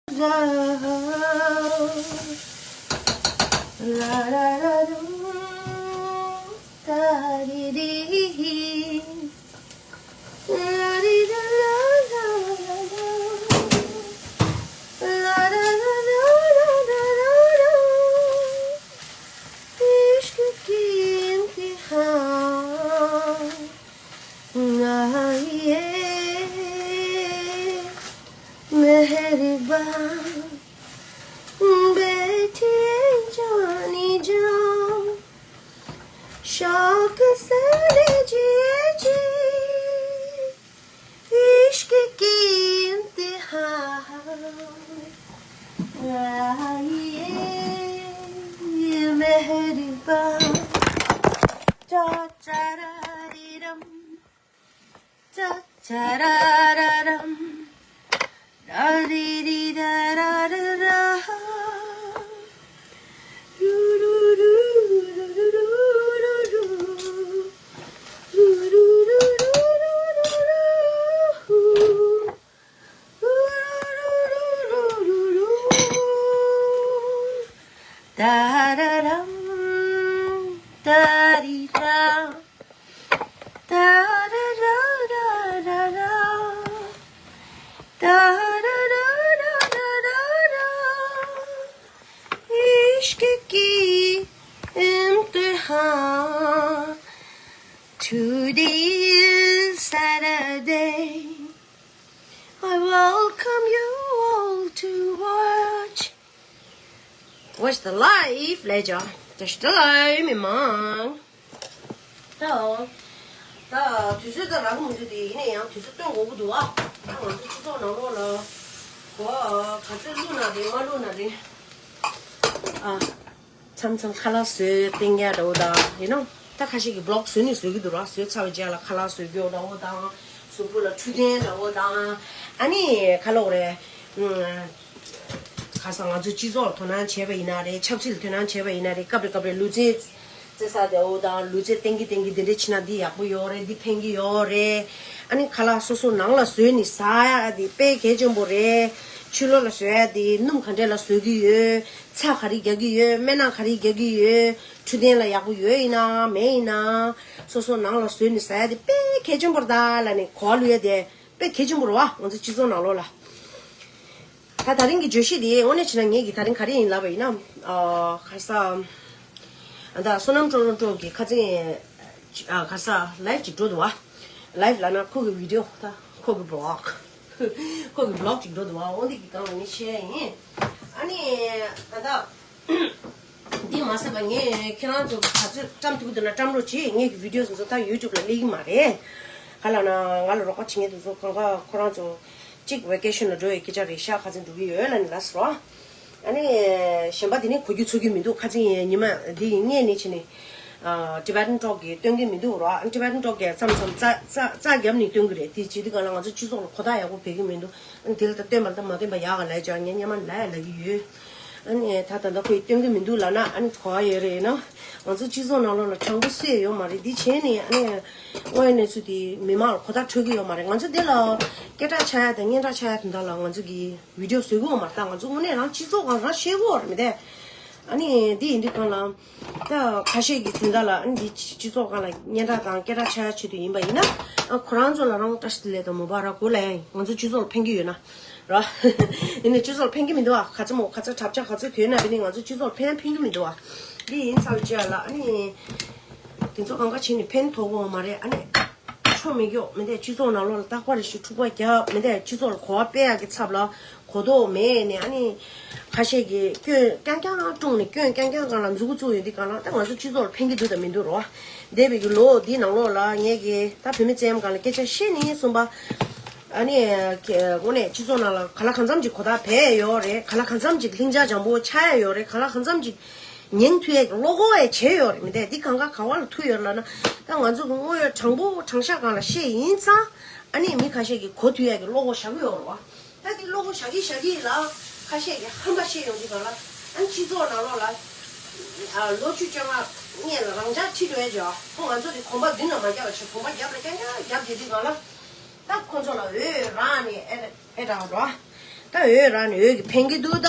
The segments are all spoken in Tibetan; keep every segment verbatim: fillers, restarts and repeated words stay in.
La la la la, da di di, la di da la la la la, la da da da da da da da. عشق کی امتحان آئیے، مہربان بیٹھیے جانی جان، شوق سے لیجیے جی، عشق کی امتحان آئیے، مہربان. چا چا را ری رم، چا چا را را رم، را ری ری را را را را. رو رو رو رو رو رو رو. رو رو رو رو رو رو رو رو. رو رو رو رو رو رو. دا را رم، دا ری دا. دا را را را را را. دا را را را را را. عشق کی امتحان. Today is Saturday. I welcome you all to watch. Watch the live later. Just the live, མི་མང་། ད་ད་དུས་ཚོད་ད་རག་གི་མི་འདུག་དེ་ཡིན་ན་ཡང་དུས་ཚོད་སྟོན་དགོས་ཀྱི་འདུག་ཨ། ད་ང་ཚོ་སྤྱི་ཚོགས་ནང་ལོགས་ལ་གོ་ག་ཚོད་བླུགས་ན་རེད་མ་བླུགས་ན་རེད། ཨ། མཚམས་མཚམས་ཁ་ལག་བཟོས་བསྟན་རྒྱུ་འདྲ་བོ་དང་ཡིན་ནོ། ད་ཁ་ཤས་ཀྱིས་བི་ལོག་བཟོས་ནས་བཟོ་གི་འདུག་ར། བཟོས་ཚར་བའི་རྗེས་ལ་ཁ་ལག་བཟོ་རྒྱུ་འདྲ་བོ་དང་། གཟུགས་པོ་ལ་འཕྲོད་བསྟེན་འདྲ་བོ་དང་། ཨ་ནི་ཁ་ལོག་རེད། ཁ་སང་ང་ཚོ་སྤྱི་ཚོགས་ལ་དོ་སྣང་བྱས་པ་ཡིན་ན་རེད། ཆབ་སྲིད་ལ་དོ་སྣང་བྱས་པ་ཡིན་ན་རེད། སྐབས་རེ་སྐབས་རེ་ལུས་རྩལ་རྩེ་ས་དེ་འོ་དང་ལུས་རྩལ་བསྟན་གི་བསྟན་གི་འདི་འདྲ་བྱེད་ན་འདི་ཡག་པོ་ཡོད་རེད། འདི་ཕན་གི་ཡོད་རེད། ཨ་ནི་ཁ་ལག་སོ་སོ་ནང་ལ་བཟོས་ནས་ཟ་ཡ་དེ་དཔེ་གལ་ཆེན་པོ་རེད། ཕྱི་ལོགས་ལ་བཟོ་ཡ་དེ་སྣུམ་ག་འདྲས་ལ་བཟོ་གི་ཡོད། ཚྭ་ག་རེ་རྒྱག་གི་ཡོད། སྨན་སྣ་ག་རེ་རྒྱག་གི་ཡོད། འཕྲོད་བསྟེན་ལ་ཡག་པོ་ཡོད་ཡིན་ན་མེད་ཡིན་ན། སོ་སོ་ནང་ལ་བཟོས་ནས་ཟ་ཡ་དེ་དཔེ་གལ་ཆེན་པོ་རེད་ད་ལབ་ནས་གོ་བ་བླུག་ཡ་དེ་དཔེ་གལ་ཆེན་པོ་རེད་བ། ང་ཚོ་སྤྱི་ཚོགས་ནང་ལོགས་ལ། ད་ད་རིང་གི་བརྗོད་གཞི་དེ་དངོས་གནས་བྱས་ན་ངེད་ཀྱིས་ད་རིང་ག་རེ་ཡིན་ལབ་པ་ཡིན་ན། ཨ། ག་རེ་ཟ། ཨ། ད་བསོད་ནམས་ཀྲོ་རོན་ཀྲོ་གི་ཁ་སང་། ཨ། ག་རེ་ཟ། ལའིབ་ཅིག་འགྲོ་འདུག་བ། ལའིབ་ལབ་ན་ཁོ་གི་བི་ཌི་ཡོ། ད་ཁོ་གི་བི་ལོག་ཁོ་གི་བི་ལོག་ཅིག་འགྲོ་འདུག་བ། འོ་འདི་གི་སྒང་ལ་ངས་བཤད་ཡ་ཡིན། ཨ་ནི་ད་ལྟ་འདི་མ་ཟད་པ་ངས་ཁྱེད་རང་ཚོ་ག་ཚོད་བཀྲམ་ཐུབ་ཀྱི་འདུག་ན་བཀྲམ་རོགས་གྱིས། ངས་ཀྱི་བི་ཌི་ཡོ་ཚོ་ད་ཡུ་ཊུབ་ལ་སླེབས་ཀྱི་མ་རེད། ག་ལབ་ན་ང་ལ་རོགས་པ་བྱེད་མཁན་དེ་ཚོ་གང་ག་ཁོ་རང་ཚོ་གཅིག་ཝེ་ཀེ་ཤན་ལ་འགྲོ་བའི་སྐད་ཆ་རེད་ཤག་ཁ་སང་འགྲོ་གི་ཡོད་ལབ་ནས་ལབ་སོང་། ཨ་ནི་གཞན་པ་དེ་ནི་གོ་རྒྱུ་ཚོར་རྒྱུ་མི་འདུག་ཁ་སང་ཉི་མ་འདི་ཡིན་ངས་ནི་བྱས་ནས། ཨ། Tibetan Talk གིས་སྟོན་གྱི་མི་འདུག་ར། Tibetan Talk གིས་མཚམས་མཚམས་རྩ་རྩ་རྩ་རྒྱབ་ནས་སྟོན་གྱི་རེད། དེ་བྱེད་དུས་གང་ལ་ང་ཚོ་སྤྱི་ཚོགས་ལ་གོ་བརྡ་ཡག་པོ་འཕེལ་གྱི་མི་འདུག་ཨ་ནི་དེ་ལ་ད་སྟོན་པ་ལ་ད་མ་སྟོན་པ་ཡག་ག་ལབ་ཀྱང་ངས་སྔོན་མ་ལབ་ཡ་ལབ་ཀྱི་ཡོད། ཨ་ནི་ད་ད་ལྟ་ཁོས་སྟོན་གྱི་མི་འདུག་ལབ་ན་ཨ་ནི་གོ་བ་ཡོད་རེད་ན། ང་ཚོ་སྤྱི་ཚོགས་ནང་ལོགས་ལ་དྲང་པོ་སུ་ཡང་ཡོད་མ་རེད། འདི་བྱས་ནས་ཨ་ནི་དངོས་ཡོད་གནས་ཚུལ་དེ་མི་མང་ལ་གོ་བརྡ་འཕྲོད་ཀྱི་ཡོད་མ་རེད། ང་ཚོ་འདི་ལ་སྐད་གྲགས་ཆགས་ཡ་དང་སྙན་གྲགས་ཆགས་ཡ་དོན་དག་ལ་ང་ཚོ་གིས་བི་ཌི་ཡོ་བཟོ་གི་ཡོད་མ་རེད། ད་ང་ཚོ་དངོས་གནས་རང་སྤྱི་ཚོགས་སྒང་རང་ཤེས་ཀྱི་ཡོད་རེད་མི་འདུག་ཨ་ནི་འདི་ཡིན་དུས་གང་ལ་ད་ཁ་ཤས་ཀྱི་དོན་དག་ལ་ཨ་ནི་འདི་སྤྱི་ཚོགས་སྒང་ལ་སྙན་གྲགས་དང་སྐད་གྲགས་ཆགས་ཡ་ཆེད་དུ་ཡིན་པ་ཡིན་ན། ཨ། ཁོ་རང་ཚོ་ལ་རང་བཀྲ་ཤིས་བདེ་ལེགས་དང་མོ་བ་ར་གོ་ལ་ཡ་ཡིན། ང་ཚོ་སྤྱི་ཚོགས་ལ་ཕན་གྱི་ཡོད་ན་ར། ཡིན་ནའི་སྤྱི་ཚོགས་ལ་ཕན་གྱི་མི་འདུག་ཨ། ག་ཚོད་མོ་ག་ཚོད་གྲབས་ཆ་ག་ཚོད་དོན་ན་དེ་ནི་ང་ཚོ་སྤྱི་ཚོགས་ལ་ཕན་ཕན་གྱི་མི་འདུག་ཨ། འདི་ཡིན་ཚར་བའི་རྗེས་ལ་ཨ་ནི་དེ་ཚོ་གང་ག་བྱས་ནས་ཕན་ཐོགས་ཀྱི་ཡོད་མ་རེད། ཨ་ནི་ཆོ་མེད་ཀྱོག་མི་འདུག་སྤྱི་ཚོགས་ནང་ལོགས་ལ་རྟག་པར་རེ་ཞིག་འཁྲུག་པ་རྒྱབ་མི་འདུག་སྤྱི་ཚོགས་ལ་གོ་བ་སྤེལ་ཡག་གི་ཚབ་ལ་གོ་རྟོགས་མེད་ནས། ཨ་ནི་ཁ་ཤས་ཀྱིས་སྐྱོན་རྐྱང་རྐྱང་བཀྲུངས་ནས་སྐྱོན་རྐྱང་རྐྱང་སྒང་ལ་མཛུབ་གུ་བཙུགས་ཡོད་འདི་གང་ལ་ད་ང་ཚོ་སྤྱི་ཚོགས་ལ་ཕན་གྱི་འདུག་དང་མི་འདུག་རོ། འདས་པའི་གི་ལོ་འདིའི་ནང་ལོགས་ལ་ངས་ཀྱི་ད་བུད་མེད་བཙན་གཡེམ་སྒང་ལ་སྐད་ཆ་བཤད་ནས་གསུངས་པ། ཨ་ནི་དངོས་གནས་སྤྱི་ཚོགས་ནང་ལ་ག་ལ་གང་འཚམ་གྱི་གོ་བརྡ་བས་ཡོད་རེད། ག་ལ་གང་འཚམ་གྱི་ལྷིང་འཇགས་འཇམ་པོ་ཆགས་ཡ་ཡོད་རེད། ག་ལ་གང་འཚམ་གྱི་ཉན་ཐུབ་ཡ་གི་བློ་ཁོག་ཡ་བྱས་ཡོད་རེད། མི་འདུག་འདི་གང་ག་ག་བ་ལ་ཐུག་ཡོད་རེད་ལབ་ན། ད་ང་ཚོ་གི་དངོས་ཡོད་དྲང་པོ་དྲང་བཞག་སྒང་ལ་བཤད་ཡིན་ཙང་། ཨ་ནི་མི་ཁ་ཤས་ཀྱིས་གོ་ཐུབ་ཡ་གི་བློ་ཁོག་བཞག་གི་ཡོད་རེད་བ། ད་འདི་བློ་ཁོག་བཞག་གི་བཞག་གི་ལ་ཁ་ཤས་ཀྱིས་ཧམ་པ་བཤད་ཡོང་དུས་གང་ལ། ཨ་ནི་སྤྱི་ཚོགས་ནང་ལོགས་ལ་ཨ་ལོ་བཅུ་བཅོ་ལྔ་སྔོན་ལ་རང་འཇགས་ཁྲིད་འགྲོ་ཡ་ཅིག་ཁོ་ང་ཚོ་དེ་གོམ་པ་མདུན་ལ་མ་རྒྱབ་པ་བྱས་གོམ་པ་རྒྱབ་ལ་རྐྱང་རྐྱང་རྒྱབ་བསྡད་དུས་གང་ལ། ད་ཁོ་ཚོ་ལ་འོས་རག་ནས་ཨེ་ཨེ་དྲག་འགྲོ། ད་འོད་རག་ནས་འོད་ཀྱིས་ཕན་གྱི་འདུག་ད།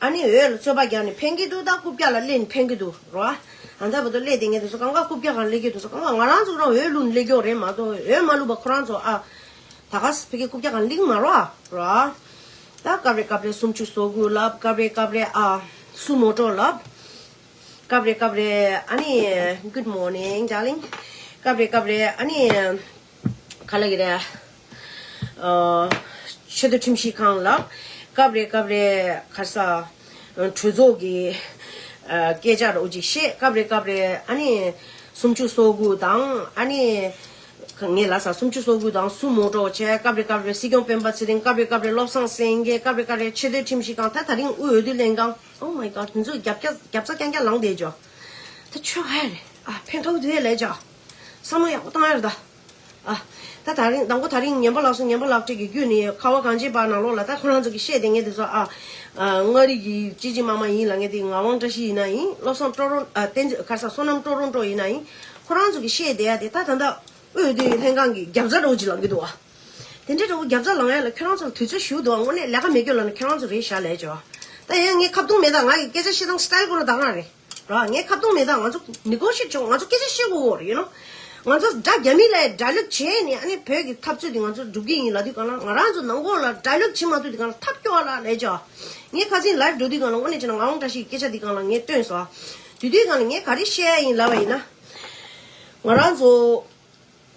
ཨ་ནི་འོད་ལ་ཚོད་དཔག་རྒྱག་ནས་ཕན་གྱི་འདུག་ད། རྐུབ་བཀྱག་ལ་སླེབས་ནས་ཕན་གྱི་འདུག་རོ། ཨ་ད་བར་དུ་སླེབས་བསྡད་མཁན་དེ་ཚོ་གང་ག་རྐུབ་བཀྱག་སྒང་སླེབས་ཀྱི་འདུག་ཟེར། གང་ག་ང་རང་ཚོ་རང་འོད་བླུགས་ནས་སླེབས་ཀྱི་ཡོད་རེད་མ་གཏོགས། འོད་མ་བླུགས་པ་ཁོ་རང་ཚོ་ཨ། ད་ག་ཕ་གི་རྐུབ་བཀྱག་སྒང་སླེབས་ཀྱི་མ་རེད་རོ། ད་སྐབས་རེ་སྐབས་རེ་སུམ་ཅུ་སོ་དགུ་ལབ། སྐབས་རེ་སྐབས་རེ་ཨ། སུ་མོ་ཊོ་ལབ། སྐབས་རེ་སྐབས་རེ་ཨ་ནི། Good morning darling. སྐབས་རེ་སྐབས་རེ་ཨ་ནི། ག་ལབ་ཀྱི་རེད། ཨ། ཆེས་མཐོའི་ཁྲིམས་ཞིབ་ཁང་ལབ། སྐབས་རེ་སྐབས་རེ་ག་ས། གྲོས་ཚོགས་ཀྱི། ཨ། སྐད་ཆ་རོ་ཅིག་བཤད། སྐབས་རེ་སྐབས་རེ་ཨ་ནི། སུམ་ཅུ་སོ་དགུ་དང་ཨ་ནི། ངས་ལབ་ས་སུམ་ཅུ་སོ་དགུ་དང་སུ་མོ་ཊོ་བྱས། སྐབས་རེ་སྐབས་རེ་སྲིད་སྐྱོང་སྤེན་པ་ཚེ་རིང་། སྐབས་རེ་སྐབས་རེ་བློ་བཟང་སེང་གེ། སྐབས་རེ་སྐབས་རེ་ཆེས་མཐོའི་ཁྲིམས་ཞིབ་ཁང་། ད་དེ་རིང་དབུས་འོས་བསྡུ་ལྷན་ཁང་། Oh my God. དེ་ཚོ་རྒྱབ་རྒྱབ་རྒྱབ་རྩ་རྐྱང་རྐྱང་ལངས་བསྡད་ཅོ། ད་ཆོས་ཧ་རེད། ཨ། ཕན་ཐོགས་དུས་ལས་ཅོ། བསམ་བློ་ཡག་པོ་བཏང་ཡ་རེད་ད། ཨ། ད་དེ་རིང་དང་པོ་དེ་རིང་ཉན་པ་ལགས་སོ། ཉན་པ་ལགས་བཅས་ཀྱི་བརྒྱུད་ནས་ཁ་བ་གངས་ཅན་པ་ནང་ལོགས་ལ་ད་ཁོ་རང་ཚོ་གི་བཤད་བསྡད་མཁན་དེ་ཚོ་ཨ། ཨ། མངའ་རིས་ཀྱི་སྐྱིད་སྐྱིད་མ་མ་ཡིན་ལབ་མཁན་དེ། ངག་དབང་བཀྲ་ཤིས་ཡིན་ན་ཡིན། བློ་བཟང་ཀྲོ་རོན། ཨ། བསྟན་འཛིན་ག་ས་བསོད་ནམས་ཀྲོ་རོན་ཀྲོ་ཡིན་ན་ཡིན། ཁོ་རང་ཚོ་གི་བཤད་བསྡད་ཡ་དེ་ད་ད་ལྟ་དབུས་འོས་བསྡུ་ལྷན་ཁང་གི་རྒྱབ་རྩ་འདྲ་བོ་ཅིག་ལངས་ཀྱི་འདུག་ཨ། དེ་འདྲའི་འདྲ་བོ་རྒྱབ་རྩ་ལངས་ཡ་ལ་ཁྱོད་རང་ཚོ་ལ་དུས་ཚོད་ཞུ་འདུག་ཨ། དངོས་གནས་ལས་ཀ་མེད་སྐྱོ་ལབ་ན་ཁྱོད་རང་ཚོ་རེད་ཤག་ལབ་ཅོ། ད་ཡང་ངས་ཁ་བརྡུང་མེད་ད། ང་གི་སྐད་ཆ་བཤད་སྟངས་སི་ཊལ་ཁོ་ན་ད་ག་རེད། ར། ངས་ཁ་བརྡུང་མེད་ད། ང་ཚོ་ནི་གོ་ཤི་ཊི་བྱེད། ང་ཚོ་སྐད་ཆ་བཤད་དགོས་རེད། ཡིན་ནོ། ང་ཚོ་དགྲ་རྒྱ་མི་ལ་ཌའི་ལོག་བྱས་ནས་ཨ་ནི་བོད་ཀྱི་འཐབ་རྩོད་དེ་ང་ཚོ་སྒྲུབ་ཀྱི་ཡིན་ལབ་དུས་སྒང་ལ། ང་རང་ཚོ་ནང་ཁོག་ལ་ཌའི་ལོག་བྱེད་མ་ཐུབ་དུས་སྒང་ལ་ཐབས་སྐྱོ་བ་ལ་ལས་ཅོ། ངས་ཁ་སང་ལའིབ་འགྲོ་དུས་སྒང་ལ་དངོས་གནས་བྱས་ན་ངག་དབང་བཀྲ་ཤིས་ཀྱི་སྐད་ཆ་དེ་སྒང་ལ་ངས་བཏོན་སོང་། དེ་དུས་སྒང་ལ་ངས་ག་རེ་བཤད་ཡ་ཡིན་ལབ་པ་ཡིན་ན། ང་རང་ཚོ་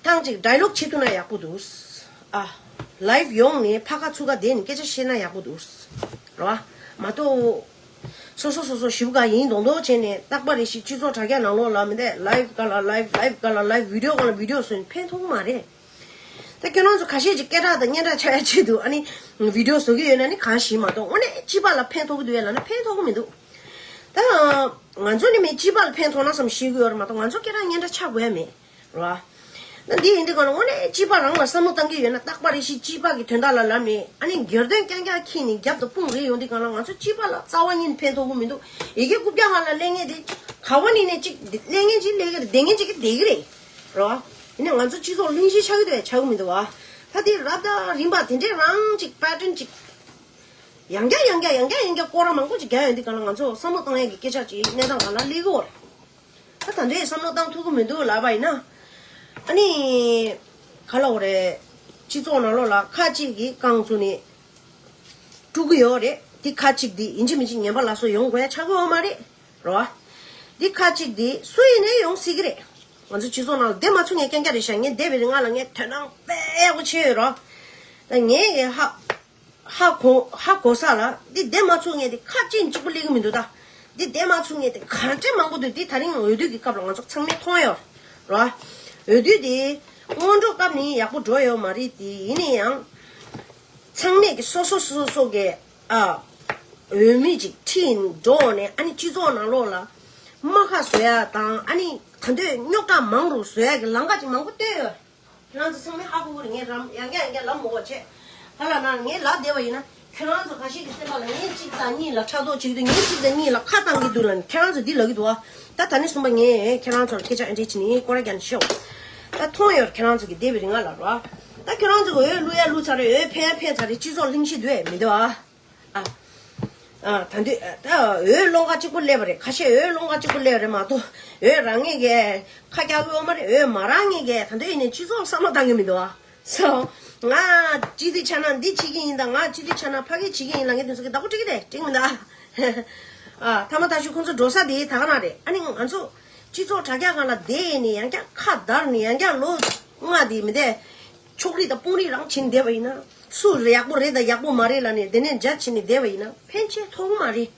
ཐེངས་གཅིག་ཌའི་ལོག་བྱེད་ཐུབ་ན་ཡག་པོ་འདུག། ཨ། ལའིབ་ཡོང་ནས་ཕར་ཁ་ཚུར་ཁ་བསྡད་ནས་སྐད་ཆ་བཤད་ན་ཡག་པོ་འདུག། རེད་བ། མ་གཏོགས། སོ་སོ་སོ་སོ་ཞིབ་ག་ཡིན་མདོག་མདོག་བྱས་ནས། རྟག་པ་རེ་བཞིན་སྤྱི་ཚོགས་དྲ་རྒྱ་ནང་ལོགས་ལ་མི་འདུག། ལའིབ་སྒང་ལ་ལའིབ། ལའིབ་སྒང་ལ་ལའིབ། བི་ཌི་ཡོ་སྒང་ལ་བི་ཌི་ཡོ་བཟོས་ནས་ཕན་ཐོགས་ཀྱི་མ་རེད། ད་ཁྱེད་རང་ཚོ་ཁ་ཤས་ཀྱིས་སྐད་གྲགས་དང་སྙན་གྲགས་ཆགས་ཡ་ཆེད་དུ་ཨ་ནི་བི་ཌི་ཡོ་བཟོ་གི་ཡོད་ན་ནི་གང་ཞིག་མ་གཏོགས། དངོས་གནས་སྤྱི་པ་ལ་ཕན་ཐོགས་ཀྱི་འདུག་ཡ་ལབ་ན་ཕན་ཐོགས་ཀྱི་མི་འདུག། ད་ང་ཚོ་ནི་མི་སྤྱི་པ་ལ་ཕན་ཐོགས་ན་བསམ་ཤེས་ཀྱི་ཡོད་རེད་མ་གཏོགས། ང་ཚོ་སྐད་གྲགས་སྙན་གྲགས་ཆགས་དགོས་ཡ་མེད། རེད་བ། ད་འདི་ཡིན་དུས་སྒང་ལ་དངོས་གནས་སྤྱི་པ་རང་ལ་བསམ་བློ་བཏང་གི་ཡོད་ན། རྟག་པ་རེ་བཞིན་སྤྱི་པ་གི་དོན་དག་ལ་ལབ་ནས་ཨ་ནི་སྒེར་དོན་རྐྱང་རྐྱང་འཁྱེར་ནས་རྒྱབ་ཏུ་དཔུང་རེག་ཡོང་དུས་སྒང་ལ། ང་ཚོ་སྤྱི་པ་ལ་རྩ་བ་ཉིད་ནས་ཕན་ཐོགས་ཀྱི་མི་འདུག། ཡ་གི་རྐུབ་བཀྱག་སྒང་ལ་སླེབས་མཁན་དེ་ག་བ་ནས་ནས་ཅིག་སླེབས་མཁན་ཅིག་སླེབས་ཀྱི་རེད། བསྡད་མཁན་ཅིག་གི་བསྡད་ཀྱི་རེད། རེད་བ། ཡིན་ནའི་ང་ཚོ་སྤྱི་ཚོགས་གླེང་གཞི་ཆགས་ཀྱི་འདུག་བས་ཆགས་ཀྱི་མི་འདུག་བ། ད་དེ་རབ་དང་རིམ་པ་དེ་འདྲས་རང་ཅིག་པེ་ཊན་ཅིག་ཡང་བསྐྱར་ཡང་བསྐྱར་ཡང་བསྐྱར་ཡང་བསྐྱར་སྐོར་ར་མང་པོ་ཅིག་རྒྱག་ཡོང་དུས་སྒང་ལ། ང་ཚོ་བསམ་བློ་བཏང་ཡས་ཀྱི་སྐད་ཆ་ཅིག་གནས་སྟངས་སྒང་ལ་སླེབས་ཀྱི་ཡོད་རེད། ད་ད་འདོད་བསམ་བློ་བཏང་ཐུབ་ཀྱི་མི་འདུག་ལབ་པ་ཡིན་ན། ཨ་ནི། ག་ལབ་དགོས་རེད། སྤྱི་ཚོགས་ནང་ལོགས་ལ་ཁ་ཅིག་གིས་རྐང་བཙུགས་ནས་དཀྲུག་གི་ཡོད་རེད། དེ་ཁ་ཅིག་དེ་ཡིན་གཅིག་མིན་གཅིག་ཉན་པ་ལ་སོགས་ཡོང་དགོས་ཡ་ཆགས་ཀྱི་ཡོད་མ་རེད། རེད་བ། དེ་ཁ་ཅིག་དེ་སུ་ཡིན་ནའི་ཡོང་སྲིད་ཀྱི་རེད། ང་ཚོ་སྤྱི་ཚོགས་ནང་ལ་བསྡད་མ་ཚུགས་མཁན་རྐྱང་རྐྱང་རེད་ཤག། ངས་བསྡད་པའི་རིང་ལ་ངས་དོ་སྣང་དཔེ་ཡག་པོ་བྱས་ཡོད་རེད་བ། ད་ངས་ཧ། ཧ་གོ། ཧ་གོ་ས་ལ་འདི་བསྡད་མ་ཚུགས་མཁན་དེ་ཁ་ཅིག་གཅིག་པུ་སླེབས་ཀྱི་མི་འདུག་ད། འདི་བསྡད་མ་ཚུགས་མཁན་དེ་ག་འདྲས་མང་པོ་འདུག། འདི་ད་རིང་འོས་བསྡུ་གི་སྐབས་ལ་ང་ཚོ་ཚང་མས་མཐོང་ཡོད་རེད་བ། འོས་བསྡུ་དེ་སྔོན་འགྲོ་སྐབས་ནས་ཡག་པོ་འགྲོ་ཡོད་མ་རེད་དེ། ཡིན་ན་ཡང་། ཚང་མས་ཀྱི་སོ་སོ་སོ་སོ་གི་ཨ། འོས་མི་ཅིག་ཁྲིད་འགྲོ་ནས་ཨ་ནི་སྤྱི་ཚོགས་ནང་ལོགས་ལ་རྨ་ཁ་བཟོ་ཡ་དང་། ཨ་ནི་ད་འདོད་རྙོག་དྲ་མང་རུ་བཟོ་ཡ་གི་ལམ་ཁ་ཅིག་མང་པོ་བཏོན་ཡོད། ཁྱེད་རང་ཚོ་ཚང་མས་ཧ་གོ་གི་རེད། ངས་རམ་ཡང་བསྐྱར་ཡང་བསྐྱར་ལབ་མི་དགོས་བྱས། ག་ལབ་ན་ངས་ལབ་བསྡད་པ་ཡིན་ན། ཁྱེད་རང་ཚོ་ཁ་ཤས་ཀྱི་སེམས་པ་ལ་ངས་གཅིག་དང་གཉིས་ལ་ཕྲག་དོག་བྱེད་ཀྱི་འདུག། ངས་གཅིག་དང་གཉིས་ལ་ཁ་བཏང་གི་འདུག་ལབ་ནས་ཁྱེད་རང་ཚོ་འདི་ལབ་ཀྱི་འདུག་ཨ། ད་ད་ནས་བཟུང་པ་ངས་ཁྱེད་རང་ཚོར་སྐད་ཆ་ཨེ་འདྲས་བྱས་ནས་སྐོར་ར་རྒྱག་ནས་ཤོག། ད་མཐོང་ཡོད། ཁྱེད་རང་ཚོ་གི་བསྡད་པའི་རིང་ལ་རོ། ད་ཁྱེད་རང་ཚོ་གི་འོས་བླུག་ཡ་བླུག་ཚར་རེད། འོས་འཕེན་ཡ་འཕེན་ཚར་རེད། སྤྱི་ཚོགས་གླེང་གཞི་འདུག་ཨེ་མི་འདུག་ཨ། ཨ། ཨ། ད་འདོད་ད་འོས་སློང་ག་གཅིག་པོ་སླེབས་པ་རེད། ཁ་ཤས་འོས་སློང་ག་གཅིག་པོ་སླེབས་པ་རེད་མ་གཏོགས། འོས་རག་མཁན་གས་ཁ་རྒྱག་གི་ཡོད་མ་རེད། འོས་མ་རག་མཁན་གས་ད་འདོད་ཡིན་ནའི་སྤྱི་ཚོགས་བསམ་བློ་བཏང་གི་མི་འདུག་ཨ། སོ། ང་སྤྱི་འཐུས་ཆགས་ན་འདི་བྱེད་ཀྱི་ཡིན་དང་། ང་སྤྱི་འཐུས་ཆགས་ན་ཕ་གི་བྱེད་ཀྱི་ཡིན་ལབ་མཁན་དེ་ཚོ་གི་བདག་པོ་སྤྲད་ཀྱི་རེད། སྤྲད་ཀྱི་མི་འདུག་ཨ། ཨ། ཐ་མ་ཐ་ཤུ་ཁོང་ཚོ་འགྲོ་ས་དེ་ད་ག་ན་རེད། ཨ་ནི་ང་ཚོ་སྤྱི་ཚོགས་དྲ་རྒྱ་སྒང་ལ་བསྡད་ནས་ཡང་བསྐྱར་ཁ་བརྡར་ནས་ཡང་བསྐྱར་ལོ་ལྔ་དེ་མི་བསྡད། ཕྱོགས་རིས་དང་དཔུང་རིས་རང་བྱེད་ནས་བསྡད་པ་ཡིན་ན། སུ་ཡག་པོ་རེད་དང་ཡག་པོ་མ་རེད་ལབ་ནས་དེ་ནས་ཇཇ་བྱེད་ནས་བསྡད་པ་ཡིན་ན་ཕན་ཆེ་ཐོགས་མ་རེད།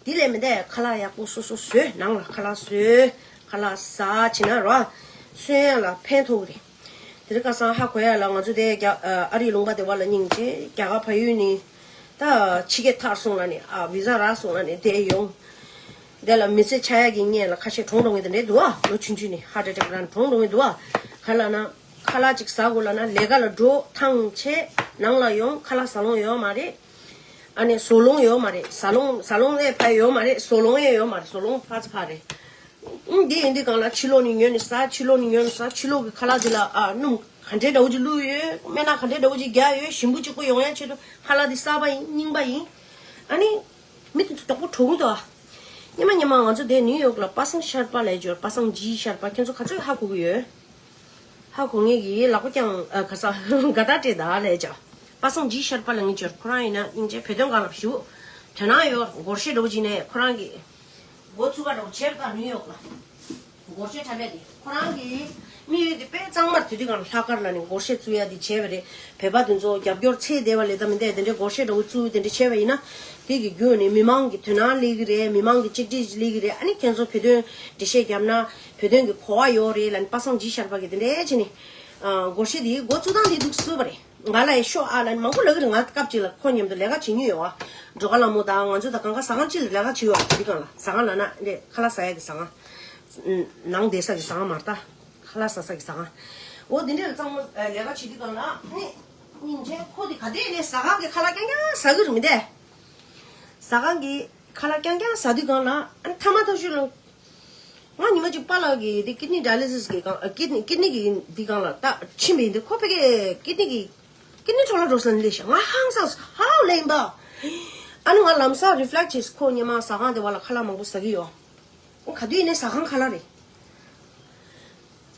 དེ་ལས་མི་འདས་ཁ་ལག་ཡག་པོ་སོ་སོ་བཟོས། ནང་ལ་ཁ་ལག་བཟོས། ཁ་ལག་ཟ་བྱེད་ན་རོ། གསོན་ཡ་ལ་ཕན་ཐོགས་ཀྱི་རེད། དེ་རིང་ཁ་སང་ཧ་གོ་ཡ་ལ། ང་ཚོ་དེ་རྒྱ་ཨ་རིའི་ལུང་པ་དེ་བ་ལ་སྙིང་རྗེ། རྒྱ་གར་ཕ་ཡུལ་ནས་ད་ཕྱི་རྒྱལ་ཐར་སོང་ལབ་ནས། ཨ། བི་ཟ་རག་སོང་ལབ་ནས་དེ་ཡོང་། དེ་ལ་མི་ཚེ་ཆགས་ཡ་གི་ཉེན་ལ་ཁ་ཤས་གྲོངས་འགྲོ་མཁན་དེ་འདྲས་འདུག་ཨ། ལོ་ཆུང་ཆུང་ནས་ཧར་ཊི་ཨེ་ཊེག་རག་ནས་གྲོངས་འགྲོ་མཁན་འདུག་ཨ། ག་ལབ་ན། ཁ་ལག་ཅིག་ཟ་དགོས་ལབ་ན་ལས་ཀ་ལ་འགྲོ། ཐང་ཆད་ནང་ལ་ཡོང་། ཁ་ལག་ཟ་ལོང་ཡོད་མ་རེད། ཨ་ནི་ཟ་ལོང་ཡོད་མ་རེད། ཟ་ལོང་ཟ་ལོང་ཨེ་ཕ་ཡོད་མ་རེད། ཟ་ལོང་ཨེ་ཡོད་མ་རེད། ཟ་ལོང་ཕ་ཚ་ཕ་རེད། ཨུམ། འདི་ཡིན་དུས་གང་ལ་ཕྱི་ལོགས་ནས་ཉོས་ནས་ཟ། ཕྱི་ལོགས་ནས་ཉོས་ནས་ཟ། ཕྱི་ལོགས་ཀྱི་ཁ་ལག་འདི་ལ་ཨ་སྣུམ་ག་འདྲའི་འདྲ་བོ་ཅིག་བླུགས་ཡོད། སྨན་སྣ་ག་འདྲའི་འདྲ་བོ་ཅིག་བརྒྱབ་ཡོད། ཞིམ་པོ་གཅིག་པོ་ཡོང་ཡ་ཆེད་དུ་ཁ་ལག་འདི་གསར་པ་ཡིན། རྙིང་པ་ཡིན། ཨ་ནི་མི་དེ་ཚོ་མགྱོགས་པོ་གྲོངས་འདུག་ཨ། སྔོན་མ་སྔོན་མ་ང་ཚོ་དེ་ནིའུ་ཡོག་ལ་པ་སངས་ཤར་པ་ལབ་ཡ་ཅིག་ཡོད། པ་སངས་ཇི་ཤར་པ། ཁྱེད་ཚོ་ག་ཚོད་ཧ་གོ་གི་ཡོད། ཧ་གོ་མཁན་གྱིས་ལག་པ་བརྐྱངས། ཨ། ག་ས་དགའ་རྟགས་སྤྲད་ད་ལབ་ཡ་ཅིག་ཡོད། པ་སངས་ཇི་ཤར་པ་ལབ་མཁན་ཅིག་ཡོད། ཁོ་རང་ཡིན་ན་སྙིང་རྗེ། བོད་དོན་སྒང་ལ་ཞེ་པོ་དོ་སྣང་ཡོད། སྒོར་གཞས་འདྲ་བོ་ཅིག་ནས་ཁོ་རང་གིས་འགོ་ཚུགས་པ་འདྲ་བོ་བྱས་པ་དང་། ནིའུ་ཡོག་ལ་སྒོར་གཞས་འཁྲབ་ཡ་དེ། ཁོ་རང་གི་དམིགས་ཡུལ་དེ་དཔེ་གཙང་མ་རེད། དེ་དུས་སྒང་ལ་ལྷག་དཀར་ལ་ནི་སྒོར་གཞས་བཙུགས་ཡ་དེ་བྱས་པ་རེད། བོད་པ་དེ་ཚོ་རྒྱབ་སྐྱོར་ཚད་བསྡད་པ་ལས་ད་མི་འདས། དེ་འདྲའི་སྒོར་གཞས་འདྲ་བོ་བཙུགས། དེ་འདྲ་བྱས་པ་ཡིན་ན། དེ་གི་བརྒྱུད་ནས་མི་མང་གི་དོ་སྣང་སླེབས་ཀྱི་རེད། མི་མང་གི་གཅིག་སྒྲིལ་སླེབས་ཀྱི་རེད། ཨ་ནི་ཁྱེད་ཚོ་བོད་དོན་འགྲེལ་བཤད་བརྒྱབ་ན་བོད་དོན་གྱི་གོ་བ་ཡོད་རེད་ལབ་ནས་པ་སངས་ཇི་ཤར་པ་གིས་དེ་འདྲའི་བྱས་ནས། ཨ། སྒོར་གཞས་དེ་འགོ་བཙུགས་སྟངས་དེ་འདུག་སེ་བཟོས་པ་རེད། ང་ལ་ཡི་ཤོག་ཨ་ལབ་ནས་མང་པོ་ལབ་ཀྱི་རེད། ང་སྐབས་གཅིག་ལ་ཁོ་མཉམ་དུ་ལས་ཀ་བྱེད་མྱོང་ཡོད་ཨ། སྒྲོལ་དཀར་ལྷ་མོ་དང་ང་ཚོ་དང་གང་ག་ཟ་ཁང་གཅིག་ལ་ལས་ཀ་བྱེད་ཡོད་ཨ། དེ་སྒང་ལ། ཟ་ཁང་ལབ་ན་འདི་ཁ་ལག་ཟ་ཡ་གི་ཟ་ཁང་། ནང་བསྡད་ས་གི་ཟ་ཁང་མ་རེད་ད། ཁ་ལག་ཟ་ས་གི་ཟ་ཁང་། འོ་དེ་འདྲ་ལ་གཙང་མ་ལས་ཀ་བྱེད་དུས་སྒང་ལ་ནི། སྙིང་རྗེ། ཁོ་དེ་ག་དུས་ནས་ཟ་ཁང་གི་ཁ་ལག་རྐྱང་རྐྱང་ཟ་གི་རེད། མི་འདས། ཟ་ཁང་གི་ཁ་ལག་རྐྱང་རྐྱང་ཟ་དུས་སྒང་ལ། ཨ་ནི་ཐ་མ་ཐག་ཆོད་ལ། ང་ཉི་མ་གཅིག་པཱ་ལགས་ཀྱི་དེ་ཀིཌ་ནི་ཌའི་ལི་སིས་ཀྱི་སྒང་། ཀིཌ་ནི་ཀིཌ་ནི་གི་འདི་སྒང་ལ་ད་ཕྱིན་པ་ཡིན་དུས། ཁོ་ཕ་གིར་ཀིཌ་ནི་གི་ཀིཌ་ནི་འཕྲོ་བརླག་འགྲོ་ས་ནི་ལས་ཤག་ང་ཧང་སངས་སོང་། ཧའོ་ལེན་པ། ཨ་ནི་ང་ལམ་སང་རི་ཕི་ལེག་བྱས། ཁོ་སྔོན་མ་ཟ་ཁང་དེ་བ་ལ་ཁ་ལག་མང་པོ་ཟ་གི་ཡོད། ཁོ་ག་དུས་ནས་ཟ་ཁང་ཁ་ལག་རེད།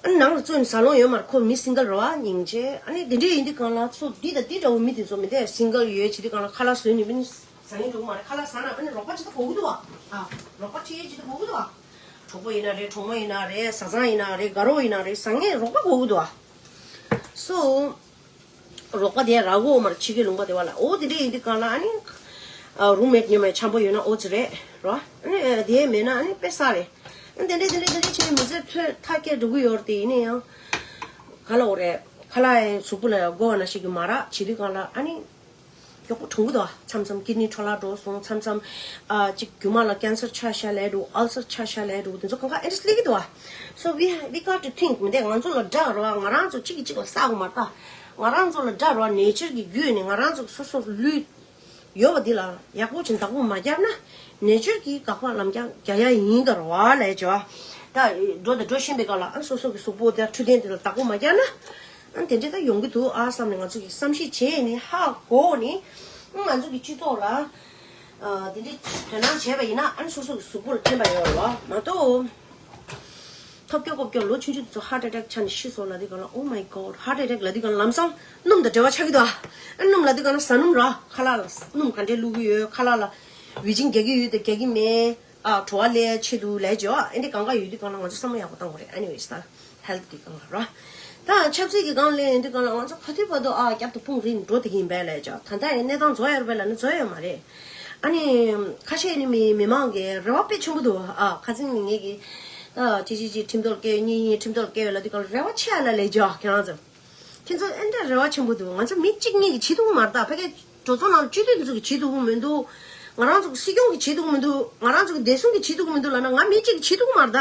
ཨ་ནི་ནང་ལ་བཙོས་ནས་ཟ་ལོང་ཡོད་མ་རེད། ཁོ་མི་སིང་གལ་རེད་བ། སྙིང་རྗེ། ཨ་ནི་དེ་འདྲས་ཡིན་དུས་སྒང་ལ་ཚོ་འདི་དང་འདི་འདྲ་བོ་མི་དེ་ཚོ་མི་འདས། སིང་གལ་ཡོད་བྱེད་དུས་སྒང་ལ་ཁ་ལག་བཟོས་ནས་མི་ནི་ཟ་མཁན་འགྲོ་གི་མ་རེད། ཁ་ལག་ཟ་ན་ཨ་ནི་རོགས་པ་ཅིག་ད་དགོས་ཀྱི་འདུག་བ། ཨ། རོགས་པ་ཁྲིད་ཡས་ཅིག་ད་དགོས་ཀྱི་འདུག་བ། གྲོགས་པོ་ཡིན་ན་རེད། གྲོགས་མོ་ཡིན་ན་རེད། བཟའ་ཚང་ཡིན་ན་རེད། དགའ་རོགས་ཡིན་ན་རེད། ཟ་མཁན་རོགས་པ་དགོས་ཀྱི་འདུག་བ། སོ། རོགས་པ་དེ་རག་གོ་མར་ཕྱི་རྒྱལ་ལུང་པ་དེ་བ་ལ། འོ་དེ་འདྲ་ཡིན་དུས་སྒང་ལ་ཨ་ནི། ཨ། རུམ་མེཊ་ཉི་མ་འཆམ་པོ་ཡོད་ན་ཨོ་ཙི་རེད་རོ། ཨ་ནི་དེ་མེད་ན་ཨ་ནི་དཔེ་ས་རེད། ཨ་ནི་དེ་འདྲ་དེ་འདྲ་དེ་འདྲ་བྱས་ནས་མི་ཚེ་ཕར་ཐག་བཅད་འགྲོ་གི་ཡོད་རེད་དེ། ཡིན་ན་ཡང་། ག་ལ་འོ་རེད། ཁ་ལག་གཟུགས་པོ་ལ་དགོས་པ་ནང་བཞིན་གྱི་མ་རག་བྱེད་དུས་སྒང་ལ་ཨ་ནི། མགྱོགས་པོ་གྲོངས་གི་འདུག་བ། མཚམས་མཚམས་ཀིཌ་ནི་འཕྲོ་བརླག་འགྲོ་སོང་། མཚམས་མཚམས། ཨ། ཅིག་རྒྱུ་མ་ལ་ཀེན་སར་ཆགས་ཤག་ལབ་འདུག་ཨལ་སར་ཆགས་ཤག་ལབ་འདུག་དེ་ཚོ་གང་ག་ཨེ་འདྲ་སླེབས་ཀྱི་འདུག་བ། So we, we got to think. མི་འདས། ང་ཚོ་ལ་དགྲ་རེད་བ། ང་རང་ཚོ་གཅིག་གིས་གཅིག་ལ་ཟ་དགོས་མ་རེད་ད། ང་རང་ཚོ་ལ་དགྲ་རེད་བ། ནེ་ཅར་གྱི་བརྒྱུད་ནས་ང་རང་ཚོ་སོ་སོ་ལུས་ཡོད་པ་འདི་ལ་ཡག་པོ་བྱས་བདག་པོ་མ་བརྒྱབ་ན། ནེ་ཅར་གྱིས་དགག་པ་ལམ་རྒྱག་རྒྱག་ཡ་ཡིན་ད་རེད་བ་ལབ་ཡ་ཅིག་ཡོད་བ། ད་འགྲོ་དང་འགྲོ་བཞིན་པའི་སྒང་ལ་ཨ་སོ་སོ་གི་གཟུགས་པོ་དེ་འཕྲོད་བསྟེན་དེ་ལ་བདག་པོ་མ་བརྒྱབ་ན། ཨ་དེ་འདྲ་ད་ཡོང་གི་འདུག་ཨ་བསམ་ནས་ང་ཚོ་གིས་བསམ་གཞིག་བྱས་ནས་ཧ་གོ་ནས། ཨ་ང་ཚོ་གི་སྤྱི་ཚོགས་ལ། ཨ་དེ་འདྲའི་དོ་སྣང་བྱས་པ་ཡིན་ན་ཨ་ནི་སོ་སོ་གི་གཟུགས་པོ་ལ་ཕན་པ་ཡོད་རེད་བ། མ་གཏོགས། ཐོབ་སྐྱོ་ཀོབ་སྐྱོ་ལོ་ཆུང་ཆུང་དེ་ཚོ་ཧར་ཊི་ཨེ་ཊེག་ཆགས་ནས་ཤི་སོང་ལབ་དུས་སྒང་ལ། Oh my God, heart attack ལབ་དུས་སྒང་ལ་ལམ་སང་སྣུམ་དང་འབྲེལ་བ་ཆགས་ཀྱི་འདུག་ཨ། ཨ་སྣུམ་ལབ་དུས་སྒང་ལ་ཟ་སྣུམ་ར། ཁ་ལག་ལ་སྣུམ་ག་འདྲས་བླུགས་ཀྱི་ཡོད། ཁ་ལག་ལ་བི་ཇིན་རྒྱག་གི་ཡོད་དང་རྒྱག་གི་མེད། ཨ། བྲོ་བ་སླེབས་ཡ་ཆེད་དུ་ལབ་ཡ་ཅིག་ཡོད་བ། ཨེ་འདྲ་གང་ག་ཡོད་དུས་སྒང་ལ་ང་ཚོ་བསམ་བློ་ཡག་པོ་བཏང་དགོས་རེད། Anyways ད་ཧེལ་ཐི་གི་སྒང་ལ་ར། ད་ཆབ་སྲིད་ཀྱི་སྒང་ལ་ཡིན་དུས་སྒང་ལ་ང་ཚོ་ག་དུས་བར་དུ་ཨ་རྒྱབ་ཏུ་དཔུང་རིང་འགྲོ་བསྡད་ཀྱི་ཡིན་པས་ལབ་ཡ་ཅིག་ད་ལྟ་ཡི་གནས་སྟངས་རྫོགས་ཡོད་རེད་པས་ལབ་ན་རྫོགས་ཡོད་མ་རེད། ཨ་ནི་ཁ་ཤས་ནི་མི་མི་མང་གི་རེ་བ་དཔེ་ཆེན་པོ་འདུག་ཨ། ཁ་སང་ནི་ངེད་ཀྱི་ད་ཅི་ཅི་ཅི་ཁྲིམས་ཐོག་སྐྱེལ། གཉིས་གཉིས་ཁྲིམས་ཐོག་སྐྱེལ་ལབ་དུས་སྒང་ལ་རེ་བ་ཆེ་ཨ་ལ་ལབ་ཡ་ཅིག་ཁྱེད་རང་ཚོ། ཁྱེད་ཚོ་ཨེ་འདྲ་རེ་བ་ཆེན་པོ་འདུག་ང་ཚོ་མི་གཅིག་གཉིས་ཀྱིས་བྱེད་ཐུབ་ཀྱི་མ་རེད་ད། ཕ་གིའི་གྲོས་ཚོགས་ནང་སྤྱི་འཐུས་དེ་ཚོ་གིས་བྱེད་ཐུབ་ཀྱི་མི་འདུག་ང་རང་ཚོ་གི་སྲིད་སྐྱོང་གིས་བྱེད་ཐུབ་ཀྱི་མི་འདུག་ང་རང་ཚོ་གི་བདེ་སྲུང་གིས་བྱེད་ཐུབ་ཀྱི་མི་འདུག་ལབ་ན། ང་མི་གཅིག་གིས་བྱེད་ཐུབ་ཀྱི་མ་རེད་ད།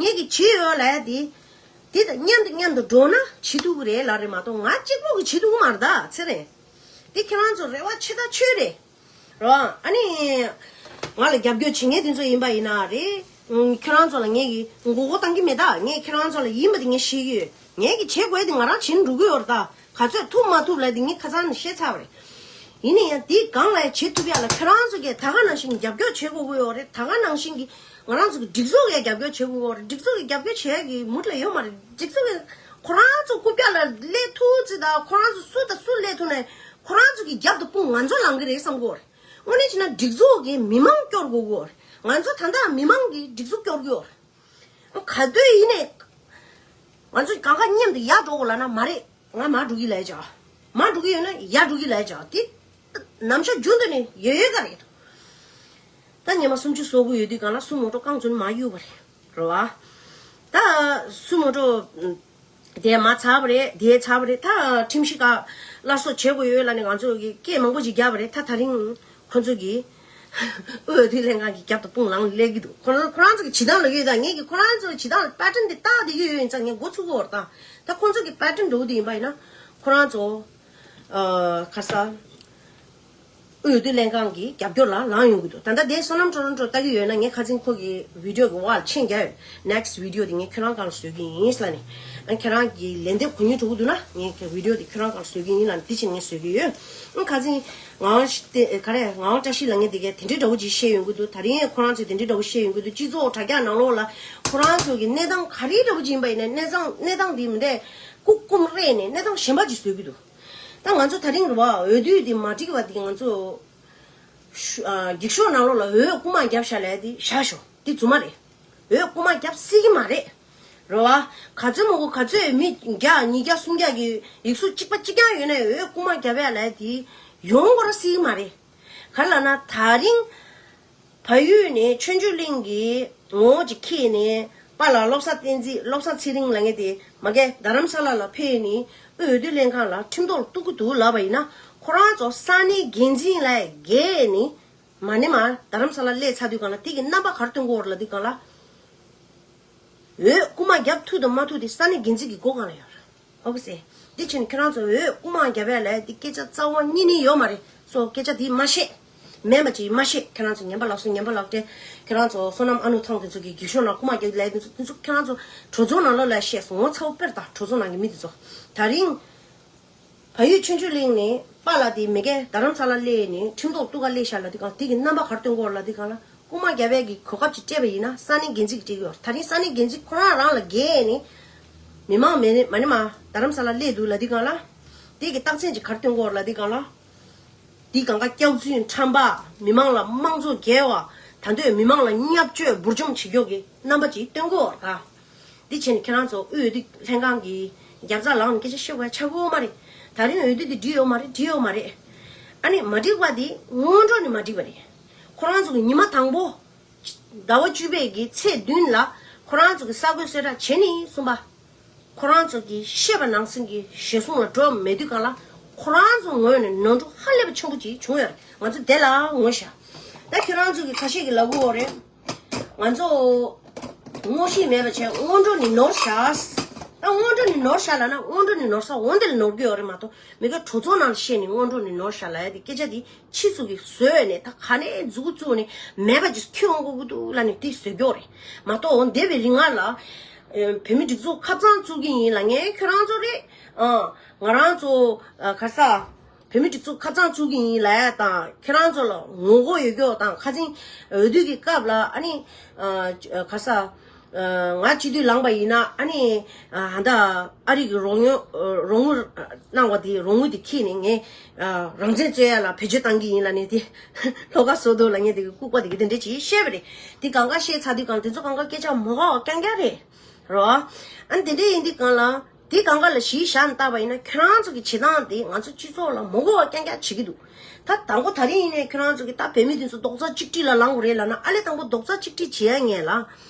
ངེད་ཀྱིས་བྱེད་ཡོད་ལབ་ཡ་དེ། དེ་དང་མཉམ་དུ་མཉམ་དུ་འགྲོ་ན་བྱེད་ཐུབ་ཀྱི་རེད་ལབ་རེད་མ་གཏོགས། ང་གཅིག་པོ་གིས་བྱེད་ཐུབ་ཀྱི་མ་རེད་ད། ཚེ་རིང་། དེ་ཁྱེད་རང་ཚོ་རེ་བ་ཆེ་ཐག་ཆོད་རེད། རོ། ཨ་ནི། ང་ལ་རྒྱབ་སྐྱོར་བྱེད་མཁན་དེ་ཚོ་ཡིན་པ་ཡིན་ན་རེད། ཁྱེད་རང་ཚོ་ལ་ངས་ཀྱི་མགོ་སྐོར་བཏང་གི་མེད་ད། ངས་ཁྱེད་རང་ཚོ་ལ་ཡིན་པ་དེ་ངས་ཤེས་ཀྱི་ཡོད། ངས་ཀྱི་བྱེད་དགོས་དེ་ང་རང་བྱེད་འགྲོ་གི་ཡོད་རེད་ད། ག་ཚོད་ཐུབ་མ་ཐུབ་ལབ་དེ་ངས་ཁ་སང་ནས་བཤད་ཚར་བ་རེད། ཡིན་ན་ཡང་དེའི་སྒང་ལ་བྱེད་ཐུབ་ཡ་ལ་ཁྱེད་རང་ཚོ་གིས་ད་ག་ནང་བཞིན་རྒྱབ་སྐྱོར་བྱེད་དགོས་ཀྱི་ཡོད་རེད། ད་ག་ནང་བཞིན་གྱི་ང་རང་ཚོ་གི་སྒྲིག་འཛུགས་ལ་རྒྱབ་སྐྱོར་བྱེད་དགོས་ཀྱི་ཡོད་རེད། སྒྲིག་འཛུགས་ཀྱི་རྒྱབ་སྐྱོར་བྱེད་ཡ་གི་མུ་མཐུད་ལ་ཡོད་མ་རེད། སྒྲིག་འཛུགས་ཀྱི་ཁོ་རང་ཚོ་རྐུབ་བཀྱག་ལ་སླེབས་ཐུབ་ཙི་ད། ཁོ་རང་ཚོ་སུ་དང་སུ་སླེབས་ཐུབ་ནའི་ཁོ་རང་ཚོ་གི་རྒྱབ་ཏུ་དཔུང་ང་ཚོ་ལངས་གི་རེད་བསམ་གྱི་ཡོད་རེད། དངོས་གནས་བྱས་ན་སྒྲིག་འཛུགས་ཀྱིས་མི་མང་སྐྱོར་དགོས་ཀྱི་ཡོད་རེད། ང་ཚོ་ད་ལྟ་མི་མང་གིས་སྒྲིག་འཛུགས་སྐྱོར་གྱི་ཡོད་རེད། ག་དུས་ཡིན་ནའི་ང་ཚོ་གང་ག་མཉམ་དུ་ཡར་འགྲོ་དགོས་ལབ་ན་མ་རེད། ང་མར་འགྲོ་གི་ལབ་ཡ་ཅིག་མར་འགྲོ་གི་ཡོད་ན་ཡར་འགྲོ་གི་ལབ་ཡ་ཅིག་དེ་ནམ་ཞག་རྒྱུན་དུ་ནས་ཡོད་ཡོད་ག་རེད། ད་ཉི་མ་སུམ་ཅུ་སོ་དགུ་ཡོད་དུས་སྒང་ལ་སུ་མོ་ཊ་རྐང་བཙུགས་ནས་མར་གཡུགས་པ་རེད། རེད་བ། ད་སུ་མོ་ཊ་དེ་མར་ཚར་བ་རེད། དེ་ཚར་བ་རེད། ད་ཁྲིམས་གཞི་ཁག་སླར་གསོ་བྱེད་དགོས་ཡོད་ལབ་ནས་ང་ཚོ་གིས་སྐད་མང་པོ་ཅིག་བརྒྱབ་པ་རེད། ད་ད་རིང་ཁོ་ཚོ་གིས་འོས་བསྡུ་ལྷན་ཁང་གི་རྒྱབ་ཏུ་དཔུང་ལངས་སླེབས་ཀྱི་འདུག་ཁོ་ཚོ་ཁོ་རང་ཚོ་གི་བྱེད་སྟངས་ལ་ཡོད་ད། ངས་ཀྱི་ཁོ་རང་ཚོ་གི་བྱེད་སྟངས་ལ་པེ་ཊན་དེ་བལྟས་བསྡད་ཀྱི་ཡོད། ཡིན་ཙང་ངས་མགོ་ཚོད་ཀྱི་ཡོད་རེད་ད། ད་ཁོ་ཚོ་གི་པེ་ཊན་འདྲ་བོ་དེ་ཡིན་པ་ཡིན་ན་ཁོ་རང་ཚོ། ཨ། ག་རེ་ཟེར། འོས་བསྡུ་ལྷན་ཁང་གི་རྒྱབ་སྐྱོར་ལ་ལངས་ཡོང་གི་འདུག་ད་ལྟ་དེ་བསོད་ནམས་ཊོ་རོན་ཊོ་ལྟ་གི་ཡོད་ན། ངས་ཁ་སང་ཁོ་གི་བི་ཌིའོ་གི་འོག་ལ་མཆན་རྒྱག་ཡོད། Next video དེ་ངས་ཁྱོད་རང་སྒང་ལ་བཟོ་གི་ཡིན་ལབ་ནས། ཨ་ཁྱེད་རང་གི་ལན་འདེབས་ག་ནས་འགྲོ་གི་འདུག་ན། ངས་ཁྱེད་བི་ཌིའོ་དེ་ཁྱོད་རང་སྒང་ལ་བཟོ་གི་ཡིན་ལབ་ནས། དེ་བྱས་ནས་ངས་བཟོ་གི་ཡོད། ཨ་ཁ་སང་ངག་དབང་ཤི་དེ་ག་རེ། ངག་དབང་བཀྲ་ཤིས་ལབ་མཁན་དེ་གས་དེ་འདྲའི་འདྲ་བོ་ཅིག་བཤད་ཡོང་གི་འདུག་ད་རིང་ཁོ་རང་ཚོས་དེ་འདྲའི་འདྲ་བོ་བཤད་ཡོང་གི་འདུག་སྤྱི་ཚོགས་དྲ་རྒྱ་ནང་ལོགས་ལ་ཁོ་རང་ཚོ་གི་གནས་སྟངས་ག་རེ་འདྲ་བོ་ཅིག་ཡིན་པ་ཡིན་ན། གནས་སྟངས་གནས་སྟངས་དེ་མི་འདྲ་རྐུ་རྐུམ་རེད་ནས་གནས་སྟངས་གཞན་པ་ཅིག་བཟོ་གི་འདུག་ད་ང་ཚོ་ད་རིང་རེད་བ། འོས་བསྡུ་དེ་མ་འགྲིག་པ་དེ་ང་ཚོ་ཤུ་ཨ་འགྱིག་ཤོག་ནང་ལོགས་ལ་འོས་རྐུ་མ་བརྒྱབ་བཞག་ལབ་ཡ་དེ་བཞག་ཤོག་དེ་རྫུན་མ་རེད། འོས་རྐུ་མ་བརྒྱབ་སྲིད་ཀྱི་མ་རེད། རེད་བ། ག་ཚོད་མང་པོ་ག་ཚོད་མི་བརྒྱ་ཉིས་བརྒྱ་སུམ་བརྒྱ་གི་ཡིག་གཟུགས་གཅིག་པ་གཅིག་རྐྱང་ཡོད་ན་འོས་རྐུ་མ་བརྒྱབ་ཡ་ལབ་ཡ་དེ་ཡོང་གི་ར་སྲིད་ཀྱི་མ་རེད། ག་རེ་ལབ་ན་ད་རིང་བལ་ཡུལ་ནས་ཆོས་འབྱོར་གླིང་གི་ངོ་བོ་ཅིག་འཁྱེར་ནས་པཱ་ལགས་བློ་བཟང་བསྟན་འཛིན། བློ་བཟང་ཚེ་རིང་ལབ་མཁན་དེ་མ་གི་རྡ་རམ་ས་ལ་ལ་ཕེབས་ནས་འོས་བསྡུ་ལྷན་ཁང་ལ་ཁྲིམས་ཐོག་ལ་གཏུག་གི་འདུག་ལབ་པ་ཡིན་ན། ཁོ་རང་ཚོ་ས་གནས་འགན་འཛིན་ལ་བརྒལ་ནས་མ་ནི་མ་རྡ་རམ་ས་ལ་སླེབས་ཚར་དུས་སྒང་ལ་དེ་གི་རྣམ་པ་ག་རེ་སྟོན་གྱི་ཡོད་རེད་ལབ་དུས་སྒང་ལ། འོས་རྐུ་མ་བརྒྱབ་ཐུབ་དང་མ་ཐུབ་དེ་ས་གནས་འགན་འཛིན་གྱི་སྒོ་སྒང་ལ་ཡོད་རེད། ཨོ་ཁེ་སེ། འདི་ཕྱིན་ཁྱེད་རང་ཚོ་འོས་རྐུ་མ་བརྒྱབ་ཡ་ལབ་ཡ་འདི་སྐད་ཆ་རྩ་བ་ཉིད་ནས་ཡོད་མ་རེད། སོ་སྐད་ཆ་འདི་མ་བཤད། མེད་པ་ཅིག་མ་བཤད། ཁྱེད་རང་ཚོ་ངན་པ་ལགས་སོ། ངན་པ་ལགས་ཏེ། ཁྱེད་རང་ཚོ་བསོད་ནམས་ཨ་ནུ་ཐང་དེ་ཚོ་གི་འགྱིག་ཤོག་ནང་རྐུ་མ་བརྒྱབ་ལབ་ཡ་དེ་ཚོ་དེ་ཚོ་ཁྱེད་རང་ཚོ་གྲོས་ཚོགས་ནང་ལོགས་ལ་བཤད་སོང་། ངོ་ཚ་བོ་དཔེར་ད་གྲོས་ཚོགས་ནང་གི་མི་དེ་ཚོ། ད་རིང་བལ་ཡུལ་ཆོས་འབྱོར་གླིང་ནས་པཱ་ལགས་དེ་མ་གི་རྡ་རམ་ས་ལ་སླེབས་ནས་ཁྲིམས་ཐོག་ལ་གཏུག་ག་སླེབས་ཤག་ལབ་དུས་སྒང་དེ་གི་རྣམ་པ་ག་རེ་སྟོན་གྱི་ཡོད་རེད་ལབ་དུས་སྒང་ལ། རྐུ་མ་བརྒྱབ་ཡ་གི་གོ་སྐབས་ཅིག་སྤྲད་པ་ཡིན་ན་ས་གནས་འགན་འཛིན་གྱིས་སྤྲད་ཀྱི་ཡོད་རེད། ད་རིང་ས་གནས་འགན་འཛིན་ཁོ་རང་རང་ལ་བརྒལ་ནས་མི་མང་མེད་ནས་མ་ནི་མ་རྡ་རམ་ས་ལ་སླེབས་འདུག་ལབ་དུས་སྒང་ལ། དེ་གི་རྟགས་མཚན་ཅིག་ག་རེ་སྟོན་གྱི་ཡོད་རེད་ལབ་དུས་སྒང་ལ། དེ་སྒང་ག་སྐྱག་རྫུན་ཁྲམ་པ། མི་མང་ལ་དམངས་གཙོ་འགལ་བ། ད་འདོད་མི་མང་ལ་བརྙས་བཅོས་འབུར་འཇོམས་བྱེད་ཀྱི་ཡོད་ཀྱི་རྣམ་པ་ཅིག་སྟོན་གྱི་ཡོད་རེད་ད། འདི་བྱས་ནས་ཁྱེད་རང་ཚོ་འོས་བསྡུ་ལྷན་ཁང་གི་རྒྱབ་རྩ་ལངས་ནས་སྐད་ཆ་བཤད་དགོས་ཡ་ཆགས་ཀྱི་ཡོད་མ་རེད། ད་རིང་འོས་བསྡུ་འདི་འགྲིག་ཡོད་མ་རེད། འགྲིག་ཡོད་མ་རེད། ཨ་ནི་མ་འགྲིག་པ་འདི་སྔོན་འགྲོ་ནས་མ་འགྲིག་པ་རེད། ཁོ་རང་ཚོ་གི་ཉི་མ་དང་པོ། ཟླ་བ་བཅུ་པའི་གི་ཚེས་བདུན་ལ་ཁོ་རང་ཚོ་གི་གསར་འགོད་གསལ་བསྒྲགས་བྱས་ནས་གསུམ་པ། ཁོ་རང་ཚོ་གི་བཤད་པ་ནང་ཚན་གི་གཞིར་བཟུང་ལ་འགྲོ་མེད་དུས་སྒང་ལ་ཁོ་རང་ཚོ་ངོས་ནས་ནོར་འཁྲུལ་ཧ་ལས་པ་ཆེན་པོ་ཅིག་བྱུང་ཡོད་རེད། ང་ཚོ་དེ་ལ་ངོ་ཤེས། ད་ཁྱེད་རང་ཚོ་གི་ཁ་ཤས་ཀྱིས་ལབ་ཀྱི་ཡོད་རེད། ང་ཚོ་ངོ་ཤེས་མེད་པ་བྱས་སྔོན་འགྲོ་ནས་ནོར་བཞག་ད་སྔོན་འགྲོ་ནས་ནོར་བཞག་ལབ་ན་སྔོན་འགྲོ་ནས་ནོར་ས་འོ་འདི་ལ་ནོར་གྱི་ཡོད་རེད་མ་གཏོགས། མི་ག་གྲོས་ཚོགས་ནང་ལ་བཤད་ནས་སྔོན་འགྲོ་ནས་ནོར་བཞག་ལབ་ཡ་དེ་སྐད་ཆ་དེ་ཕྱི་ཚུལ་གྱིས་བཟོས་ནས་ད་ག་ནས་མཛུབ་གུ་བཙུགས་ནས་མེད་པ་ཅིག་ཁྱོན་འོང་གི་འདུག་ལབ་ནས་དེ་བཟོས་ཀྱི་ཡོད་རེད་མ་གཏོགས། འོ་འདས་པའི་རིང་ང་ལ་བོད་མི་སྒྲིག་འཛུགས་ཁ་གཙང་བཙུགས་ཀྱི་ཡིན་ལབ་མཁན་ཁྱོད་རང་ཚོ་རེད། ཨ་ང་རང་ཚོ་ཨ་ག་ས་བོད་མི་སྒྲིག་འཛུགས་ཁ་གཙང་བཙུགས་ཀྱི་ཡིན་ལབ་ཡ་དང་། ཁྱེད་རང་ཚོ་ལ་ངོ་རྒོལ་ཡོད་ཀྱོག་དང་། ཁ་སང་འོས་བསྡུ་གི་སྐབས་ལ་ཨ་ནི་ཨ་ག་ས་ང་སྤྱི་འཐུས་ལངས་པ་ཡིན་ན་ཨ་ནི་ཨ་ད་ཨ་རི་གི་རོགས་ཡོང་རོགས་དངུལ་གནང་བ་དེ་རོགས་དངུལ་དེ་ཁྱེར་ནས་ངས་རང་བཙན་རྩོད་ཡ་ལ་བེད་སྤྱོད་བཏང་གི་ཡིན་ལབ་ནས་དེ་ལྷོ་ཁ་བཟོ་འདུག་ལབ་མཁན་དེ་གི་ལྐུགས་པ་དེ་གི་དེ་འདྲས་ཅིག་བཤད་པ་རེད། དེ་གང་ག་བཤད་ཚར་དུས་སྒང་དེ་ཚོ་གང་ག་སྐད་ཆ་མ་གོ་བ་རྐྱང་རྐྱང་རེད་རོ། ཨ་ནི་དེ་འདྲས་ཡིན་དུས་སྒང་ལ་དེ་གང་ག་ལ་གཞི་བཞག་ནས་བལྟས་པ་ཡིན་ན་ཁྱེད་རང་ཚོ་གི་བྱེད་སྟངས་དེ་ང་ཚོ་སྤྱི་ཚོགས་ལ་མ་གོ་བ་རྐྱང་རྐྱང་བྱེད་ཀྱི་འདུག་ད་དང་པོ་ད་རིང་ཡིན་ནའི་ཁྱེད་རང་ཚོ་གི་ད་བོད་མི་དེ་ཚོ་རྡོག་རྩ་གཅིག་སྒྲིལ་ལ་ལངས་དགོས་རེད་ལབ་ན། ཨ་ལས་དང་པོ་རྡོག་རྩ་གཅིག་སྒྲིལ་བྱེད་ཡ་ངེས་ལ་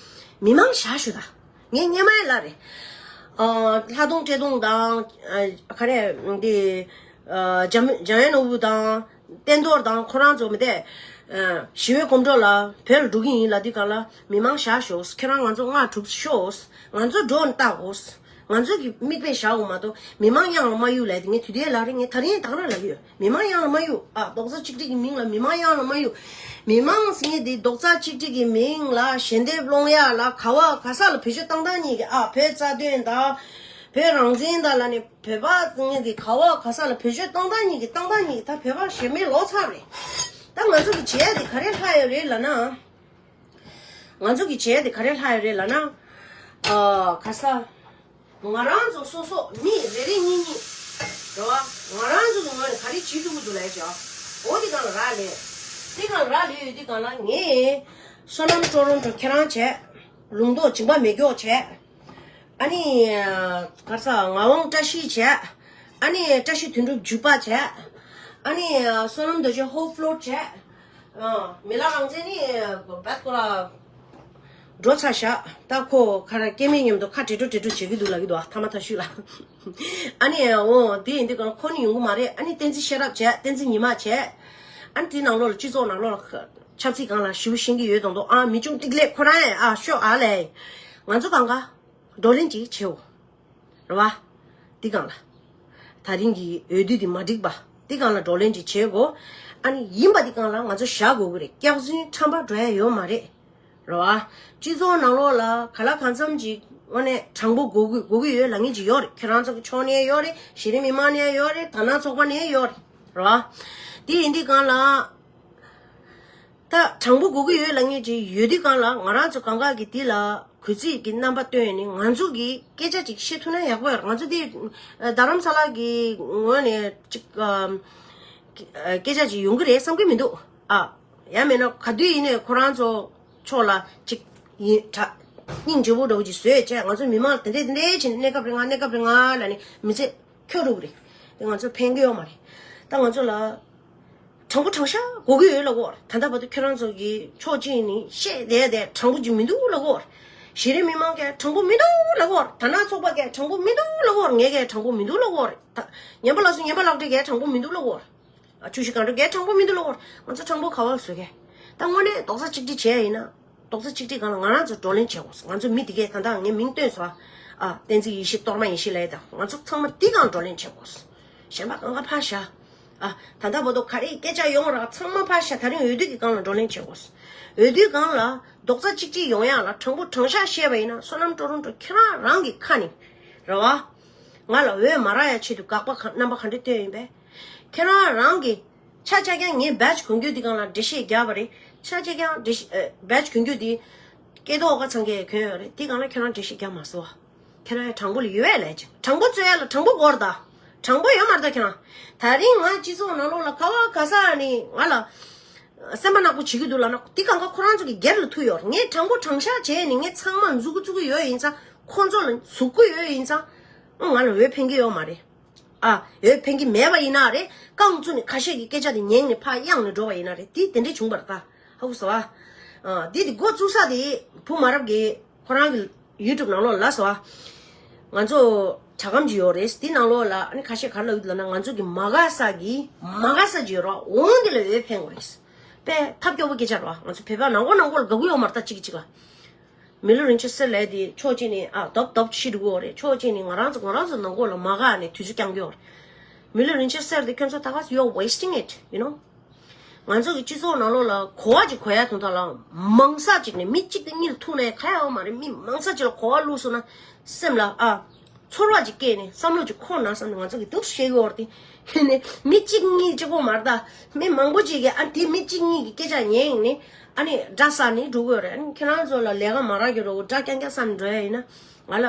མི་མང་བཞག་ཞུ་ད། ངས་སྔོན་མ་ཡང་ལབ་རེད། ཨ་ལྷ་གདོང་བཀྲས་མཐོང་དང་ཨ་ག་རེ་འདི་ཨ་འཇམ་འཇམ་དབྱངས་ནོར་བུ་དང་བསྟན་རྡོར་དང་ཁོ་རང་ཚོ་མི་དེ་ཨ་ཞི་བའི་གོམ་བགྲོད་ལ་བོད་ལ་འགྲོ་གི་ཡིན་ལབ་དུས་སྒང་ལ་མི་མང་བཞག་ཤོག་ཁྱེད་རང་ང་ཚོ་མངགས་གྲུབ་ཤོག་ང་ཚོ་འགྲོ་ནས་བལྟ་དགོས། ང་ཚོ་གི་མིག་དཔེ་བཞག་དགོས་མ་གཏོགས། མི་མང་གཡང་ལ་མ་གཡུག་ལབ་དེ་ངས་དུས་དེ་ལབ་རེད། ངས་ད་རིང་ད་ག་རང་ལབ་ཀྱི་ཡོད། མི་མང་གཡང་ལ་མ་གཡུག་ཨ་རྡོག་རྩ་གཅིག་སྒྲིལ་གྱི་མིང་ལ་མི་མང་གཡང་ལ་མ་གཡུག་མི་མང་ཟེར་མཁན་དེ་རྡོག་རྩ་གཅིག་སྒྲིལ་གྱི་མིང་ལ་ཞལ་འདེབས་སློང་ཡ་ལ་ག་བ་ག་ས་ལ་བེད་སྤྱོད་བཏང་སྟངས་གཉིས་ཀྱི་ཨ་བོད་རྩ་དོན་དང་བོད་རང་བཙན་དང་ལབ་ནས་བོད་པ་ཟེར་མཁན་དེ་ག་བ་ག་ས་ལ་བེད་སྤྱོད་བཏང་སྟངས་གཉིས་ཀྱི་བཏང་སྟངས་གཉིས་ཀྱི་ད་བོད་པ་ཞེ་མེད་ལོག་ཚར་རེད། ད་ང་ཚོ་གི་བྱེད་ཡ་དེ་ག་རེ་ལྷག་ཡོད་རེད་ལབ་ན། ང་ཚོ་གི་བྱེད་ཡ་དེ་ག་རེ་ལྷག་ཡོད་རེད་ལབ་ན། ཨ་ག་ས། ང་རང་ཚོ་སོ་སོ་མི་རེ་རེ་གཉིས་གཉིས་རེད་བ། ང་རང་ཚོ་གི་ངོས་ནས་ག་རེ་བྱེད་ཐུབ་ཀྱི་འདུག་ལབ་ཡ་བྱས། འོ་དེ་སྒང་ལ་རག་ལས། དེ་སྒང་ལ་རག་ལས་ཡོད་དེ་སྒང་ལ་ངས་བསོད་ནམས་ཊོ་རོན་ཊོ་ཁྱེད་རང་བྱས། ལུང་རྟོགས་འཇིགས་པ་མེད་སྐྱོག་བྱས། ཨ་ནི་ག་ས་ངག་དབང་བཀྲ་ཤིས་བྱས། ཨ་ནི་བཀྲ་ཤིས་དོན་གྲུབ་འཇུག་པ་བྱས། ཨ་ནི་བསོད་ནམས་རྡོ་རྗེ་ཧོ་ཕློ་བྱས། ཨ་མི་ལ་རང་བཙན་ནི་བད་ཁོ་ར་འགྲོ་ཚར་ཤག་ད་ཁོ་ཁ་ར་སྐྱེ་དམན་མཉམ་དུ་ཁ་བྲལ་འགྲོ་བྲལ་འགྲོ་བྱེད་ཀྱི་འདུག་ལབ་ཀྱི་འདུག་ཨ་ཐ་མ་ཐ་ཤུ་ལ། ཨ་ནི་འོ་དེ་ཡིན་དུས་གང་ཁོ་ནི་ཡོང་གི་མ་རེད། ཨ་ནི་བསྟན་འཛིན་ཤེས་རབ་བྱས། བསྟན་འཛིན་ཉི་མ་བྱས། ཨ་ནི་དེ་ནང་ལོགས་ལ་སྤྱི་ཚོགས་ནང་ལོགས་ལ་ཆབ་སྲིད་སྒང་ལ་ཞེ་པོ་ཤེས་ཀྱི་ཡོད་མདོག་མདོག་ཨ་མི་ཆུང་ཏིག་ལེ་ཁོ་རང་ཨེ་ཨ་ཤོག་ཨ་ལས། ང་ཚོ་གང་ག་བགྲོ་གླེང་ཅིག་བྱེད་འོ། རེད་བ། འདི་སྒང་ལ། ད་རིང་གི་འོས་བསྡུ་འདི་མ་འགྲིག་པ། འདི་སྒང་ལ་བགྲོ་གླེང་ཅིག་བྱེད་དགོས། ཨ་ནི་ཡིན་པ་འདི་སྒང་ལ་ང་ཚོ་བཞག་དགོས་ཀྱི་རེད། སྐྱག་རྫུན་ཁྲམ་པ་འགྲོ་ཡ་ཡོད་མ་རེད། རེད་བ། སྤྱི་ཚོགས་ནང་ལོགས་ལ་ག་ལ་གང་འཚམ་ཅིག་དངོས་གནས་དྲང་པོ་དགོས་ཀྱི་དགོས་ཀྱི་ཡོད་ལབ་མཁན་ཅིག་ཡོད་རེད། ཁྱེད་རང་ཚོ་གི་ཕྱོགས་ནས་ཡོད་རེད། གཞི་རིམ་མི་མང་ནས་ཡོད་རེད། དར་ནག་ཚོགས་པ་ནས་ཡོད་རེད། རེད་བ། དེ་ཡིན་དུས་སྒང་ལ། ད་དྲང་པོ་དགོས་ཀྱི་ཡོད་ལབ་མཁན་ཅིག་ཡོད་དུས་སྒང་ལ། ང་རང་ཚོ་གང་ག་གི་འདི་ལ་གུས་བརྩི་གི་རྣམ་པ་སྟོན་ནས་ང་ཚོ་གི་སྐད་ཆ་ཅིག་བཤད་ཐུབ་ན་ཡག་པོ་ཡོད་རེད། ང་ཚོ་འདི་རྡ་རམ་ས་ལ་གི་ངོས་ནས་ཅིག་ཨ། སྐད་ཆ་ཅིག་ཡོང་གི་རེད་བསམ་གི་མི་འདུག་ཨ། ཡང་མིན་ན་ག་དུས་ཡིན་ནའི་ཁོ་རང་ཚོ་ཕྱོགས་ལ་ཅིག་ཡིན་དྲ་སྙིང་རྗེ་པོ་འདྲ་བོ་ཅིག་བཟོས་བྱས། ང་ཚོ་མི་མང་ལ་དེ་འདྲས་དེ་འདྲས་བྱས་ནས་གནས་སྐབས་རིང་ང་གནས་སྐབས་རིང་ང་ལབ་ནས་མི་ཚེ་འཁྱོལ་འགྲོ་གི་རེད། དེ་ང་ཚོ་ཕན་གི་ཡོད་མ་རེད། ད་ང་ཚོ་ལ་དྲང་པོ་དྲང་བཞག་དགོས་ཀྱི་ཡོད་ལབ་གོ། ད་ལྟ་བར་དུ་ཁྱོད་རང་ཚོ་གི་ཕྱོགས་གཅིག་ནས་བཤད་བསྡད་བསྡད་དྲང་པོ་ཅིག་མི་འདུག་ལབ་གོ། གཞི་རིམ་མི་མང་གས་དྲང་པོ་མི་འདུག་ལབ་གོ། དར་ནག་ཚོགས་པ་གས་དྲང་པོ་མི་འདུག་ལབ་གོ། ངས་གས་དྲང་པོ་མི་འདུག་ལབ་གོ། ད་ཉན་པ་ལགས་སོ། ཉན་པ་ལགས་འདྲས་གས་དྲང་པོ་མི་འདུག་ལབ་གོ། ཨ། ཆུ་བཞི་སྒང་དྲུག་གས་དྲང་པོ་མི་འདུག་ལབ་གོ། ང་ཚོ་དྲང་པོ་ག་པར་བཟོ་གས། ད་དངོས་གནས་རྡོག་རྩ་གཅིག་སྒྲིལ་བྱས་ཡིན་ན། རྡོག་རྩ་གཅིག་སྒྲིལ་སྒང་ལ་ང་རང་ཚོ་བགྲོ་གླེང་བྱེད་དགོས། ང་ཚོ་མི་དེ་གས་ད་ལྟ་ངས་མིང་བཏོན་སོང་། ཨ། བསྟན་འཛིན་ཡེ་ཤེས། གཏོར་མ་ཡེ་ཤེས་ལབ་ཡ་ད། ང་ཚོ་ཚང་མ་འདི་སྒང་བགྲོ་གླེང་བྱེད་དགོས། གཞན་པ་གང་ག་ཕར་བཞག། ཨ། ད་ལྟ་བར་དུ་ག་རེ་སྐད་ཆ་ཡོང་ར་ཚང་མ་ཕར་བཞག། ད་རིང་འོས་བསྡུ་གི་སྒང་ལ་བགྲོ་གླེང་བྱེད་དགོས། འོས་བསྡུའི་སྒང་ལ་རྡོག་རྩ་གཅིག་སྒྲིལ་ཡོང་ཡ་ལ་དྲང་པོ་དྲང་བཞག་བཤད་པ་ཡིན་ན། བསོད་ནམས་ཀྲོ་རོན་ཀྲོ་ཁྱེད་རང་རང་གི་ཁ་ནས་རེད་བ། ང་ལ་འོས་མ་རག་ཡ་ཆེད་དུ་དགག་པ་ག་རྣམ་པ་ག་འདྲ་བཏོན་ཡིན་པས། ཁྱེད་རང་རང་གི་ཆ་ཆ་རྐྱང་ངའི་བེ་ཇི་གོན་རྒྱུ་འདི་སྒང་ལ་འགྲེལ་བཤད་རྒྱག་པ་རེད། ཆ་ཆ་རྐྱང་འགྲེལ་བཤད་ཨ། བེ་ཇི་གོན་རྒྱུ་འདི་སྐལ་རྡོར་ཨོ་དཀར་ཚང་གིས་གོན་ཡོད་རེད། འདི་སྒང་ལ་ཁྱེད་རང་འགྲེལ་བཤད་རྒྱག་མ་སོང་བ། ཁྱེད་རང་ཡང་དྲང་པོ་ལ་ཡོད་ལས་ཀྱི། དྲང་པོ་རྩོད་ཡ་ལ་དྲང་པོ་དགོས་རེད་ད། དྲང་པོ་ཡོད་མ་རེད་ད་ཁྱེད་རང་། ད་རིང་ང་སྤྱི་ཚོགས་ནང་ལོགས་ལ་ག་བ་ག་ས་ནས་ང་ལ་སེམས་པ་ནག་པོ་བྱེད་ཀྱི་འདུག་ལབ་ན། འདི་སྒང་ག་ཁོ་རང་ཚོ་གི་སྒེར་ལ་ཐུག་ཡོད་རེད། ངས་དྲང་པོ་དྲང་བཞག་བྱས་ནས་ངས་ཚང་མ་མཛུབ་གུ་བཙུགས་ཀྱི་ཡོད་ཡིན་ཙང་། ཁོ་ཚོ་ལ་ཟུག་གི་ཡོད་ཡིན་ཙང་། ང་ལ་འོས་འཕེན་གྱི་ཡོད་མ་རེད། ཨ། འོས་འཕེན་གྱི་མེད་པ་ཡིན་ན་རེད། རྐང་བཙུགས་ནས་ཁ་ཤས་ཀྱི་སྐད་ཆ་དེ་ཉན་ནས་ཕར་གཡེང་ནས་འགྲོ་བ་ཡིན་ན་རེད། དེ་དེ་འདྲས་བྱུང་བ་རེད་ད། ཧ་གོ་སོང་ཨ། ཨ། དེ་དེ་འགོ་བཙུགས་ས་དེ་བུ་མ་རབས་ཀྱི་ཁོ་རང་གི་ཡུ་ཊུབ་ནང་ལོགས་ལ་སོང་ཨ། ང་ཚོ་དྲ་སྒམ་ཅིག་ཡོད་རེད། དེ་ནང་ལོགས་ལ་ཨ་ནི་ཁ་ཤས་ག་རེ་ལབ་ཡོད་ལབ་ན། ང་ཚོ་གི་མ་དགའ་ས་གི་མ་དགའ་ས་ཅིག་ཡོད་རེད། འོ་དེ་ལ་འོས་འཕེན་དགོས་རེད། དཔེ་ཐབས་སྐྱོ་པོ་སྐད་ཆ་རེད་བ། ང་ཚོ་བོད་པ་ནང་ཁོག་ནང་ཁོག་ལ་དགའ་གི་ཡོད་མ་རེད་ད། གཅིག་གིས་གཅིག་ལ། མི་ལུས་རིན་ཆེན་གསེར་ལབ་དེ་ཕྱོགས་གཅིག་ནས་ཨ་རྡོབ་རྡོབ་ཤི་འགྲོ་གི་ཡོད་རེད། ཕྱོགས་གཅིག་ནས་ང་རང་ཚོ་ང་རང་ཚོ་ནང་ཁོག་ལ་མ་དགའ་ནས་དུས་ཚོད་བསྐྱང་གི་ཡོད་རེད། མི་ལུས་རིན་ཆེན་གསེར་དེ་ཁྱོད་ཚོ་ད་ག་you're wasting it, you know. ང་ཚོ་གི་སྤྱི་ཚོགས་ནང་ལོགས་ལ་གོ་བ་ཅིག་གོ་ཡ་དོན་དག་ལ། མང་ས་ཅིག་ནས་མི་གཅིག་དང་གཉིས་ལ་ཐུག་ནས་ག་ཡ་ཡོད་མ་རེད། མི་མང་ས་ཅིག་ལ་གོ་བ་བླུགས་སོང་ན་སེམས་ལ་ཨ། ཚོར་བ་ཅིག་སྐྱེས་ནས་བསམ་བློ་ཅིག་འཁོར་ན་བསམ་ནས་ང་ཚོ་གི་འདུག་བཤད་གི་ཡོད་རེད་དེ། ཡིན་ནའི་མི་གཅིག་གཉིས་གཅིག་པོ་མ་རེད་ད། མི་མང་པོ་ཅིག་གིས་ཨ་དེ་མི་གཅིག་གཉིས་ཀྱི་སྐད་ཆ་ཉན་ནས་ཨ་ནི་སྒྲ་བསགས་ནས་འགྲོ་གི་ཡོད་རེད། ཨ་ནི་ཁྱེད་རང་ཚོ་ལ་ལས་ཀ་མ་རག་གི་རོགས་སྒྲ་རྐྱང་རྐྱང་བསགས་ནས་འགྲོ་ཡ་ཡིན་ན། ང་ལ་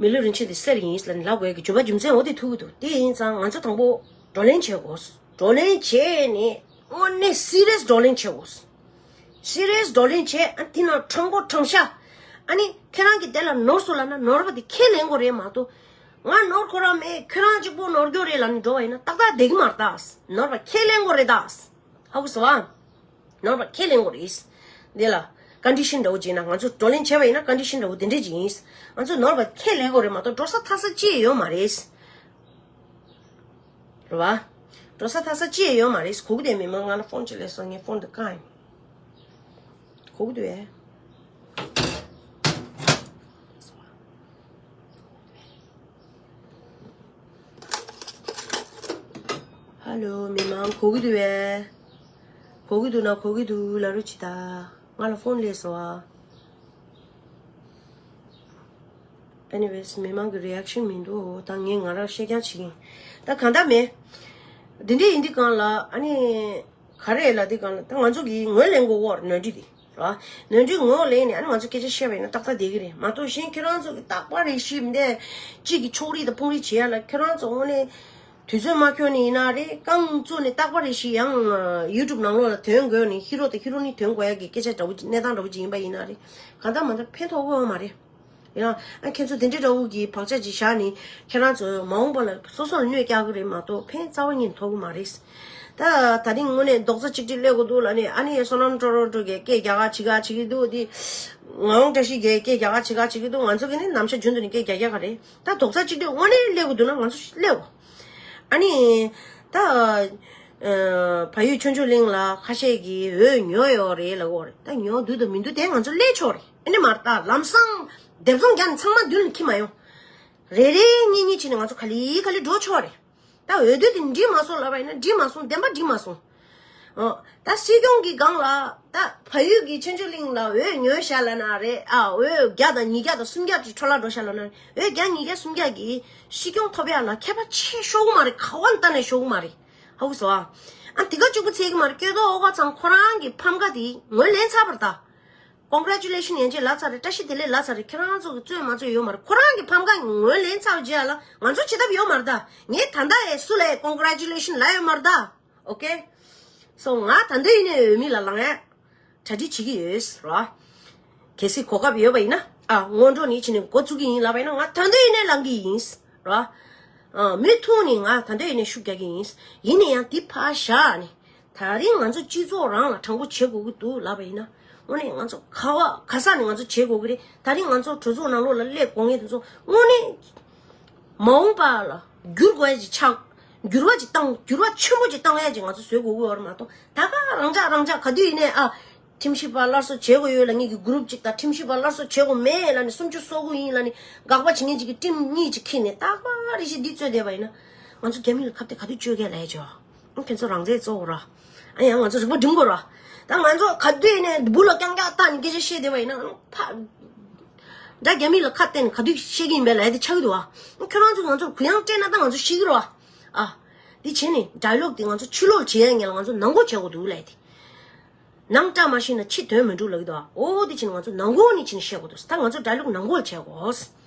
མི་ལུས་རིན་ཆེན་དེ་གསེར་ཡིན་ལབ་ནས་ལབ་དགོས་ཀྱི་རྒྱུ་མ་རྒྱུ་མཚན་འོ་དེ་ཐུག་གི་འདུག་དེ་ཡིན་ཙང་ང་ཚོ་དང་པོ་བགྲོ་གླེང་བྱེད་དགོས། བགྲོ་གླེང་བྱས་ནས་དངོས་གནས་སི་རི་ཡས་བགྲོ་གླེང་བྱེད་དགོས། སི་རི་ཡས་བགྲོ་གླེང་བྱས། ཨ་དེ་ནང་དྲང་པོ་དྲང་བཞག་ཨ་ནི་ཁྱེད་རང་གིས་དེ་ལ་ནོར་སོང་ལབ་ན་ནོར་བ་དེ་ཁས་ལེན་དགོས་རེད་མ་གཏོགས། ང་ནོར་ཁོ་རང་མེད། ཁྱེད་རང་གཅིག་པོ་ནོར་རྒྱུ་རེད་ལབ་ནས་འགྲོ་བ་ཡིན་ན་ཏག་ཏག་བསྡད་ཀྱི་མ་རེད་ད། ནོར་བ་ཁས་ལེན་དགོས་རེད་ད། ཧ་གོ་སོང་ཨ། ནོར་བ་ཁས་ལེན་དགོས་རེད། འདི་ལ་ཀོན་ཌི་ཤན་འདྲ་བོ་ཅིག་ཡིན་ན། ང་ཚོ་བགྲོ་གླེང་བྱས་པ་ཡིན་ན་ཀོན་ཌི་ཤན་འདྲ་བོ་དེ་འདྲས་ཅིག་ཡིན། ང་ཚོ་ནོར་བ་ཁས་ལེན་དགོས་རེད་མ་གཏོགས་འགྲོ་ས་ཐར་ས་ཅི་ཡང་ཡོད་མ་རེད། རེད་བ། འགྲོ་ས་ཐར་ས་ཅི་ཡང་ཡོད་མ་རེད། གོ་གི་དེ་མི་མང་ང་ལ་ཕོན་ཅིག་སླེབས་སོང་། ངས་ཕོན་དེ་བཀག་ཡིན། གོ་གི་འདུག་ཨེ། ཧ་ལོ། མི་མང་གོ་གི་འདུག་ཨེ། གོ་གི་འདུག་ན་གོ་གི་འདུག་ལབ་རོགས་བྱེད་ད། ང་ལ་ཕོན་སླེབས་སོང་ཨ། Anyways, མི་མང་གི་རི་ཨེག་ཤན་མི་འདུག་ད་ངས་ང་རང་བཤད་རྐྱང་བྱེད་ཀྱིན། ད་གང་ལྟར་མེད། འདི་འདྲས་ཡིན་དུས་སྒང་ལ་ཨ་ནི། ག་རེ་ལབ་དུས་སྒང་ལ་ད་ང་ཚོ་གིས་ངོས་ལེན་དགོས་ཀྱི་ཡོད་རེད། ནོར་འཁྲུལ་དེ་རེད་བ། ནོར་འཁྲུལ་ངོས་ལེན་ནས་ཨ་ནི་ང་ཚོ་སྐད་ཆ་བཤད་པ་ཡིན་ན་ཏག་ཏག་བསྡད་ཀྱི་རེད་མ་གཏོགས། གཞན་ཁྱེད་རང་ཚོ་གི་རྟག་པར་རེ་ཞིག་འདི་གཅིག་གི་ཕྱོགས་རིས་དང་དཔུང་རིས་བྱེད་ཡ་ལ་ཁྱེད་རང་ཚོ་དངོས་གནས་དུས་ཚོད་མ་འཁྱོལ་ནས་ཡིན་ན་རེད། རྐང་བཙུགས་ནས་རྟག་པར་རེ་ཞིག་ཡང་ཡུ་ཊུབ་ནང་ལོགས་ལ་ཐོན་དགོས་ནས་ཧི་རོ་དང་ཧི་རོ་ནི་ཐོན་དགོས་ཡ་གི་སྐད་ཆ་འདྲ་བོ་གནས་སྟངས་འདྲ་བོ་ཅིག་ཡིན་པ་ཡིན་ན་རེད། གང་ལྟར་མ་ལྟར་ཕན་ཐོགས་ཀྱི་ཡོད་མ་རེད། ཡང་ཨ་ཁྱེད་ཚོ་དེ་འདྲའི་འདྲ་བོ་གི་བག་ཆགས་ཅིག་བཞག་ནས་ཁྱེད་རང་ཚོ་མ་འོངས་པ་ལ་སོ་སོ་ལ་གནོད་རྒྱག་གི་རེད་མ་གཏོགས་ཕན་རྩ་བ་ཉིད་ནས་ཐོགས་ཀྱི་མ་རེད། ད་ད་རིང་དངོས་གནས་རྡོག་རྩ་གཅིག་སྒྲིལ་སླེབས་དགོས་འདུག་ལབ་ནས་ཨ་ནི་བསོད་ནམས་ཀྲོ་རོན་ཀྲོ་གིས་སྐད་རྒྱག་ག་བྱེད་ག་བྱེད་ཀྱི་འདུག་དེ་ངག་དབང་བཀྲ་ཤིས་ཀྱིས་སྐད་རྒྱག་ག་བྱེད་ག་བྱེད་ཀྱི་འདུག་ང་ཚོ་གིས་ནི་ནམ་ཞག་རྒྱུན་དུ་ནས་སྐད་རྒྱག་རྒྱག་ག་རེད། ད་རྡོག་རྩ་གཅིག་སྒྲིལ་དངོས་གནས་སླེབས་དགོས་འདུག་ན་ང་ཚོ་སླེབས། ཨ་ནི་ད་ཨ་བལ་ཡུལ་ཆོས་འབྱོར་གླིང་ལ་ཁ་ཤས་ཀྱིས་འོས་ཉོས་ཡོད་རེད་ལབ་ཀྱི་ཡོད་རེད། ད་ཉོ་འདུག་དང་མི་འདུག་དེ་ང་ཚོ་སླེབས་ཆོག་རེད། ཨ་ནི་མ་རེད། ད་ལམ་སང་སྡེབ་ཚོང་རྒྱག་ནས་ཚང་མ་མདུན་ལ་འཁྱེར་མ་ཡོང་། རེ་རེ་གཉིས་གཉིས་བྱས་ནས་ང་ཚོ་ག་ལེ་ག་ལེ་འགྲོ་ཆོག་རེད། ད་ ད་འོས་བསྡུ་དེ་འགྲིག་མ་སོང་ལབ་པ་ཡིན་ན་འགྲིག་མ་སོང་། བདེན་པ་འགྲིག་མ་སོང་། ཨོ། ད་སྲིད་སྐྱོང་གི་སྒང་ལ་ད་བལ་ཡུལ་གྱི་ཆོས་འབྱོར་གླིང་ལ་འོས་ཉོས་བཞག་ལབ་ན་རེད། ཨ། འོས་བརྒྱ་དང་ཉིས་བརྒྱ་དང་སུམ་བརྒྱ་ཅིག་འཕྲོ་བརླག་འགྲོ་བཞག་ལབ་ན། འོས་བརྒྱ་ཉིས་བརྒྱ་སུམ་བརྒྱ་གིས་སྲིད་སྐྱོང་ཐོབ་ཡག་ལ་ཁྱད་པར་ཆེ་ཤོར་གི་མ་རེད། ག་བ་ལྟ་ནས་ཤོར་གི་མ་རེད། ཧ་གོ་སོང་ཨ། ཨ། དེ་ག་གཅིག་པུ་ཚད་གི་མ་རེད། སྐྱོ་མདོག་ཨོ་ག་ཚང་ཁོ་རང་གི་ཕམ་ཁ་དེ་ངོས་ལེན་ཚར་བ་རེད་ད། Congratulation ཡན་ཆད་ལབ་ཚར་རེད། བཀྲ་ཤིས་བདེ་ལེགས་ལབ་ཚར་རེད། ཁྱེད་རང་ཚོ་གི་རྩོད་མ་རྩོད་ཡོད་མ་རེད། ཁོ་རང་གི་ཕམ་ཁ་ངོས་ལེན་ཚར་བ་རྗེས་ལ་ང་ཚོ་བྱེད་ཐབས་ཡོད་མ་རེད་ད། ངས་ད་ལྟ་ཡས་སུ་ལ་ཡས་congratulation ལབ་ཡོད་མ་རེད་ད། ཨོ་ཀེ། སོ་ང་ད་ལྟ་ཡིན་ནའི་འོས་མི་ལ་ལངས་ཡས་གྲ་སྒྲིག་བྱེད་ཀྱི་ཡོད་ར། གལ་སྲིད་གོ་སྐབས་ཡོད་པ་ཡིན་ན། ཨ། སྔོན་འགྲོ་ནས་ཕྱིན་ནས་འགོ་བཙུགས་ཀྱི་ཡིན་ལབ་པ་ཡིན་ན། ང་ད་ལྟ་ཡིན་ནའི་ལངས་ཀྱི་ཡིན་ར། ཨ། མུ་མཐུད་ནས་ང་ད་ལྟ་ཡིན་ནའི་ཤུགས་རྒྱག་གི་ཡིན། ཡིན་ན་ཡང་འདི་ཕར་བཞག་ནས། ད་རིང་ང་ཚོ་སྤྱི་ཚོགས་རང་ལ་དྲང་པོ་བྱེད་དགོས་ཀྱི་འདུག་ལབ་པ་ཡིན་ན། དངོས་གནས་ང་ཚོ་ག་བ་ག་ས་ནས་ང་ཚོ་བྱེད་དགོས་ཀྱི་རེད། ད་རིང་ང་ཚོ་གྲོས་ཚོགས་ནང་ལོགས་ལ་སླེབས་དགོས་མཁན་དེ་ཚོ་དངོས་གནས་མ་འོངས་པ་ལ་འགྱུར་དགོས་ཡ་ཅིག་ཆགས། འགྱུར་བ་ཅིག་བཏང་། འགྱུར་བ་ཆེན་པོ་ཅིག་བཏང་ཡ་ཅིག་ང་ཚོ་བཟོ་དགོས་ཀྱི་ཡོད་རེད་མ་གཏོགས། ད་ག་རང་འཇགས་རང་འཇགས་ག་དུས་ཡིན་ནའི། ཨ། ཁྲིམས་ཞིབ་པ་སླར་གསོ་བྱེད་དགོས་ཡོད་ལབ་མཁན་གྱི་གུ་རུབ་ཅིག་དང་། ཁྲིམས་ཞིབ་པ་སླར་གསོ་བྱེད་དགོས་མེད་ལབ་ནས་སུམ་ཅུ་སོ་དགུ་ཡིན་ལབ་ནས་དགག་པ་བྱེད་མཁན་ཅིག་གི་ཊིམ་གཉིས་ཅིག་ཁྱེར་ནས་རྟག་པར་རེ་བཞིན་འདི་རྩོད་བསྡད་པ་ཡིན་ན། ང་ཚོ་རྒྱ་མི་ལ་ཁ་གཏད་ག་དུས་གཅོད་གས་ལབ་ཡ་ཅིག་ཨ། ཁྱེད་ཚོ་རང་བཙན་གཙོ་བོ་ར། ཨ་ཡང་ང་ཚོ་རིག་པ་སྒྲིམ་དགོས་ར། ད་ང་ཚོ་ག་དུས་ནས་སྦུག་ལ་རྐྱང་རྐྱང་བཏང་ནས་སྐད་ཆ་བཤད་བསྡད་པ་ཡིན་ན་ཕ། ད་རྒྱ་མི་ལ་ཁ་གཏད་ནས་ག་དུས་བཤད་ཀྱི་ཡིན་པས་ལབ་ཡ་དེ་ཆགས་ཀྱི་འདུག་ཨ། ཁྱོད་རང་ཚོ་ང་ཚོར་གུ་ཡངས་སྤྲད་ན་ད་ང་ཚོ་ཤེས་ཀྱི་རེད་བ། ཨ། འདི་བྱས་ནས་ཌའི་ལོག་དེ་ང་ཚོ་ཕྱི་ལོགས་བྱེད་ཡ་ངེས་ལ་ང་ཚོ་ནང་སྒོ་བྱེད་དགོས་འདུག་ལབ་ཡ་དེ། ནང་བཀྲ་མ་ཤིས་ན་ཕྱི་དོན་མི་འགྲུབ་ལབ་ཀྱི་འདུག་ཨ། འོ་དེ་བྱས་ནས་ང་ཚོ་ནང་སྒོ་ནས་བྱས་ནས་བཤད་དགོས་འདུག་ད་ང་ཚོ་ཌའི་ལོག་ནང་སྒོ་བྱེད་དགོས།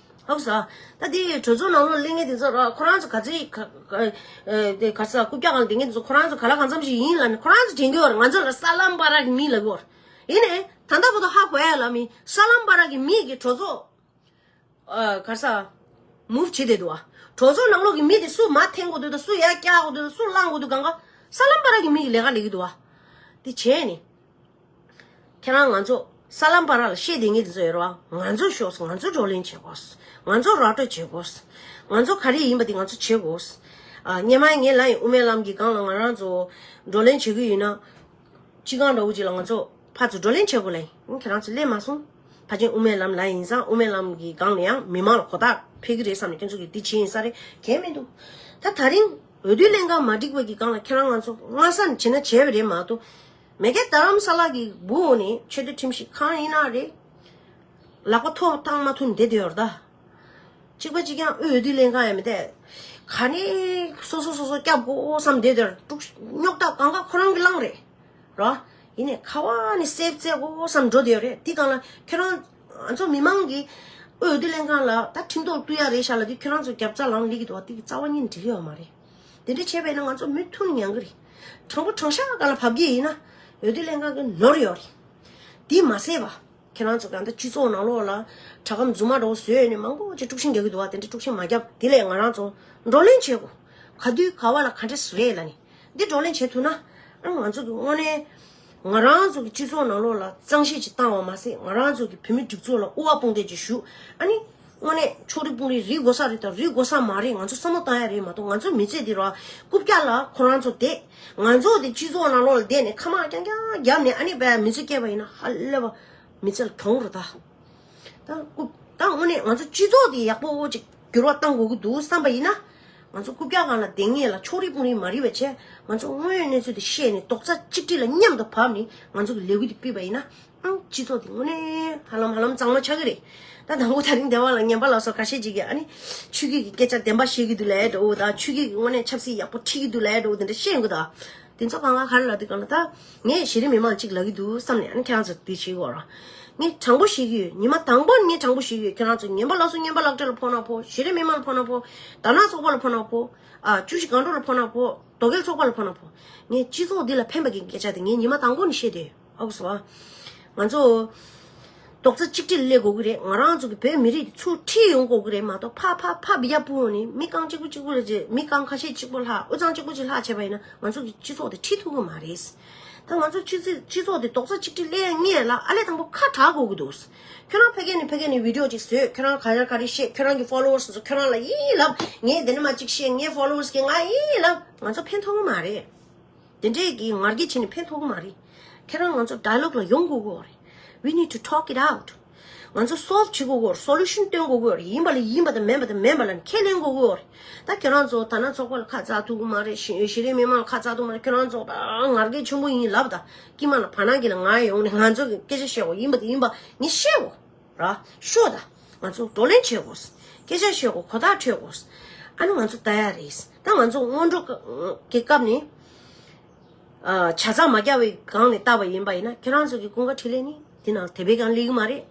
ཧ་གོ་སོང་། ད་དེ་གྲོས་ཚོགས་ནང་ལོགས་སླེབས་མཁན་དེ་ཚོ་ར། ཁོ་རང་ཚོ་ག་ཚོད་ག་ཨ་དེ་ག་ས་རྐུབ་བཀྱག་སྒང་ལ་བསྡད་མཁན་དེ་ཚོ་ཁོ་རང་ཚོ་ག་ལ་གང་འཚམ་ཞིག་ཡིན་ལབ་ནས་ཁོ་རང་ཚོ་དྲན་གྱི་ཡོད་རེད། ང་ཚོ་ལ་ས་ལམ་བར་གྱི་མི་ལབ་ཀྱི་ཡོད་རེད། ཡིན་ནའི་ད་ལྟ་བར་དུ་ཧ་གོ་ཡ་ལ་མི་ས་ལམ་བར་གྱི་མི་གི་གྲོས་ཚོགས་ཨ་ག་ས་མུབ་བྱེད་བསྡད་འདུག་ཨ། གྲོས་ཚོགས་ནང་ལོགས་ཀྱི་མི་དེ་སུ་མར་འཐེན་དགོས་འདུག་དང་། སུ་ཡར་བཀྱག་དགོས་འདུག་དང་། སུ་བླང་དགོས་འདུག་གང་ག་ས་ལམ་བར་གྱི་མི་གི་ལས་ཀ་ལས་ཀྱི་འདུག་ཨ། དེ་བྱས་ནས། ཁྱེད་རང་ང་ཚོ་ས་ལམ་བར་ལ་བཤད་བསྡད་མཁན་དེ་ཚོ་ཡོད་རེད་བ། ང་ཚོ་ཤོག་ང་ཚོ་བགྲོ་གླེང་བྱེད་དགོས། ང་ཚོ་ར་སྤྲོད་བྱེད་དགོས། ང་ཚོ་ག་རེ་ཡིན་པ་དེ་ང་ཚོ་བྱེད་དགོས། ཨ། སྔོན་མ་ངས་ལབ་ཡིན། དབུ་མའི་ལམ་གྱི་སྒང་ལ་ང་རང་ཚོ་བགྲོ་གླེང་བྱེད་ཀྱི་ཡིན་ན། སྤྱི་ཁང་འདྲ་བོ་ཅིག་ལ་ང་ཚོ་ཕར་ཚུར་བགྲོ་གླེང་བྱེད་དགོས་ལབ་ཡིན། ཁྱེད་རང་ཚོ་སླེབས་མ་སོང་། ཕལ་ཆེར་དབུ་མའི་ལམ་ལ་ཡིན་ཙང་དབུ་མའི་ལམ་གྱི་སྒང་ལ་ཡང་མི་མང་ལ་གོ་རྟོགས་འཕེལ་གྱི་རེད་བསམ་ནས་ཁྱེད་ཚོ་གིས་འདི་བྱས་ཡིན་ས་རེད། གལ་མི་འདུག་ད་ད་རིང་འོས་བསྡུ་ལྷན་ཁང་མ་འགྲིག་པ་གི་སྒང་ལ་ཁྱེད་རང་ང་ཚོ་སྔ་ས་ནས་བྱས་ན་བྱས་པ་རེད་མ་གཏོགས། མ་གི་རྡ་རམ་ས་ལ་གི་སྦུག་ནས་ཆེས་མཐོའི་ཁྲིམས་ཞིབ་ཁང་ཡིན་ན་རེད། ལག་པ་ཐོག་བཏང་མ་ཐུབ་ནས་བསྡད་དེ་ཡོད་རེད་ད། གཅིག་པ་གཅིག་རྐྱང་འོས་བསྡུ་ལྷན་ཁང་ཡང་མི་བསྡད། ག་ནས་སོ་སོ་སོ་སོ་སྐྱབས་དགོས་བསམ་བསྡད་དེ་ཡོད་རེད། དཀྲུག་རྙོག་དྲ་གང་ག་ཁོ་རང་གིས་བསླངས་རེད། རོ། ཡིན་ནའི་ག་བ་ནས་སེབ་བཙལ་དགོས་བསམ་འགྲོ་བསྡད་ཡོད་རེད། དེ་སྒང་ལ་ཁྱོད་རང་ང་ཚོ་མི་མང་གིས་འོས་བསྡུ་ལྷན་ཁང་ལ་ད་ཁྲིམས་ཐོག་བསྡུ་ཡ་རེད་ཤག་ལབ་དུས་ཁྱོད་རང་ཚོ་རྒྱབ་རྩ་ལངས་ལེགས་ཀྱི་འདུག་བ། དེ་གི་རྩ་བ་ཉིད་ནས་འགྲིག་གི་ཡོད་མ་རེད། དེ་འདྲ་བྱས་པས་ན་ང་ཚོ་མུ་མཐུད་ནས་མྱང་གི་རེད། དྲང་པོ་དྲང་བཞག་སྒང་ལ་བབས་ཀྱི་ཡིན་ན་འོས་བསྡུ་ལྷན་ཁང་གི་ནོར་ཡོད་རེད། དེ་མ་ཟད་པ། ཁྱེད་རང་ཚོ་གང་ལྟར་སྤྱི་ཚོགས་ནང་ལོགས་ལ་དྲ་སྒམ་རྫུན་མ་འདྲ་བོ་བཟོས་ནས་མང་པོ་ཅིག་དཀྲུག་ཤིང་རྒྱག་གི་འདུག་བ། དེ་འདྲ་དཀྲུག་ཤིང་མ་རྒྱབ། དེ་ལས་ང་རང་ཚོ་བགྲོ་གླེང་བྱེད་དགོས། ག་དུས་ག་བ་ལ་ག་འདྲས་རེད་ལབ་ནས་འདི་བགྲོ་གླེང་བྱེད་ཐུབ་ན། ཨ། ང་ཚོ་གི་དངོས་གནས་ང་རང་ཚོ་གི་སྤྱི་ཚོགས་ནང་ལོགས་ལ་གཙང་བཤེར་ཅིག་བཏང་བ་མ་ཟད། ང་རང་ཚོ་གི་བོད་མི་སྒྲིག་འཛུགས་ལ་དབུ་བ་དཔུང་འདེགས་ཅིག་ཞུ། ཨ་ནི་དངོས་གནས་ཕྱོགས་རིས་དཔུང་རིས་རིག་དགོས་ས་རེད་དང་རིག་དགོས་ས་མ་རེད། ང་ཚོ་བསམ་བློ་བཏང་ཡ་རེད་མ་གཏོགས། ང་ཚོ་མི་ཚེ་འདི་རུ་རྐུབ་བཀྱག་ལ་ཁོ་རང་ཚོ་བསྡད། ང་ཚོ་དེ་སྤྱི་ཚོགས་ནང་ལོགས་ལ་བསྡད་ནས་ཁ་མང་རྐྱང་རྐྱང་བརྒྱབ་ནས་ཨ་ནི་བས་མི་ཚེ་སྐྱེལ་བ་ཡིན་ན་ཧ་ལས་པ་མི་ཚེ་ལ་གྱོང་རེད་ད། ད་རྐུབ། ད་དངོས་གནས་ང་ཚོ་སྤྱི་ཚོགས་དེ་ཡག་པོ་ཅིག་འགྱུར་བ་གཏང་དགོས་ཀྱི་འདུག་བསམ་པ་ཡིན་ན། ང་ཚོ་རྐུབ་བཀྱག་སྒང་ལ་བསྡད་མཁན་ལ་ཕྱོགས་རིས་དཔུང་རིས་མ་རིག་པ་བྱས། ང་ཚོ་དངོས་ཡོད་གནས་ཚུལ་དེ་ཤེས་ནས་རྡོག་རྩ་གཅིག་སྒྲིལ་ལ་མཉམ་དུ་བབས་ནས་ང་ཚོ་གི་ལས་འགུལ་དེ་སྤེལ་བ་ཡིན་ན། ཨང་། སྤྱི་ཚོགས་དེ་དངོས་གནས་ཧ་ལམ་ཧ་ལམ་གཙང་མ་ཆགས་ཀྱི་རེད། ད་དང་པོ་ད་རིང་སྡེ་བ་ལ་ངན་པ་ལ་སོགས་ཁ་ཤས་ཅིག་གིས་ཨ་ནི་ཆོས་བརྒྱུད་ཀྱི་སྐད་ཆ་བདེན་པ་བཤད་ཀྱི་འདུག་ལབ་འདྲ་བོ་དང་། ཆོས་བརྒྱུད་ཀྱི་དངོས་གནས་ཆབ་སྲིད་ཡག་པོ་ཁྲིད་ཀྱི་འདུག་ལབ་འདྲ་བོ་དེ་འདྲ་བཤད་ཡོང་གི་འདུག་དེ་ཚོ་གང་ག་ག་རེ་ལབ་དུས་གང་ལ་ད་ངས་གཞི་རིམ་མི་མང་གཅིག་ལབ་ཀྱི་འདུག་བསམ་ནས་ཨ་ནི་ཁྱེད་རང་ཚོ་དེ་བྱེད་དགོས་ར། ངས་དྲང་པོ་བཤད་ཀྱི་ཡོད། ཉི་མ་དང་པོ་ནས་ངས་དྲང་པོ་བཤད་ཀྱི་ཡོད། ཁྱེད་རང་ཚོ་ངན་པ་ལ་སོགས་ངན་པ་ལག་སྤྲད་ལ་ཕོག་ན་ཕོག། གཞི་རིམ་མི་མང་ལ་ཕོག་ན་ཕོག། དར་ནག་ཚོགས་པ་ལ་ཕོག་ན་ཕོག། ཨ། བཅུ་བཞི་སྒང་དྲུག་ལ་ཕོག་ན་ཕོག། དོལ་རྒྱལ་ཚོགས་པ་ལ་ཕོག་ན་ཕོག། ངས་སྤྱི་ཚོགས་འདི་ལ་ཕན་པ་གི་སྐད་ཆ་དེ་ངས་ཉི་མ་དང་པོ་ནས་བཤད་དེ་ཡོད། ཧ་གོ་སོང་ཨ། ང་ཚོ་རྡོག་རྩ་གཅིག་སྒྲིལ་སླེབས་དགོས་ཀྱི་རེད། ང་རང་ཚོ་གི་བོད་མི་རིགས་ཚུར་ཁྲིད་ཡོང་དགོས་ཀྱི་རེད་མ་གཏོགས། ཕ་ཕ་ཕ་བི་ཡ་ཕུ་ནི་མི་རྐང་གཅིག་པུ་གཅིག་པུ་ལ་རྗེས་མི་རྐང་ཁ་ཤས་གཅིག་པུ་ལྷག་དབུས་གཙང་གཅིག་པུ་གཅིག་ལྷག་བྱས་པ་ཡིན་ན་ང་ཚོ་གི་སྤྱི་ཚོགས་དེ་ཁྲིད་ཐུབ་ཀྱི་མ་རེད། ད་ང་ཚོ་སྤྱི་ཚོགས་སྤྱི་ཚོགས་དེ་རྡོག་རྩ་གཅིག་སྒྲིལ་སླེབས་ངེས་ལ་ཨ་ལས་དང་པོ་ཁ་གྲག་དགོས་ཀྱི་འདུག་ཁྱོད་རང་ཕ་གི་ནས་ཕ་གི་ནས་བི་ཌིའོ་ཅིག་བཟོས། ཁྱོད་རང་ག་ཡ་ག་རེ་བཤད། ཁྱོད་རང་གི་ཕོ་ལོ་ཝར་སི་ཚོ་ཁྱོད་རང་ལ་ཡིན་ལབ། ངས་འདི་ནས་མར་ཅིག་བཤད། ངའི་ཕོ་ལོ་ཝར་སི་གིས་ང་ཡིན་ལབ། ང་ཚོ་ཕན་ཐོགས་ཀྱི་མ་རེད། དེ་འདྲས་ཀྱི་ངར་སྐད་བྱས་ནས་ཕན་ཐོགས་ཀྱི་མ་རེད། ཁྱེད་རང་ང་ཚོ་ཌའི་ལོག་ལ་ཡོང་དགོས་ཀྱི་ཡོད་རེད། We need to talk it out. ང་ཚོ་སོལབ་བྱེད་དགོས་ཀྱི་ཡོད་རེད། སོ་ལུ་ཤན་སྟོན་དགོས་ཀྱི་ཡོད་རེད། ཡིན་པ་ལ་ཡིན་པ་དང་མིན་པ་དང་མིན་པ་ལ་ཁས་ལེན་དགོས་ཀྱི་ཡོད་རེད། ད་ཁྱེད་རང་ཚོ་ད་ན་ཚོགས་པ་ལ་ཁ་བཙག་ཐུབ་ཀྱི་མ་རེད། གཞི་གཞི་རིམ་མི་མང་ལ་ཁ་བཙག་ཐུབ་མ་རེད། ཁྱེད་རང་ཚོ་ད་ང་རྒྱལ་ཆེན་པོ་ཡིན་ལབ་ད། དཀྱིལ་མ་ལ་བར་སྣང་གི་ལ་ང་ཡོང་ནས་ང་ཚོ་གི་སྐད་ཆ་བཤད་དགོས། ཡིན་པ་དང་ཡིན་པ་ངས་བཤད་དགོས་ར། ཤོད་ད། ང་ཚོ་བགྲོ་གླེང་བྱེད་དགོས། སྐད་ཆ་བཤད་དགོས། གོ་བརྡ་འཕྲོད་དགོས། ཨ་ནི་ང་ཚོ་ལྟ་ཡ་རེད། ད་ང་ཚོ་སྔོན་འགྲོ་གི་སྐབས་ནས། ཨ། ཆ་ཚང་མ་རྒྱག་པའི་སྒང་ནས་བལྟས་པ་ཡིན་པ་ཡིན་ན། ཁྱེད་རང་ཚོ་གི་ཀུན་དགའ་འཕྲིན་ལས་ནི་འདི་ནང་དེ་བས་ཀྱང་སླེབས་ཀྱི་མ་རེད།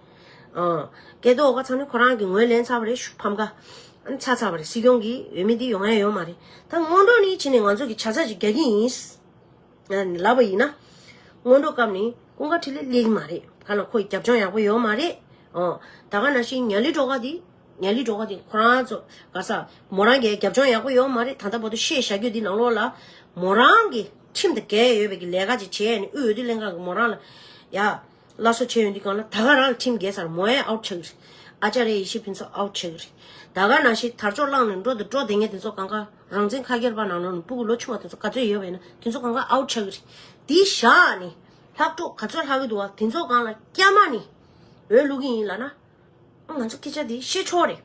ཨ། སྐལ་རྡོར་འོ་དཀར་ཚང་ནི་ཁོ་རང་གི་ངོས་ལེན་ཚར་བ་རེད། ཕམ་ཁ་ཨ་ནི་ཚར་ཚར་བ་རེད། སྲིད་སྐྱོང་གི་འོས་མི་འདི་ཡོང་ཡ་ཡོད་མ་རེད། ད་སྔོན་འགྲོ་ནས་ཕྱིན་ནས་ང་ཚོ་གི་ཆ་ཚང་ཅིག་རྒྱག་གི་ཡིན། ལབ་པ་ཡིན་ན། སྔོན་འགྲོ་སྐབས་ནས་ཀུན་དགའ་འཕྲིན་ལས་སླེབས་ཀྱི་མ་རེད། གང་ལ་ཁོ་ཡི་རྒྱབ་ལྗོངས་ཡག་པོ་ཡོད་མ་རེད། ཨོ། ད་ག་ནང་བཞིན་ཉ་ལི་སྒྲོལ་དཀར་འདི། ཉ་ལི་སྒྲོལ་དཀར་འདི་ཁོ་རང་ཚོ་ག་ས་མོ་རང་གི་རྒྱབ་ལྗོངས་ཡག་པོ་ཡོད་མ་རེད། ད་ལྟ་བར་དུ་བཤད་བཞག་རྒྱུ་འདི་ནང་ལོགས་ལ་མོ་རང་གི་ཁྲིམས་དང་འགལ་ཡོད་པའི་གི་ལས་ཀ་ཅིག་བྱས་ནས་དབུས་འོས་བསྡུ་ལྷན་ཁང་གི་མོ་རང་ལ་ཡ། སླར་གསོ་བྱས་ཡོང་དུས་སྒང་ལ་ད་ག་རང་ལ་ཁྲིམས་འགལ་ཚར། མོ་ཡང་ཨའུཊ་ཆགས་ཀྱི་རེད། ཨ་ཅཱརྱ་ཡེ་ཤེས་ཕུན་ཚོགས་ཨའུཊ་ཆགས་ཀྱི་རེད། ད་ག་ནང་བཞིན་དར་ལྕོག་བླངས་ནས་འགྲོ་དང་འགྲོ་བསྡད་མཁན་དེ་ཚོ་གང་ག་རང་བཙན་ཁ་སྒེར་པ་ནང་ལོགས་ནས་སྤུ་གུ་ལོ་ཆུང་བ་དེ་ཚོ་ག་ཚོད་ཡོད་པ་ཡིན་ན་དེ་ཚོ་གང་ག་ཨའུཊ་ཆགས་ཀྱི་རེད། དེ་བཞག་ནས་ལྷག་འཕྲོ་ག་ཚོད་ལྷག་གི་འདུག་བ། དེ་ཚོ་སྒང་ལ་སྐྱ་མ་ནས་འོས་བླུག་གི་ཡིན་ལབ་ན། ང་ཚོ་སྐད་ཆ་དེ་བཤད་ཆོག་རེད།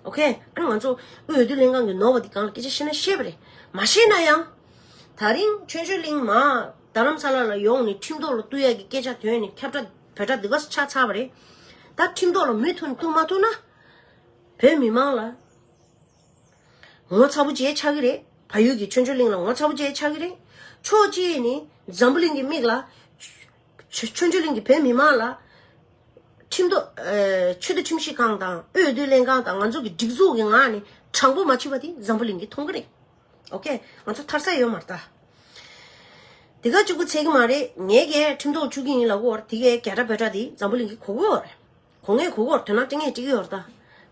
ཨོ་ཁེ། ཨ་ནི་ང་ཚོ་དབུས་འོས་བསྡུ་ལྷན་ཁང་གི་ནོར་བ་འདི་སྒང་ལ་སྐད་ཆ་བཤད་ན་བཤད་པ་རེད། མ་བཤད་ན་ཡང་། ད་རིང་ཆོས་འབྱོར་གླིང་མ་རྡ་རམ་ས་ལ་ལ་ཡོང་ནས་ཁྲིམས་ཐོག་ལ་གཏུག་ཡ་གི་སྐད་ཆ་ཐོན་ནས་ཁྱབ་བསྒྲགས་བོད་སྒྲ་འདི་ག་ཆགས་ཚར་བ་རེད། ད་ཁྲིམས་ཐོག་ལ་མུ་མཐུད་ནས་གཏུག་མ་ཐུབ་ན། བོད་མི་མང་ལ་ངོ་ཚ་པོ་བྱས་ཆགས་ཀྱི་རེད། བལ་ཡུལ་གྱི་ཆོས་འབྱོར་གླིང་ལ་ངོ་ཚ་པོ་བྱས་ཆགས་ཀྱི་རེད། ཕྱོགས་གཅིག་ནས་འཛམ་བུ་གླིང་གི་མིག་ལ། ཆོས་ཆོས་འབྱོར་གླིང་གི་བོད་མི་མང་ལ། ཁྲིམས་ཐོག་ཨེ། ཆོས་དང་ཁྲིམས་ཞིབ་ཁང་དང་དབུས་འོས་བསྡུ་ལྷན་ཁང་དང་ང་ཚོ་གི་སྒྲིག་འཛུགས་ཀྱི་ངག་ནས་དྲང་པོ་མ་བྱས་པ་དེ་འཛམ་བུ་གླིང་གིས་མཐོང་གི་རེད། ཨོ་ཁེ། ང་ཚོ་ཐར་ས་ཡོད་མ་རེད་ད། དེ་ག་གཅིག་པུ་ཚད་ཀྱི་མ་རེད། ངས་ཀྱིས་ཁྲིམས་ཐོག་བཅུག་གི་ཡིན་ལབ་ཀྱི་ཡོད་རེད། དེ་གའི་རྒྱ་གྲ་བོད་གྲ་དེ་འཛམ་བུ་གླིང་གིས་གོ་གི་ཡོད་རེད། གོ་ངེས་གོ་གི་ཡོད་རེད། དོ་སྣང་སྤྲད་ངེས་སྤྲད་ཀྱི་ཡོད་རེད་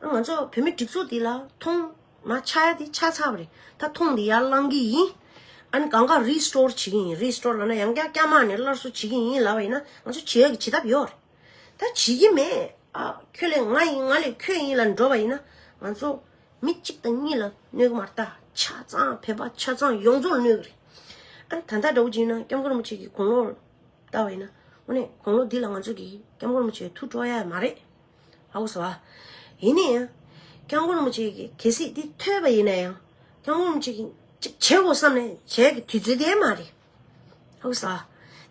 ད། ང་ཚོ་བོད་མི་སྒྲིག་འཛུགས་འདི་ལ་མཐོང་མ་ཆགས་ཡ་དེ་ཆགས་ཚར་བ་རེད། ད་མཐོང་འདི་ཡར་བསླང་གི་ཡིན། ཨ་ནི་གང་ག་རི་སི་ཊོར་བྱེད་ཀྱི་ཡིན། རི་སི་ཊོར་ལབ་ན་ཡང་བསྐྱར་སྐྱ་མ་ནས་སླར་གསོ་བྱེད་ཀྱི་ཡིན་ལབ་པ་ཡིན་ན་ང་ཚོ་བྱེད་ཡ་གི་བྱེད་ཐབས་ཡོད་རེད། ད་བྱེད་ཀྱི་མེད། ཨ། ཁྱོད་ལས་ང་ཡིན། ང་ལས་ཁྱོད་ཡིན་ལ་འགྲོ་བ་ཡིན་ན་ང་ཚོ་མི་གཅིག་དང་གཉིས་ལ་གནོད་ཀྱི་མ་རེད་ད། ཆ་ཚང་བོད་པ་ཆ་ཚང་ཡོངས་རྫོགས་ལ་གནོད་ཀྱི་རེད། ཨ་ནི་ད་ལྟ་འདྲ་བོ་ཅིག་ཡིན་ན་སྐྱབས་མགོན་རིན་པོ་ཆེ་གི་དགུང་ལོ་ལ་ལྟ་བ་ཡིན་ན་དངོས་གནས་དགུང་ལོ་འདི་ལ་ང་ཚོ་གིས་སྐྱབས་མགོན་རིན་པོ་ཆེ་ཐུགས་སྤྲོ་ཡ་མ་རེད། ཧ་གོ་སོང་ཨ། ཡིན་ན་ཡང་སྐྱབས་མགོན་རིན་པོ་ཆེ་གིས་གལ་སྲིད་འདི་ཐོས་པ་ཡིན་ན་ཡང་སྐྱབས་མགོན་རིན་པོ་ཆེ་གིས་ཅིག་བྱེད་དགོས་བསམ་ནས་བྱེད་ཀྱི་དུས་ཚོད་དེ་མ་རེད། ཧ་གོ་སོང་ཨ།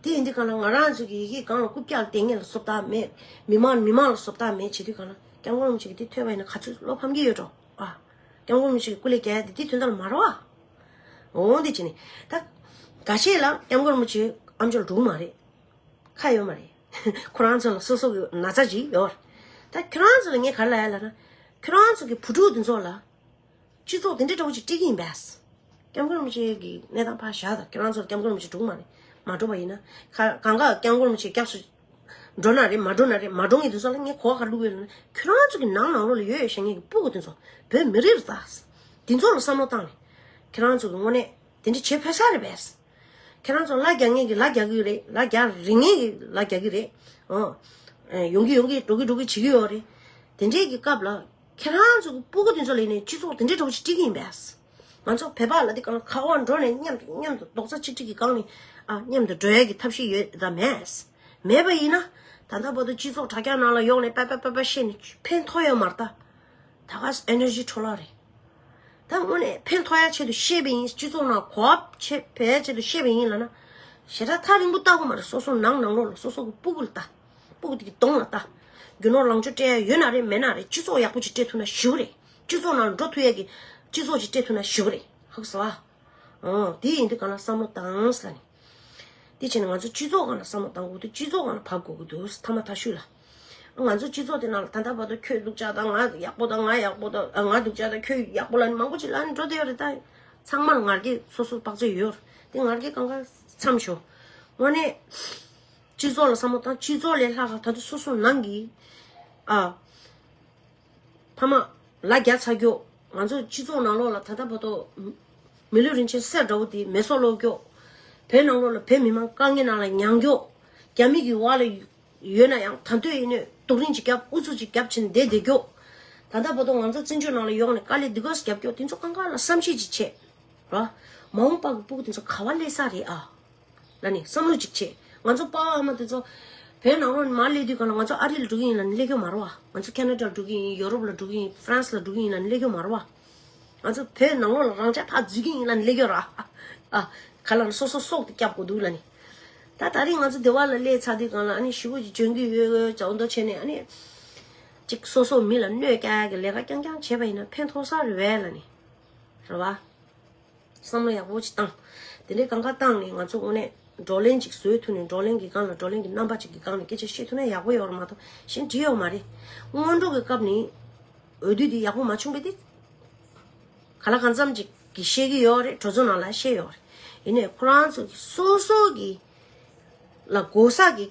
དེ་ཡིན་དུས་གང་ལ་ང་རང་ཚོ་གི་ཡི་གེ་སྒང་ལ་རྐུབ་བཀྱག་ལ་བསྡད་མཁན་ལ་བཟོ་ལྟ་མེད། མི་མང་མི་མང་ལ་བཟོ་ལྟ་མེད་བྱེད་དུས་གང་ལ་སྐྱབས་མགོན་རིན་པོ་ཆེ་གིས་དེ་ཐོས་པ་ཡིན་ན་ག་ཚོད་བློ་ཕམ་གྱི་ཡོད་འགྲོ་ཨ། སྐྱབས་མགོན་རིན་པོ་ཆེ་གི་སྐུ་ལས་རྒྱལ་ཡ་དེ་དེ་དོན་དག་ལ་མ་རེད་བ། འོང་དེ་བྱས་ནས་ད། འགའ་ཤས་ལ་སྐྱབས་མགོན་རིན་པོ་ཆེ་ཨམ་ཅོག་འགྲོ་གི་མ་རེད། ཁ་ཡོད་མ་རེད། ཁོ་རང་ཚོ་ལ་སོ་སོ་གི་ན་ཚ་ཅིག་ཡོད་རེད། ད་ཁྱོད་རང་ཚོ་ལ་ངས་ག་རེ་ལབ་ཡ་ལབ་ན། ཁྱོད་རང་ཚོ་གི་བུ་ཕྲུག་དེ་ཚོ་ལ། སྤྱི་ཚོགས་དེ་འདྲའི་འདྲ་བོ་ཅིག་སྤྲད་ཀྱི་ཡིན་པས། སྐྱབས་མགོན་རིན་པོ་ཆེ་གི་གནས་སྟངས་ཕར་བཞག་དང་ཁྱེད་རང་ཚོར་སྐྱབས་མགོན་རིན་པོ་ཆེ་འགྲོ་གི་མ་རེད། མ་འགྲོ་བ་ཡིན་ན། ཁ་གང་ག་སྐྱབས་མགོན་རིན་པོ་ཆེ་སྐྱབས་སུ་འགྲོ་ན་རེད། མ་འགྲོ་ན་རེད། མ་འགྲོ་མཁན་དེ་ཚོ་ལ་ངས་གོ་བ་ག་བླུགས་ཡོད་ལབ་ན། ཁྱོད་རང་ཚོ་གི་ནང་ནང་ལོགས་ལ་ཡོད་ཡོད་བཤད་མཁན་གི་སྤུ་གུ་དེ་ཚོ་བོད་མི་རིགས་རེད་ད། དེ་ཚོ་ལ་བསམ་བློ་བཏང་ནས་ཁྱེད་རང་ཚོ་གི་དངོས་གནས་དེ་འདྲ་བྱེད་ཕོད་ས་རེད་པས། ཁྱེད་རང་ཚོ་ལ་རྒྱག་མཁན་གི་ལ་རྒྱག་གི་རེད། ལ་རྒྱག་རིགས་མཁན་གི་ལ་རྒྱག་གི་རེད། ཨོ། ཡོང་གི་ཡོང་གི་འགྲོ་གི་འགྲོ་གི་བྱེད་ཀྱི་ཡོད་རེད། དེ་འདྲའི་གི་སྐབས་ལ། ཁྱེད་རང་ཚོ་གི་སྤུ་གུ་དེ་ཚོ་ལ་ཡིན་ནའི་སྤྱི་ཚོགས་དེ་འདྲའི་འདྲ་བོ་ཞིག་སྤྲད་ཀྱི་ཡིན་པས། ང་ཚོ་བོད་པ་ལ་དེ་གང་ཁ་བ་འགྲོ་ནས་མཉམ་དུ་མཉམ་དུ་རྡོག་རྩ་གཅིག་སྒྲིལ་གྱི་སྒང་ནས་ཨ་མཉམ་དུ་འགྲོ་ཡ་གི་ཐབས་ཤེས་ཡོད་དམ་མེད། མེད་པ་ཡིན་ན་ད་ལྟ་བར་དུ་སྤྱི་ཚོགས་དྲ་རྒྱ་ནང་ལ་ཡོང་ནས་པ་པ་པ་པ་བཤད་ནས་ཕན་ཐོགས་ཡོད་མ་རེད་ད། ད་ག་ཨེ་ནར་ཇི་འཕྲོ་བརླག་རེད། ད་དངོས་གནས་ཕན་ཐོགས་ཡ་ཆེད་དུ་བཤད་པ་ཡིན། སྤྱི་ཚོགས་ནང་གོ་བ་ཆེ་བའི་ཆེད་དུ་བཤད་པ་ཡིན་ལབ་ན། ཞེ་དྲག་ཐག་རིང་པོ་ལྟ་དགོས་མ་རེད། སོ་སོ་ནང་ནང་ལོགས་ལ་སོ་སོ་གི་སྤུ་གུ་ལ་ལྟ། སྤུ་གུ་དེ་གི་གདོང་ལ་ལྟ། རྒྱུ་ནོར་ལོངས་སྤྱོད་སྤྲད་ཡ་ཡོད་ན་རེད། མེད་ན་རེད། སྤྱི་ཚོགས་ཡག་པོ་ཅིག་སྤྲད་ཐུབ་ན་ཞེ་པོ་རེད། སྤྱི་ཚོགས་ནང་ལ་འགྲོ་ཐུབ་ཡ་གི་སྤྱི་ཚོགས་ཅིག་སྤྲད་ཐུབ་ན་ཞེ་པོ་རེད། ཧ་གོ་སོང་ཨ། ཨོ། དེ་ཡིན་དུས་གང་ལ་བསམ་བློ་བཏང་ཟེར་ནས། དེ་བྱས་ནས་ང་ཚོ་སྤྱི་ཚོགས་སྒང་ལ་བསམ་བློ་བཏང་དགོས་འདུག་སྤྱི་ཚོགས་སྒང་ལ་བབས་དགོས་ཀྱི་འདུག་ཐ་མ་ཐ་ཤུལ་ལ། ང་ཚོ་སྤྱི་ཚོགས་དེ་ནང་ལ་ད་ལྟ་བར་དུ་ཁྱོད་སྡུག་ཅག་དང་ང་ཡག་པོ་དང་། ང་ཡག་པོ་དང་ང་སྡུག་ཅག་དང་ཁྱོད་ཡག་པོ་ལབ་ནས་མང་པོ་ཅིག་ལབ་ནས་འགྲོ་བསྡད་ཡོད་རེད་ད། ཚང་མ་ལ་ང་རྒྱལ་སོ་སོ་དཔག་ཚོད་ཡོད་རེད། དེ་ང་རྒྱལ་གང་ག་མཚམས་ཞོག་དངོས་གནས་སྤྱི་ཚོགས་ལ་བསམ་བློ་བཏང་། སྤྱི་ཚོགས་ལས་ལྷག་ག་ད་དུང་སོ་སོ་ནང་གི་ཨ། ཕ་མ་ལ་རྒྱ་ཚ་རྒྱོ། ང་ཚོ་སྤྱི་ཚོགས་ནང་ལོགས་ལ་ད་ལྟ་བར་དུ་མི་ལུས་རིན་ཆེན་གསེར་འདྲ་བོ་དེ་མེ་སྲེག་ལོག་རྒྱོ། བོད་ནང་ལོགས་ལ་བོད་མི་མང་དཀའ་ངལ་ནང་ལ་མྱངས་རྒྱོ། རྒྱ་མི་གི་འོག་ལ་ཡོད་ན་ཡང་ད་དུང་ཡིན་ནའི་རྡོག་རིང་ཅིག་བརྒྱབ། ཨུ་ཚུགས་ཅིག་བརྒྱབ་བྱས་ནས་བསྡད་བསྡད་རྒྱོ། ད་ལྟ་བར་དུ་ང་ཚོ་བཙན་བྱོལ་ནང་ལ་ཡོང་ནས་དཀའ་ལས་འདི་ག་ཙམ་བརྒྱབ་རྒྱོ། དེ་ཚོ་གང་ག་ལ་བསམ་ཤེས་ཅིག་བྱེད་ར། མ་འོངས་པ་གི་སྤུ་གུ་དེ་ཚོ་ག་བ་སླེབས་ས་རེད་ཨ། ལ་ནི་བསམ་བློ་ཅིག་བྱེད། ང་ཚོ་པ་ཕ་མ་དེ་ཚོ་ བོད་ནང་ལོགས་ནས་མར་སླེབས་དུས་གང་ལ་ང་ཚོ་ཨ་རི་ལ་འགྲོ་གི་ཡིན་ལབ་ནས་སླེབས་ཀྱི་མ་རེད་བ། ང་ཚོ་ཁེ་ན་ཌ་ལ་འགྲོ་གི་ཡིན། ཡོ་རོབ་ལ་འགྲོ་གི་ཡིན། ཧྥ་རན་སི་ལ་འགྲོ་གི་ཡིན་ལབ་ནས་སླེབས་ཀྱི་མ་རེད་བ། ང་ཚོ་བོད་ནང་ལོགས་ལ་རང་ཅག་ཕར་འཛུལ་གྱི་ཡིན་ལབ་ནས་སླེབས་ཀྱི་ར། ཨ། ག་ལ་ནི་སོ་སོ་སྲོག་དེ་སྐྱབས་དགོས་འདུག་ལབ་ནས། ད་ད་རིང་ང་ཚོ་སྡེ་བ་ལ་སླེབས་ཚར་དུས་གང་ལ་ཨ་ནི་ཞི་བོ་ཅིག་འཇོན་གྱི་ཡོད་ཡོད་ཙང་འདོ་བྱས་ནས་ཨ་ནི། ཅིག་སོ་སོ་མི་ལ་གནོད་སྐྱེལ་གྱི་ལས་ཀ་རྐྱང་རྐྱང་བྱས་པ་ཡིན་ན་ཕན་ཐོགས་ས་རེད་བས་ལབ་ནས། རེད་བ། བསམ་བློ་ཡག་པོ་ཅིག་བཏང་། དེ་འདྲའི་གང་ག་བཏང་ནས་ང་ཚོ་དངོས་གནས་བགྲོ་གླེང་ཅིག་བཟོས་ཐུབ་ནས་བགྲོ་གླེང་གི་སྒང་ལ་བགྲོ་གླེང་གི་རྣམ་པ་ཅིག་གི་སྒང་ལ་སྐད་ཆ་བཤད་ཐུབ་ན་ཡག་པོ་ཡོད་རེད་མ་གཏོགས་གཞན་འགྲིག་ཡོད་མ་རེད། སྔོན་འགྲོ་གི་སྐབས་ནས་འོས་བསྡུ་དེ་ཡག་པོ་མ་བྱུང་བས་དེ། ག་ལ་གང་འཚམ་ཅིག་གིས་བཤད་ཀྱི་ཡོད་རེད། གྲོས་ཚོགས་ནང་ལ་བཤད་ཡོད་རེད། ཡིན་ནའི་ཁོ་རང་ཚོ་གི་སོ་སོ་གི་ལ་གོ་ས་གི་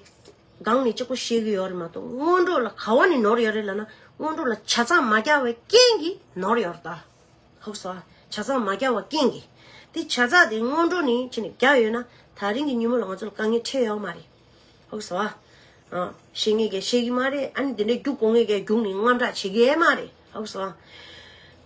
སྒང་ནས་གཅིག་པོ་བཤད་ཀྱི་ཡོད་རེད་མ་གཏོགས་སྔོན་འགྲོ་ལ་ག་བ་ནས་ནོར་ཡོད་རེད་ལབ་ན་སྔོན་འགྲོ་ལ་ཆ་ཚང་མ་རྒྱག་པའི་རྐྱེན་གྱིས་ནོར་ཡོད་རེད་ད། ཧུག་སོ། ཆ་ཚང་མ་རྒྱག་པ་རྐྱེན་གྱིས། དེ་ཆ་ཚང་དེ་སྔོན་འགྲོ་ནས་ཕྱིན་ནས་རྒྱག་ཡོད་ན་ད་རིང་གི་ཉིན་མོ་ལ་ང་ཚོ་ལ་དཀའ་ངལ་འཕྲད་ཡོད་མ་རེད། ཧུག་སོ། ཨ། བཤད་ངེས་ཀྱི་བཤད་ཀྱི་མ་རེད། ཨ་ནི་དེ་འདྲའི་རྒྱུག་དགོས་ངེས་ཀྱི་རྒྱུག་ནས་དངངས་སྐྲག་བྱེད་ཀྱི་ཡས་མ་རེད། ཧུག་སོ།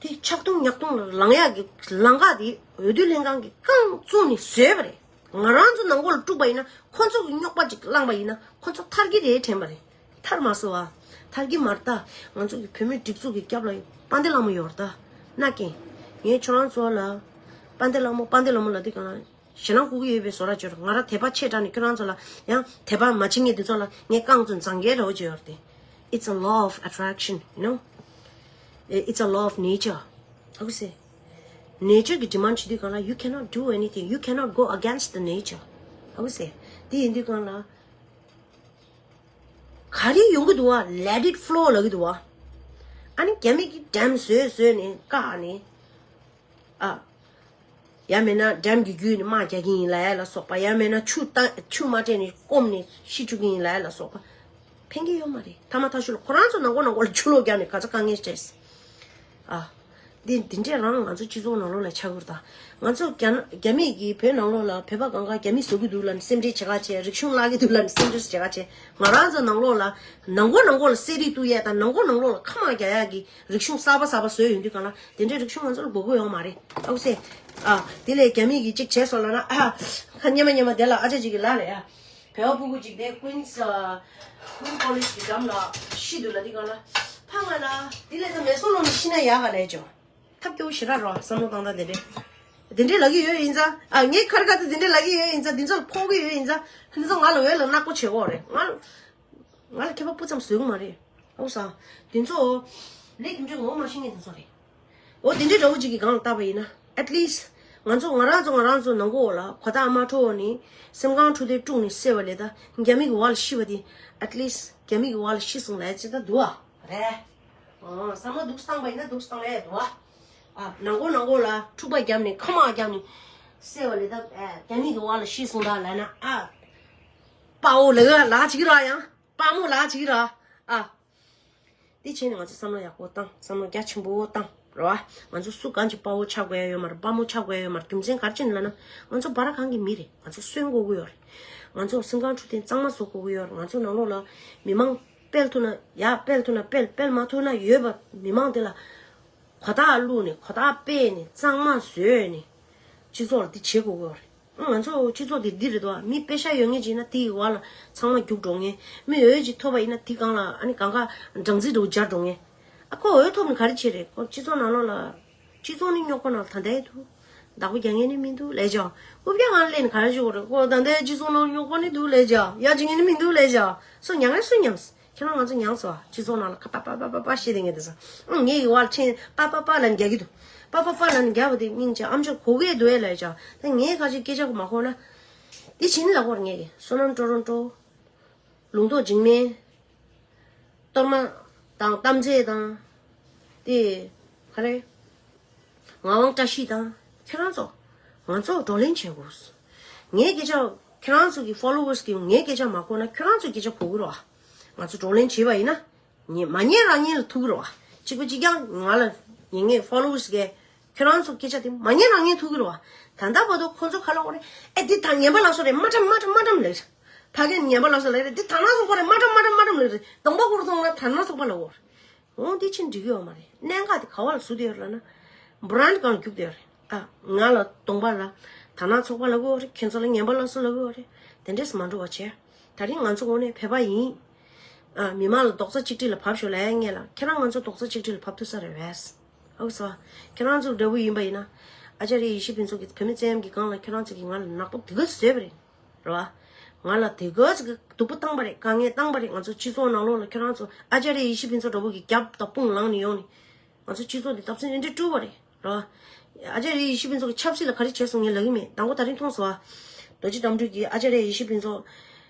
དེ་ཆག་ཐུང་ཉག་ཐུང་ལ་ལངས་ཡག་གི་ལམ་ཁ་དེ་འོས་བསྡུ་ལྷན་ཁང་གིས་རྐང་བཙུགས་ནས་བཟོས་པ་རེད། ང་རང་ཚོ་ནང་ཁུལ་ལ་དཀྲུགས་པ་ཡིན་ན་ཁོ་ཚོ་གི་རྙོག་པ་ཅིག་བསླངས་པ་ཡིན་ན་ཁོ་ཚོ་ཐར་གྱི་རེད་དྲན་པ་རེད། ཐར་མ་སོང་བ། ཐར་གྱི་མ་རེད་ད། ང་ཚོ་གི་བོད་མིའི་སྒྲིག་འཛུགས་ཀྱི་སྐྱབས་ལ་དཔལ་ལྡན་ལྷ་མོ་ཡོད་རེད་ད། ན་རྒན། ངས་ཁྱོད་རང་ཚོ་ལ། དཔལ་ལྡན་ལྷ་མོ་དཔལ་ལྡན་ལྷ་མོ་ལ་དེ་ག་ལ་ཞེད་སྣང་སྐུལ་གྱི་ཡོད་པའི་བཟོ་འདྲ་བྱོས་ར། ང་རང་དད་པ་ཆེ་དྲགས་ནས་ཁྱོད་རང་ཚོ་ལ་ཡང་དད་པ་མ་བྱེད་མཁན་དེ་ཚོ་ལ་ངས་རྐང་བཙུགས་ནས་བཟང་གི་རེད་བྱས་ཡོད་རེད་དེ། It's a law of attraction, you know. It's a law of nature. ཧ་གོ་སོང་། Nature གི་demand བྱེད་དུས་གང་ལ་you cannot do anything, you cannot go against the nature. ཧ་གོ་སོང་། དེ་ཡིན་དུས་གང་ལ། ག་རེ་ཡོང་གི་འདུག་བ། Let it flow ལབ་ཀྱི་འདུག་བ། ཨ་ནི་རྒྱ་མི་གིས་ཌེམ་བཟོས་བཟོས་ནས་བཀག་ནས། ཨ། ཡང་མིན་ན་ཌེམ་གྱི་བརྒྱུད་ནས་དམག་རྒྱག་གི་ཡིན་ལབ་ཡ་ལ་སོགས་པ། ཡང་མིན་ན་ཆུ་ད་ཆུ་མ་སྤྲད་ནས་སྐོམ་ནས་ཤི་བཅུག་གི་ཡིན་ལབ་ཡ་ལ་སོགས་པ། ཕན་གྱི་ཡོད་མ་རེད། ཐ་མ་ཐ་ཤུ་ལ་ཁོ་རང་ཚོ་ནང་ཁོ་ནང་ཁོ་ལ་ཆུ་ལོག་རྒྱག་ནས་ག་ཚོད་དཀའ་ངལ་སྤྲད། ཨ། འདི་འདི་འདྲས་རང་ང་ཚོ་སྤྱི་ཚོགས་ནང་ལོགས་ལ་ཆགས་ཀྱི་རེད་ད། ང་ཚོ་རྒྱ་ན་རྒྱ་མི་གིས་བོད་ནང་ལོགས་ལ་བོད་པ་གང་ག་རྒྱ་མི་བཟོ་གི་འདུག་ལབ་ནས་སེམས་ཁྲལ་བྱེད་ག་བྱས། རིག་གཞུང་བརླག་གི་འདུག་ལབ་ནས་སེམས་ཁྲལ་བྱེད་ག་བྱས། ང་རང་ཚོ་ནང་ལོགས་ལ་ནང་ཁོ་ནང་ཁོ་ལ་གསེར་རིགས་གཏུབ་ཡས་དང་ནང་ཁོ་ནང་ལོགས་ལ་ཁ་མང་རྒྱག་ཡས་ཀྱི་རིག་གཞུང་གསར་པ་གསར་པ་བཟོས་ཡོང་དུས་གང་ལ་དེ་འདྲའི་རིག་གཞུང་ང་ཚོ་ལ་དགོས་མཁོ་ཡོད་མ་རེད། ཨ་ཁུ་སེ། ཨ། དེ་ལས་རྒྱ་མི་གིས་གཅིག་བྱས་སོང་ལབ་ན། ཨ། ཁ་སྙན་མ་སྙན་མ་དེ་ལ་ཨ་ཅག་ཅིག་གིས་ལབ་རེད་ཨ། བལ་པོ་ཕྲུ་གུ་ཅིག་དེ་ཀུན་ས། ཀུན་ཀོ་ལེཇ་གི་འགྲམ་ལ་ཤི་འདུག་ལབ་དུས་གང་ལ། ཕ་ང་ལ་དེ་ལས་ཀ་མེ་སོང་ལོག་ནས་ཤི་ན་ཡག་ག་ལབ་ཅོ། ཐབས་སྐྱོ་བོ་ཞེ་དྲག་རེད་བསམ་བློ་བཏང་སྟངས་དེ་འདྲས། དེ་འདྲས་ལབ་ཀྱི་ཡོད་ཡིན་ཙང་། ཨ། ངས་ཁར་ཁ་དེ་དེ་འདྲས་ལབ་ཀྱི་ཡོད་ཡིན་ཙང་། འདི་ཚོ་ལ་ཕོག་གི་ཡོད་ཡིན་ཙང་། འདི་ཚོ་ང་ལ་འོས་ལ་ནག་པོ་བྱེད་དགོས་རེད། ང་ལ་ང་ལ་ཁྱད་པར་སྤུ་ཙམ་བཟོ་གི་མ་རེད། ཨོ་ས། དེ་ཚོ་ལས་དེ་འདྲས་ངོ་མ་ཤེས་མཁན་དེ་ཚོ་རེད། འོ་དེ་འདྲའི་འདྲ་བོ་ཅིག་གི་སྒང་ལ་བལྟས་པ་ཡིན་ན། At least ང་ཚོ་ང་རང་ཚོ་ང་རང་ཚོ་ནང་ཁུལ་ལ་གོ་ཐག་མ་འཕྲོད་ནས་སེམས་ཁམས་འཁྲུག་དེ་དཀྲུགས་ནས་བསད་པ་ལས་ད་རྒྱ་མི་གི་འོག་ལ་ཤི་བ་དེ། At least རྒྱ་མི་གི་འོག་ལ་ཤི་སོང་ལབ་ཅིག་ད་འདུག་ཨ། རེད། ཨོ་བསམ་བློ་འདུག་སེ་བཏང་པ་ཡིན་ན་འདུག་སེ་བཏང་ལས་འདུག་ཨ། ཨ། ནང་ཁུལ་ནང་ཁུལ་ལ་འཁྲུག་པ་བརྒྱབ་ནས་ཁ་མང་བརྒྱབ་ནས་བསད་པ་ལས་ད། ཨ། རྒྱ་མི་གི་འོག་ལ་ཤི་སོང་ད་ལབ་ན། ཨ། དཔའ་བོ་ལབ་ལབ་བྱེད་ཀྱི་རེད་ཡང་། དཔའ་མོ་ལབ་བྱེད་ཀྱི་རེད་ཨ། དེ་བྱས་ནས་ང་ཚོ་བསམ་བློ་ཡག་པོ་བཏང་། བསམ་བློ་རྒྱ་ཆེན་པོ་བཏང་རེད་བ། ང་ཚོ་སུ་གང་ཅིག་དཔའ་བོ་ཆགས་དགོས་ཡ་ཡོད་མ་རེད། དཔའ་མོ་ཆགས་དགོས་ཡ་ཡོད་མ་རེད། རྒྱུ་མཚན་ག་རེ་བྱས་ནས་ལབ་ན། ང་ཚོ་བར་སྒང་གི་མི་རེད། ང་ཚོ་གསོན་དགོས་ཀྱི་ཡོད་རེད། ང་ཚོ་སེམས་ཁམས་འཁྲུག་དེ་གཙང་མ་བཟོ་དགོས་ཀྱི་ཡོད་རེད། ང་ཚོ་ནང་ལོགས་ལ་མི་མང་སྤེལ་ཐུབ་ན་ཡག་སྤེལ་ཐུབ་ན་སྤེལ། སྤེལ་མ་ཐུབ་ན་ཡོད་པ་མི་མང་དེ་ལ་གོ་བརྡ་བླུགས་ནས་གོ་བརྡ་སྤེལ་ནས་གཙང་མ་བཟོས་ནས་སྤྱི་ཚོགས་ལ་འདི་བྱེད་དགོས་ཀྱི་ཡོད་རེད། ང་ཚོ་སྤྱི་ཚོགས་འདི་འདི་རེད་དོ། མི་པེ་ཤ་ཡོད་མཁན་ཅིག་ཡིན་ན་དེའི་འོག་ལ་ཚང་མ་རྒྱུགས་འགྲོ་མཁན། མི་འོས་ཅིག་ཐོབ་པ་ཡིན་ན་དེ་སྒང་ལ་ཨ་ནི་གང་ག་སྦྲང་རྩི་འདྲ་བོ་སྦྱར་འགྲོ་མཁན། ཨ་ཁོ་འོས་ཐོབ་ནས་ག་རེ་བྱེད་རེད། ཁོ་སྤྱི་ཚོགས་ནང་ལོགས་ལ། སྤྱི་ཚོགས་ནི་རྙོག་པ་ནང་ད་ལྟའི་འདུག་བདག་པོ་རྒྱག་མཁན་ནི་མི་འདུག་ལབ་བྱ། རྐུབ་བཀྱག་སྒང་ལ་སླེབས་ནས་ག་རེ་བྱེད་དགོས་རེད། ཁོ་ད་ལྟའི་སྤྱི་ཚོགས་ནང་རྙོག་པ་ནི་འདུག་ལབ་བྱ། ཡ་བྱེད་མཁན་ནི་མི་འདུག་ལབ་བྱ། སུ་མྱངས་ཡ་སུ་མྱངས། ཁྱེད་རང་ང་ཚོ་མྱངས་སོང་ཨ། སྤྱི་ཚོགས་ནང་ལ་ཁ་པ་པ་པ་པ་པ་བཤད་དེ་ངས་དེ་ས། ཨང་ངས་ཡི་བར་ཆེན་པ་པ་པ་ལབ་ནས་རྒྱག་གི་འདུག་པ་པ་པ་ལབ་ནས་རྒྱག་པ་དེ་སྙིང་རྗེ་ཨམ་ཅོག་གོ་གི་འདུག་ཨེ་ལབ་བྱ། ད་ངས་ཁ་ཅིག་སྐད་ཆ་གོ་མ་གོ་ན། དེ་བྱིན་ལ་གོར་ངས་ཀྱི་བསོད་ནམས་ཀྲོ་རོན་ཀྲོ། ལུང་རྟོགས་འཇིགས་མེད། གཏོར་མ་དང་གཏམ་ཚེ་དང་། དེ་ག་རེ། ངག་དབང་བཀྲ་ཤིས་དང་ཁྱེད་རང་ཚོ། ང་ཚོ་བགྲོ་གླེང་བྱེད་དགོས། ངའི་སྐད་ཆ། ཁྱེད་རང་ཚོ་གི་ཕོ་ལོ་ཝར་སི་གིས་ངའི་སྐད་ཆ་མ་གོ་ན་ཁྱེད་རང་ཚོའི་སྐད་ཆ་གོ་གི་རེད་བ། ང་ཚོ་བགྲོ་གླེང་བྱེད་པ་ཡིན་ན། ཉན་མ་ཉན་རང་ཉན་ལ་ཐུག་གི་རེད་བ། གཅིག་པ་གཅིག་རྐྱང་ང་ལ་ཉན་ངའི་ཕོ་ལོ་ཝར་སི་གིས་ཁྱེད་རང་ཚོ་སྐད་ཆ་དེ་མ་ཉན་རང་ཉན་ཐུག་གི་རེད་བ། ད་ལྟ་བར་དུ་ཁོ་ཚོ་ག་ལབ་ཀྱི་རེད། ཨེ་འདི་ད་ངན་པ་ལ་སོགས་རེད། མ་འགྲམ་མ་འགྲམ་མ་འགྲམ་ལབ་རེད། ཕ་གིར་ཉན་པ་ལ་སོགས་ལབ་རེད། འདི་ད་ན་སོགས་པ་རེད། མ་འགྲམ་མ་འགྲམ་མ་འགྲམ་ལབ་རེད། གདོང་པ་ཁུར་ཐོང་ན་ད་ན་སོགས་པ་ལབ་ཀྱི་རེད། འོང་འདི་ཕྱིན་འགྲིག་གི་ཡོད་མ་རེད། གནད་འགག་དེ་ག་བ་ལ་ཟུག་བསྡད་ཡོད་རེད་ལབ་ན། བྷི་རན་ཌི་སྒང་ལ་རྒྱུག་བསྡད་ཡོད་རེད། ཨ། ང་ལ་གདོང་པ་ལ། དར་ནག་ཚོགས་པ་ལབ་ཀྱི་ཡོད་རེད། ཁྱེད་ཚོ་ལ་ངན་པ་སླར་གསོ་ལབ་ཀྱི་ཡོད་རེད། དེ་འདྲས་མ་འགྲོ་བ་བྱས། ད་རིང་ང་ཚོ་དངོས་གནས་བོད་པ་ཡིན། ཨ། མི་མང་ལ་རྡོག་རྩ་གཅིག་སྒྲིལ་ལ་བབས་ཤོག་ལབ་ཡ་ངེས་ལ། ཁྱེད་རང་ང་ཚོ་རྡོག་རྩ་གཅིག་སྒྲིལ་ལ་བབས་ཐུབ་ས་རེད་བས། ཨོ་སོ། ཁྱེད་རང་ཚོ་འདྲ་བོ་ཡིན་པ་ཡིན་ན། ཨ་ཅཱ་རི་ཡེ་ཤེས་ཕུན་ཚོགས་ཀྱིས་བོད་མི་བཙན་གྱི་སྒང་ལ་ཁྱེད་རང་ཚོ་གིས་ང་ལ་ནག་པོ་དེ་ག་ཚོད་བཟོས་པ་རེད། རེད་བ། ང་ལ་དེ་ག་ཚོད་ཀྱི་སྡུག་པོ་བཏང་པ་རེད། དཀའ་ངལ་བཏང་པ་རེད། ང་ཚོ་སྤྱི་ཚོགས་ནང་ལོགས་ལ་ཁྱེད་རང་ཚོ་ཨ་ཅཱ་རི་ཡེ་ཤེས་ཕུན་ཚོགས་འདྲ་བོ་གིས་རྒྱབ་དང་དཔུང་ལངས་ནས་ཡོང་ནས། ང་ཚོ་སྤྱི་ཚོགས་འདི་སྟབས་ཚེ་འདི་འདྲས་བཀྲུས་པ་རེད། རེད་བ། ཨ་ཅཱ་རི་ཡེ་ཤེས་ཕུན་ཚོགས་ཀྱིས་ཆབ་སྲིད་ལ་ག་རེ་བྱས་སོང་ངས་ལབ་ཀྱི་མེད། དང་པོ་ད་རིང་མཐོང་སོང་བ། རྡོ་རྗེ་དགྲ་འདུལ་གྱིས་ཨ་ཅཱ་རི་ཡེ་ཤེས་ཕུན་ཚོགས་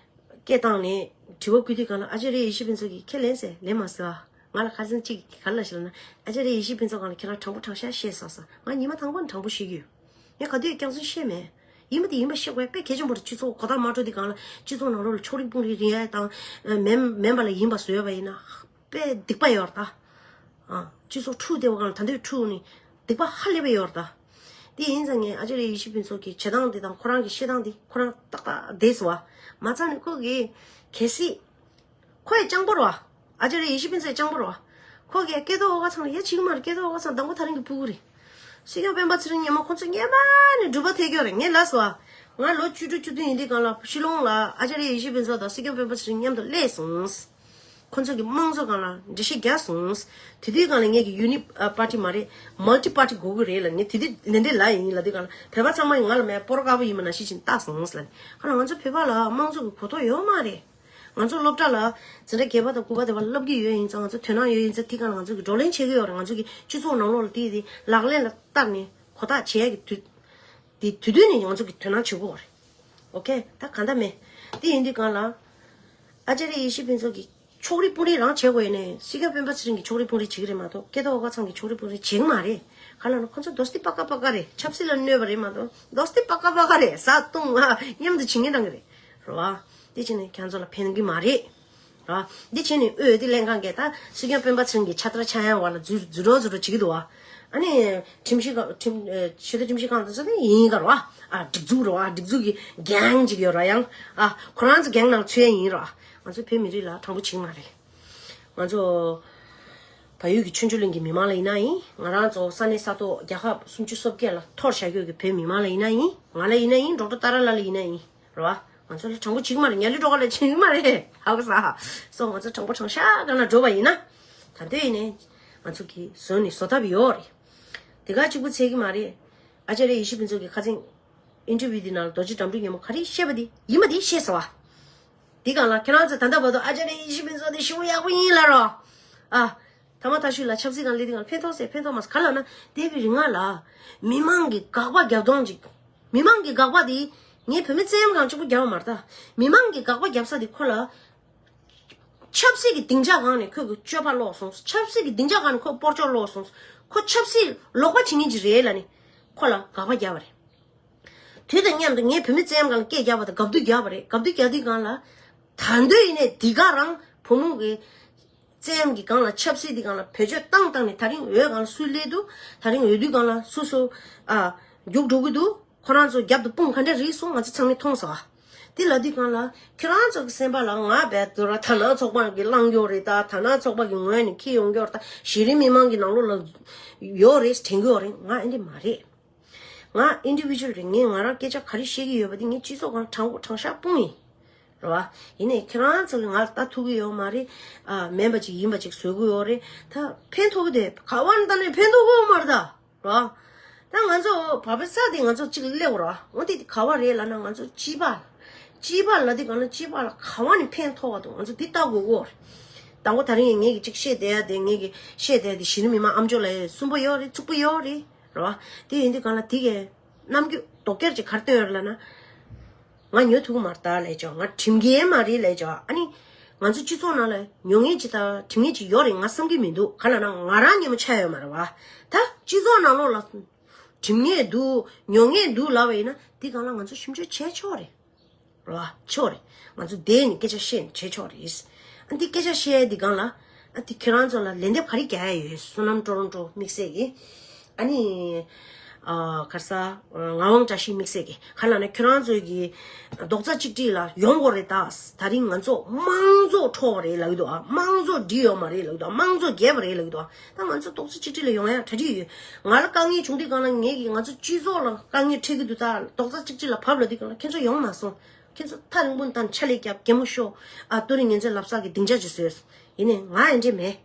སྐད་བཏང་ནས་དྲི་བ་བཀོད་དུས་སྒང་ལ། ཨ་ཅཱ་རི་ཡེ་ཤེས་ཕུན་ཚོགས་ཀྱིས་ཁས་ལེན་ཟེར་ལེན་མ་ཟེར་བ། ང་ལ་ཁ་སང་གཅིག་གིས་ག་རེ་ལབ་ཤག་ལབ་ན། ཨ་ཅཱ་རི་ཡེ་ཤེས་ཕུན་ཚོགས་སྒང་ལ་ཁྱེད་རང་དྲང་པོ་དྲང་བཞག་བཤད་ཟེར་ཟེར། ང་ཉི་མ་དང་པོ་ནས་དྲང་པོ་བཤད་ཀྱི་ཡོད། ངས་ག་དུས་རྒྱང་སྲིང་བཤད་མེད། ཡིན་པ་དེ་ཡིན་པ་བཤད་དགོས་དཔེ་གལ་ཆེན་པོ་རེད། སྤྱི་ཚོགས་གོ་བརྡ་མ་འཕྲོད་དུས་སྒང་ལ་སྤྱི་ཚོགས་ནང་ལོགས་ལ་ཕྱོགས་རིས་དཔུང་རིས་རིགས་ཡ་དང་མེན་མེན་པ་ལ་ཡིན་པ་བཟོས་པ་ཡིན་ན་དཔེ་སྡིག་པ་ཡོད་རེད་ད། ཨ། སྤྱི་ཚོགས་འཁྲུག་བསྡད་པ་སྒང་ལ་ད་འདོད་འཁྲུག་ནས་སྡིག་པ་ཧ་ལས་པ་ཡོད་རེད་ད། དེ་ཡིན་ཙང་ངས་ཨ་ཅཱ་རི་ཡེ་ཤེས་ཕུན་ཚོགས་ཀྱི་བྱེད་སྟངས་འདི་དང་ཁོ་རང་གི་བཤད་སྟངས་འདི་ཁོ་རང་ཏག་ཏག་བསྡད་སོང་བ། མ་ཚད་ནས་ཁོ་གིས་གལ་སྲིད། ཁོ་ཡི་སྤྱང་པོ་རེད་བ། ཨ་ཅཱ་རི་ཡེ་ཤེས་ཕུན་ཚོགས་སྤྱང་པོ་རེད་བ། ཁོ་གིས་སྐལ་རྡོར་ཨོ་དཀར་ཚང་ལ་ཡ་བྱེད་ཀྱི་མ་རེད། སྐལ་རྡོར་ཨོ་དཀར་ཚང་དང་པོ་ད་རིང་གི་སྤུ་གུ་རེད། སྲིད་སྐྱོང་སྤེན་པ་ཚེ་རིང་མཉམ་པོ་ཁོ་ཚོ་སྔོན་མ་ནས་འགྲུལ་པ་ཐེབས་ཀྱི་ཡོད་རེད། ངས་ལབ་སོང་བ། ང་ལོ་བཅུ་དྲུག་བཅུ་བདུན་ཡིན་དུས་སྒང་ལ་ཤི་ལོང་ལ་ཨ་ཅཱ་རི་ཡེ་ཤེས་ཕུན་ཚོགས་དང་སྲིད་སྐྱོང་སྤེན་པ་ཚེ་རིང་མཉམ་དུ་སླེབས་སོང་། ཁོ་ཚོ་གི་དམངས་གཙོ་སྒང་ལ་འགྲེལ་བཤད་རྒྱག་སོང་། དེ་དུས་སྒང་ལ་ངས་ཀྱི་ཡུ་ནི་པར་ཊི་མ་རེད། མལ་ཊི་པར་ཊི་དགོས་ཀྱི་རེད་ལབ། ངས་དེ་དུས་ལན་འདྲེ་ལབ་ཡིན་ལབ་དུས་སྒང་ལ་བོད་པ་ཚང་མ་ཡིས་ང་ལ་མེད་སྤོ་རོ་དཀར་པོ་ཡིན་པ་ནང་བཞིན་བྱས་ནས་བལྟས་སོང་ལབ་ནས། ཁ་ལ་ང་ཚོ་བོད་པ་ལ་དམངས་གཙོ་གི་གོ་རྟོགས་ཡོད་མ་རེད། ང་ཚོ་སློབ་གྲྭ་ལ་འཛིན་གྲྭ་བརྒྱད་པ་དང་དགུ་པ་དེ་བར་བསླབ་ཀྱི་ཡོད་ཡིན་ཙང་ང་ཚོ་དོ་སྣང་ཡོད་ཡིན་ཙང་དེ་སྒང་ལ་ང་ཚོ་གི་བགྲོ་གླེང་བྱེད་ཀྱི་ཡོད་རེད། ང་ཚོ་གི་སྤྱི་ཚོགས་ནང་ལོགས་ལ་དེ་དེ་ལག་ལེན་ལ་བསྟར་ནས་གོ་རྟོགས་བྱེད་ཡ་གི་དུས། དེ་དུས་དུས་ནས་ང་ཚོ་གི་དོ་སྣང་བྱེད་དགོས་པ་རེད། ཨོ་ཁེ། ད་གང་ལྟར་མེད། དེ་ཡིན་དུས་སྒང་ལ་ཨ་ཅཱ་རི་ཡེ་ཤེས་ཕུན་ཚོགས་ཀྱི་ཕྱོགས་རིས་དཔུང་རིས་རང་བྱེད་དགོས་ཡིན་ནའི་སྲིད་སྐྱོང་སྤེན་པ་ཚེ་རིང་གི་ཕྱོགས་རིས་དཔུང་རིས་བྱེད་ཀྱི་རེད་མ་གཏོགས་སྐལ་རྡོར་ཨོ་དཀར་ཚང་གི་ཕྱོགས་རིས་དཔུང་རིས་བྱེད་ཀྱི་མ་རེད། ག་ལ་ན་ཁོ་ཚོ་དོ་སྟེ་པ་ཀ་པ་ཀ་རེད། ཆབ་སྲིད་ལ་གནོད་པ་རེད་མ་གཏོགས་དོ་སྟེ་པ་ཀ་པ་ཀ་རེད། བཟའ་བཏུང་ང་མཉམ་དུ་བྱེད་ངེས་འདྲ་གི་རེད། རེད་བ། དེ་བྱས་ནས་ཁྱེད་ཚོ་ལ་ཕན་གི་མ་རེད། ར། འདི་བྱས་ནས་འོས་བསྡུ་ལྷན་ཁང་གིས་ད་སྲིད་སྐྱོང་སྤེན་པ་ཚེ་རིང་གི་ཕྱག་དར་འཆང་ཡ་བར་ལ་འཛུལ་འཛུལ་རོགས་འཛུལ་རོགས་བྱེད་ཀྱི་འདུག་བ། ཨ་ནི་ཁྲིམས་ཞིབ་ཁང་ཁྲིམས་ཨེ་ཆེས་མཐོའི་ཁྲིམས་ཞིབ་ཁང་དུ་ཚོ་དེ་ཡིན་ག་ར་བ། ཨ་སྒྲིག་འཛུགས་ར་བ། སྒྲིག་འཛུགས་ཀྱི་གེང་ཅིག་ཡོད་ར། ཡང་ཨ་ཁོ་རང་ཚོ་གེང་ནང་ཚུད་ཡ་ཡིན་ར་བ། ང་ཚོ་བོད་མི་རིགས་ལ་དྲང་པོ་བྱེད་ཀྱི་མ་རེད། ང་ཚོ་བལ་ཡུལ་གྱི་ཆོས་འབྱོར་གླིང་གི་མི་མང་ལ་ཡིན་ན་ཡིན། ང་རང་ཚོ་ས་གནས་ས་ཐོག་རྒྱལ་ཁབ་སུམ་ཅུ་སོ་བརྒྱད་ལ་འཐོར་བཞག་ཡོད་ཀྱི་བོད་མི་མང་ལ་ཡིན་ན་ཡིན། ང་ལ་ཡིན་ན་ཡིན། ཌོག་ཊར་ཏཱ་ར་ལགས་ལ་ཡིན་ན་ཡིན། རེད་བ། ང་ཚོ་ལ་དྲང་པོ་བྱེད་ཀྱི་མ་རེད། ཉ་ལི་སྒྲོག་ག་ལ་བྱེད་ཀྱི་མ་རེད། ཧ་གོ་ས། སོ་ང་ཚོ་དྲང་པོ་དྲང་བཞག་ག་ན་འགྲོ་བ་ཡིན་ན། ད་ལྟ་ཡིན་ནའི་ང་ཚོ་གི་བཟོ་ནི་བཟོ་ཐབས་ཡོད་རེད། དེ་ག་གཅིག་པུ་ཚད་ཀྱི་མ་རེད། ཨ་ཅཱ་རི་ཡེ་ཤེས་ཕུན་ཚོགས་ཀྱི་ཁ་སང་ཨིན་ཊར་བིའུ་འདི་ནང་ལ་རྡོ་རྗེ་དགྲ་འདུལ་ཉིན་མོ་ག་རེ་བཤད་པ་འདི་ཡིན་པ་འདི་བཤད་ཟེར་བ། འདི་སྒང་ལ་ཁྱེད་རང་ཚོ་ད་ལྟ་བར་དུ་ཨ་ཅཱ་རི་ཡེ་ཤེས་ཕུན་ཚོགས་འདི་ཞེ་པོ་ཡག་པོ་ཡིན་ལབ་རོགས། ཨ། ཐ་མ་ཐ་ཤུལ་ལ་ཆབ་སྲིད་སྒང་སླེབས་དུས་སྒང་ལ་ཕན་ཐོགས་ཟེར་ཕན་ཐོགས་མ་ཟེར་ག་ལབ་ན་འདས་པའི་རིང་ལ་མི་མང་གི་དགག་པ་རྒྱབ་སྟངས་ཅིག་མི་མང་གི་དགག་པ་དེ་ངས་བོད་མི་བཙན་གང་གཅིག་པུ་རྒྱབ་པ་མ་རེད་ད། མི་མང་གི་དགག་པ་རྒྱབ་ས་དེ་ཁོ་ལ་ཆབ་སྲིད་ཀྱི་སྡིངས་ཆ་སྒང་ནས་ཁོས་གི་སྤྱོད་པ་ལོག་སོང་། ཆབ་སྲིད་ཀྱི་སྡིངས་ཆ་སྒང་ནས་ཁོ་སྤོར་ཆོག་ལོག་སོང་། ཁོ་ཆབ་སྲིད་ལོག་པ་བྱེད་མཁན་ཅིག་རེད་ལབ་ནས་ཁོ་ལ་དགག་པ་རྒྱབ་པ་རེད། དུས་དང་མཉམ་དུ་ངས་བོད་མི་བཙན་གང་ལ་སྐད་རྒྱབ་པ་དང་དགའ་བསུ་རྒྱབ་པ་རེད། དགའ་བསུ་རྒྱག་དུས་སྒང་ལ་ད་འདོད་ཡིན་ནས་འདི་ག་རང་བུ་མོ་གི་བཙན་གྱི་སྒང་ལ་ཆབ་སྲིད་འདི་སྒང་ལ་བེད་སྤྱོད་བཏང་བཏང་ནས་ད་རིང་འོས་སྒང་ལ་སུ་སླེབས་འདུག་ད་རིང་འོས་བསྡུ་སྒང་ལ་སུ་སུ་ཨ་རྒྱུགས་འགྲོ་གི་འདུག་ཁོ་རང་ཚོ་རྒྱབ་ཏུ་དཔུང་ག་འདྲ་རིགས་སོང་ང་ཚོ་ཚང་མས་མཐོང་ཟེར་བ། དེ་ལབ་དུས་སྒང་ལ་ཁྱེད་རང་ཚོ་གི་སེམས་པ་ལ་ང་རྦད་དེ་ར་དར་ནག་ཚོགས་པ་གི་བླངས་ཡོད་རེད་ད། དར་ནག་ཚོགས་པ་གི་ངོས་ནས་འཁྱེར་ཡོང་གི་ཡོད་རེད་ད། གཞི་རིམ་མི་མང་གི་ནང་ལོགས་ལ་ཡོད་རེད་དྲན་གི་ཡོད་རེད། ང་ཨེ་འདྲ་མ་རེད། ང་ཨིན་ཌི་བི་ཇུ་ཨལ་རེད། ངས་ང་རང་སྐད་ཆ་ག་རེ་བཤད་ཀྱི་ཡོད་པ་དེ་ངས་སྤྱི་ཚོགས་སྒང་དྲང་པོ་དྲང་བཞག་སྤུངས་ཡིན། རེད་བ། ཡིན་ནའི་ཁྱེད་རང་ཚོ་གིས་ང་ལ་ལྟ་ཐུབ་ཀྱི་ཡོད་མ་རེད། ཨ་མེད་པ་ཅིག་ཡིན་པ་ཅིག་བཟོ་གི་ཡོད་རེད་ད། ཕན་ཐོགས་ཀྱི་དེ་ག་བ་ནས་ད་ནས་ཕན་ཐོགས་ཀྱི་ཡོད་མ་རེད་ད། རེད་བ། ད་ང་ཚོ་བ་བེ་ས་དེ་ང་ཚོ་གཅིག་སླེབས་ར། འོ་དེ་དེ་ག་བ་རེད་ལབ་ན་ང་ཚོ་སྤྱི་པ་ལ། སྤྱི་པ་ལ་དེ་ག་ན་སྤྱི་པ་ལ་ག་བ་ནས་ཕན་ཐོགས་པ་འདུག་ང་ཚོ་དེ་ལྟ་དགོས་ཀྱི་ཡོད་རེད། དང་པོ་ད་རིང་ངས་ཀྱི་གཅིག་བཤད་བསྡད་ཡ་དེ་ངས་ཀྱི་བཤད་བསྡད་ཡ་དེ་གཞི་རིམ་མི་མང་ཨ་མཆོག་ལ་ཡ་སུན་པོ་ཡོད་རེད། ཚུགས་པོ་ཡོད་རེད། རེད་བ། དེ་ཡིན་དུས་སྒང་ལ་དེ་གའི་རྣམ་འགྱུར་དོག་ཁྱེར་ཅིག་ག་རེ་སྟོན་ཡོད་ལབ་ན། ང་ཉོ་ཐུབ་ཀྱི་མ་རེད་ད་ལབ་ཅོག་ང་ཁྲིམས་འགལ་མ་རེད་ལབ་ཅོག་ཨ་ནི་ང་ཚོ་སྤྱི་ཚོགས་ནང་ལ་ཉོ་མཁན་ཅིག་དང་ཁྲིམས་མཁན་ཅིག་ཡོད་རེད་ང་བསམ་གྱི་མི་འདུག་ག་ལབ་ན་ང་རང་ཉོ་མ་ཆགས་ཡོད་མ་རེད་བ། ད་སྤྱི་ཚོགས་ནང་ལོགས་ལ་ཁྲིམས་ངན་འདུག་ཉོ་ངན་འདུག་ལབ་པ་ཡིན་ན་འདི་སྒང་ལ་ང་ཚོ་ཞིབ་འཇུག་བྱས་ཆོག་རེད། རེད་བ། ཆོག་རེད། ང་ཚོ་བསྡད་ནས་སྐད་ཆ་བཤད་ནས་བྱས་ཆོག་རེད། ཨ་འདི་སྐད་ཆ་བཤད་ཡ་འདི་སྒང་ལ་ཨ་འདི་ཁྱེད་རང་ཚོ་ལ་ལན་འདེབས་ག་རེ་རྒྱག་ཡ་ཡོད། བསོད་ནམས་ཀྲོ་རོང་ཀྲོ་དམིགས་བསལ་གྱིས། ཨ་ནི། ཨ་ག་རེ་ཟ། ངག་དབང་བཀྲ་ཤིས་དམིགས་བསལ་གྱི་ག་ལབ་ན། ཁྱོད་རང་ཚོ་གི་རྡོག་རྩ་གཅིག་སྒྲིལ་ལ་ཡོང་དགོས་རེད་ད། ད་རིང་ང་ཚོ་དམངས་གཙོ་འཕྲོག་པ་རེད་ལབ་ཀྱི་འདུག་ཨ། དམངས་གཙོ་སྒྲིལ་ཡོད་མ་རེད་ལབ་ཀྱི་འདུག་ཨ། དམངས་གཙོ་རྒྱས་པ་རེད་ལབ་ཀྱི་འདུག་ཨ། ད་ང་ཚོ་རྡོག་རྩ་གཅིག་སྒྲིལ་ལ་ཡོང་ཡ་གྲ་སྒྲིག་ཡོད། ང་ལ་དཀའ་ངལ་བྱུང་དུས་སྒང་ལ་ངས་ཀྱིས་ང་ཚོ་སྤྱི་ཚོགས་ལ་དཀའ་ངལ་འཕྲད་ཀྱི་འདུག་ད་རྡོག་རྩ་གཅིག་སྒྲིལ་ལ་བབས་ལབ་དུས་སྒང་ལ་ཁྱེད་ཚོ་ཡོང་མ་སོང་། ཁྱེད་ཚོ་ཐག་རིང་པོ་ནས་ད་ཕྱག་ལས་རྒྱབ། གད་མོ་ཤོར། ཨ་ཏུ་རིང་ངན་ཚོས་ལབ་ས་གི་སྡིངས་ཆ་ཅིག་བཟོས། ཡིན་ནའི་ང་ཡང་འདྲ་མེད།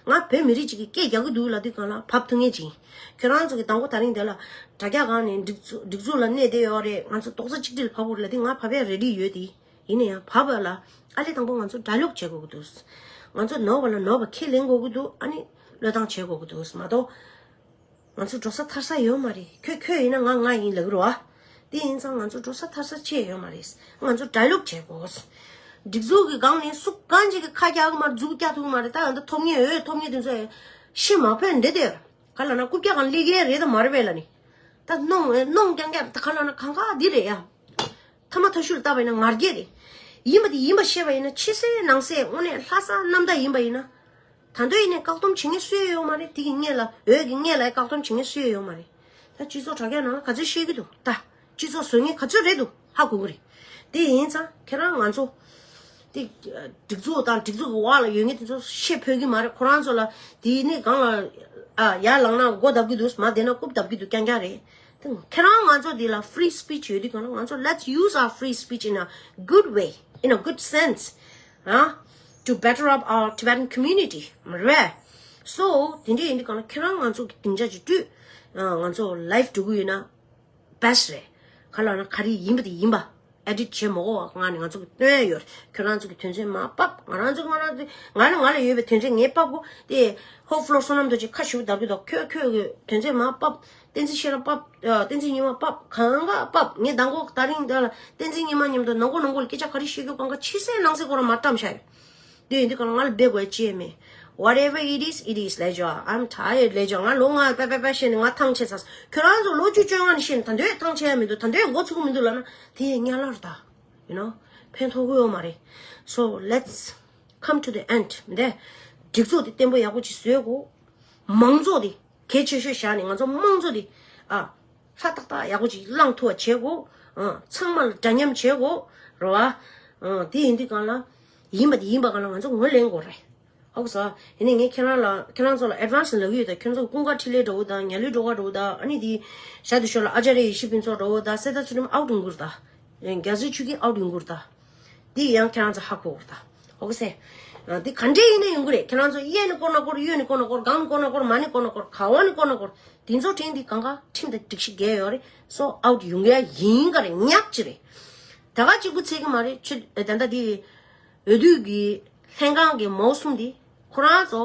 ང་བོད་མི་རིགས་གཅིག་གི་སྐད་རྒྱག་གི་འདུག་ལབ་དུས་སྒང་ལ་བབས་ཐུབ་མཁན་ཅིག་ཡིན། ཁྱོད་རང་ཚོ་གི་དང་པོ་ད་རིང་དེ་ལ་དྲ་རྒྱ་སྒང་ནས་སྒྲིག་འཛུགས་སྒྲིག་འཛུགས་ལ་གནས་བསྡད་ཡོད་རེད། ང་ཚོ་རྡོག་རྩ་གཅིག་སྒྲིལ་ཕབ་དགོས་རེད་ལབ་དུས་ང་ཕབ་ཡ་རེ་ཌི་ཡོད་དེ། ཡིན་ན་ཡང་བབས་པ་ལ་ཨ་ལས་དང་པོ་ང་ཚོ་ཌའི་ལོག་བྱེད་དགོས་ཀྱི་འདུག་ང་ཚོ་ནོར་བ་ལ་ནོར་བ་ཁས་ལེན་དགོས་ཀྱི་འདུག་ཨ་ནི་བློས་བཏང་བྱེད་དགོས་ཀྱི་འདུག་མ་གཏོགས། ང་ཚོ་འགྲོ་ས་ཐར་ས་ཡོད་མ་རེད། ཁྱོད་ཁྱོད་ཡིན་ན་ང་ང་ཡིན་ལབ་ཀྱི་རེད་བ། དེ་ཡིན་ཙང་ང་ཚོ་འགྲོ་ས་ཐར་ས་ཅི་ཡང་ཡོད་མ་རེད། ང་ཚོ་ཌའི་ལོག་བྱེད་དགོས། སྒྲིག་འཛུགས་ཀྱི་སྒང་ནས་སུ་གང་ཅིག་གིས་ཁ་རྒྱག་གི་མ་རེད། མཛུབ་རྒྱག་ཐུབ་ཀྱི་མ་རེད། ད་ཡང་ད་ཐོབ་མཁན་འོས་ཐོབ་མཁན་དེ་ཚོ་ཤི་མ་ཕོད་འདི་དེ་ག་ལབ་ན་རྐུབ་བཀྱག་སྒང་སླེབས་མཁན་རེད་དམ་མ་རེད་པས་ལབ་ནི། ད་གནོང་གནོང་རྐྱང་རྐྱང་ད་ག་ལབ་ན་གང་ག་འདི་རེད་ཡ། ཐ་མ་ཐ་ཤུལ་བཏབ་པ་ཡིན་ན་ང་རྒྱལ་རེད། ཡིན་པ་དེ་ཡིན་པ་བཤད་པ་ཡིན་ན་ཕྱི་གསལ་ནང་གསལ་དངོས་གནས་ལྷག་བསམ་རྣམ་དག་ཡིན་པ་ཡིན་ན། ད་དུང་ཡིན་ནའི་བཀག་སྡོམ་བྱེད་མཁན་སུ་ཡང་ཡོད་མ་རེད། དེ་གི་སྔོན་ལ་འོས་ཀྱི་སྔོན་ལ་བཀག་སྡོམ་བྱེད་མཁན་སུ་ཡང་ཡོད་མ་རེད། ད་སྤྱི་ཚོགས་དྲ་རྒྱ་ནང་ལ་ག་ཚོད་བཤད་ཀྱི་འདུག་ད་སྤྱི་ཚོགས་བཟོ་མཁན་ག་ཚོད་རེད་འདུག་ཧ་གོ་གི་རེད། དེ་ཡིན་ཙང་ཁྱེད་རང་ང་ཚོ་དེ་སྒྲིག་འཛུགས་དང་སྒྲིག་འཛུགས་ཀྱི་འོག་ལ་ཡོད་མཁན་དེ་ཚོ་ཤེས་ཕོད་ཀྱི་མ་རེད། ཁོ་རང་ཚོ་ལ་དེ་ནི་སྒང་ལ་ཨ་ཡར་ལངས་ན་མགོ་བརྡབ་ཀྱི་འདུག་མར་བསྡད་ན་རྐུབ་བརྡབ་ཀྱི་འདུག་རྐྱང་རྐྱང་རེད། ཁྱེད་རང་ང་ཚོ་འདི་ལ་free speech ཡོད་དུས་གང་ལ་ང་ཚོ་let's use our free speech in a good way, in a good sense, huh? To better up our Tibetan community. མ་རེད། So དེ་འདྲ་ཡིན་དུས་གང་ལ་ཁྱེད་རང་ང་ཚོ་གི་སྡིངས་ཆ་ཅིག་བསྐྲུན། ང་ཚོ་live འགྲོ་གི་ཡོད་ན་best རེད། ག་ལབ་ན་ག་རེ་ཡིན་པ་དེ་ཡིན་པ་edit བྱེད་མ་དགོས་པ་ང་ནས་ང་ཚོ་གི་སྟོན་ཡོད། ཁྱེད་རང་ཚོ་གི་དོན་ཚན་མར་ཕབ། ང་རང་ཚོ་ང་རང་ཚོ་ང་ལ་ང་ལ་ཡོད་པའི་དོན་ཚན་ངས་ཕབ་གོ། དེ་ཧོ་ཕློ་བསོད་ནམས་རྡོ་རྗེ་ཁ་ཞུ་བརྡར་གི་འདུག་ཁྱོད་ཁྱོད་ཀྱི་དོན་ཚན་མར་ཕབ། བསྟན་འཛིན་ཤེས་རབ་ཕབ། ཨ་བསྟན་འཛིན་ཉི་མ་ཕབ། གང་ག་ཕབ། ངས་མདང་དགོང་དེ་རིང་འདི་ལ་བསྟན་འཛིན་ཉི་མ་མཉམ་དུ་ནང་ཁོ་ནང་ཁོ་ལ་སྐད་ཆ་ག་རེ་བཤད་རྒྱུ་གང་ག་ཕྱི་གསལ་ནང་གསལ་ཁོ་རང་མར་བཀྲམ་བཞག་ཡོད། དེ་ཡིན་དུས་གང་ང་ལ་འབད་དགོས་ཡ་ཅི་ཡང་མེད། Whatever it is, it is ལབ་ཆོག I'm tired ལབ་ཆོག་ང་ལོ་ལྔ་པ་པ་པ་བཤད་ནས་ང་ཐང་ཆད་ཚར། ཁྱོད་རང་ཚོ་ལོ་བཅུ་བཅོ་ལྔ་ནས་བཤད་ནས་ད་འདོད་ཐང་ཆད་ཡ་མི་འདུག་ད་འདོད་འགོ་ཚུགས་མི་འདུག་ལབ་ན་དེ་ཡང་དམྱལ་བར་ད། You know, ཕན་ཐོགས་ཀྱི་ཡོད་མ་རེད། So let's come to the end. འདི་སྒྲིག་འཛུགས་དེ་བརྟན་པོ་ཡག་པོ་ཅིག་བཟོས་གོ། མང་གཙོ་དེ་གལ་ཆེ་ཤོས་བཞག་ནས་ང་ཚོ་དམངས་གཙོ་དེ་ཨ་ཧྲ་ཏག་ཏག་ཡག་པོ་ཅིག་བླངས་ཐུབ་པ་བྱེད་དགོས། ཨ་ཚང་མ་ལ་འདྲ་མཉམ་བྱེད་དགོས་རེད་བ། ཨ་དེ་ཡིན་དུས་གང་ལ་ཡིན་པ་དེ་ཡིན་པ་གང་ལ་ང་ཚོ་ངོས་ལེན་དགོས་རེད། ཧོག་སོ། ཡིན་ནའི་ངས་ཁྱེད་རང་ལ་ཁྱེད་རང་ཚོ་ལ་advance ལབ་ཀྱི་ཡོད་ད། ཁྱེད་ཚོ་ཀུན་དགའ་འཕྲིན་ལས་འདྲ་བོ་དང་ཉ་ལུས་སྒྲོལ་དཀར་འདྲ་བོ་དང་ཨ་ནི་དེ་ཞག་དེ་ཞོར་ལ་ཨ་ཅཱརྱ་ཡེ་ཤེས་ཕུན་ཚོགས་འདྲ་བོ་དང་སེ་ད་ཚུལ་ཁྲིམས་out ཡོང་གི་རེད་ད། རྒྱ་མཚོའི་ཆུ་སྐྱིད་out ཡོང་གི་རེད་ད། དེ་ཡང་ཁྱེད་རང་ཚོ་ཧ་གོ་གི་རེད་ད། ཧོག་སེ། དེ་ག་འདྲས་ཡིན་ན་ཡོང་གི་རེད། ཁྱེད་རང་ཚོ་གཡས་ནས་བསྐོར་ན་བསྐོར། གཡོན་ནས་བསྐོར་ན་བསྐོར། སྒང་ནས་བསྐོར་ན་བསྐོར། མ་ནས་བསྐོར་ན་བསྐོར། ག་བ་ནས་བསྐོར་ན་བསྐོར། དེ་ཚོ་དྲན་དེ་གང་ག་ཁྲིམས་དང་སྒྲིག་གཞི་འགལ་ཡོད་རེད། So out ཡོང་གི་ཡ་ཡིན་ག་རེད། ཉག་ཅིག་རེད། ད་ག་གཅིག་པུ་ཚད་གི་མ་རེད། ཆུ་ད་ལྟ་དེ་འོས་བསྡུ་གི་ལྷན་ཁང་གི་མང་གསུམ་དེ་ཁོ་རང་ཚོ་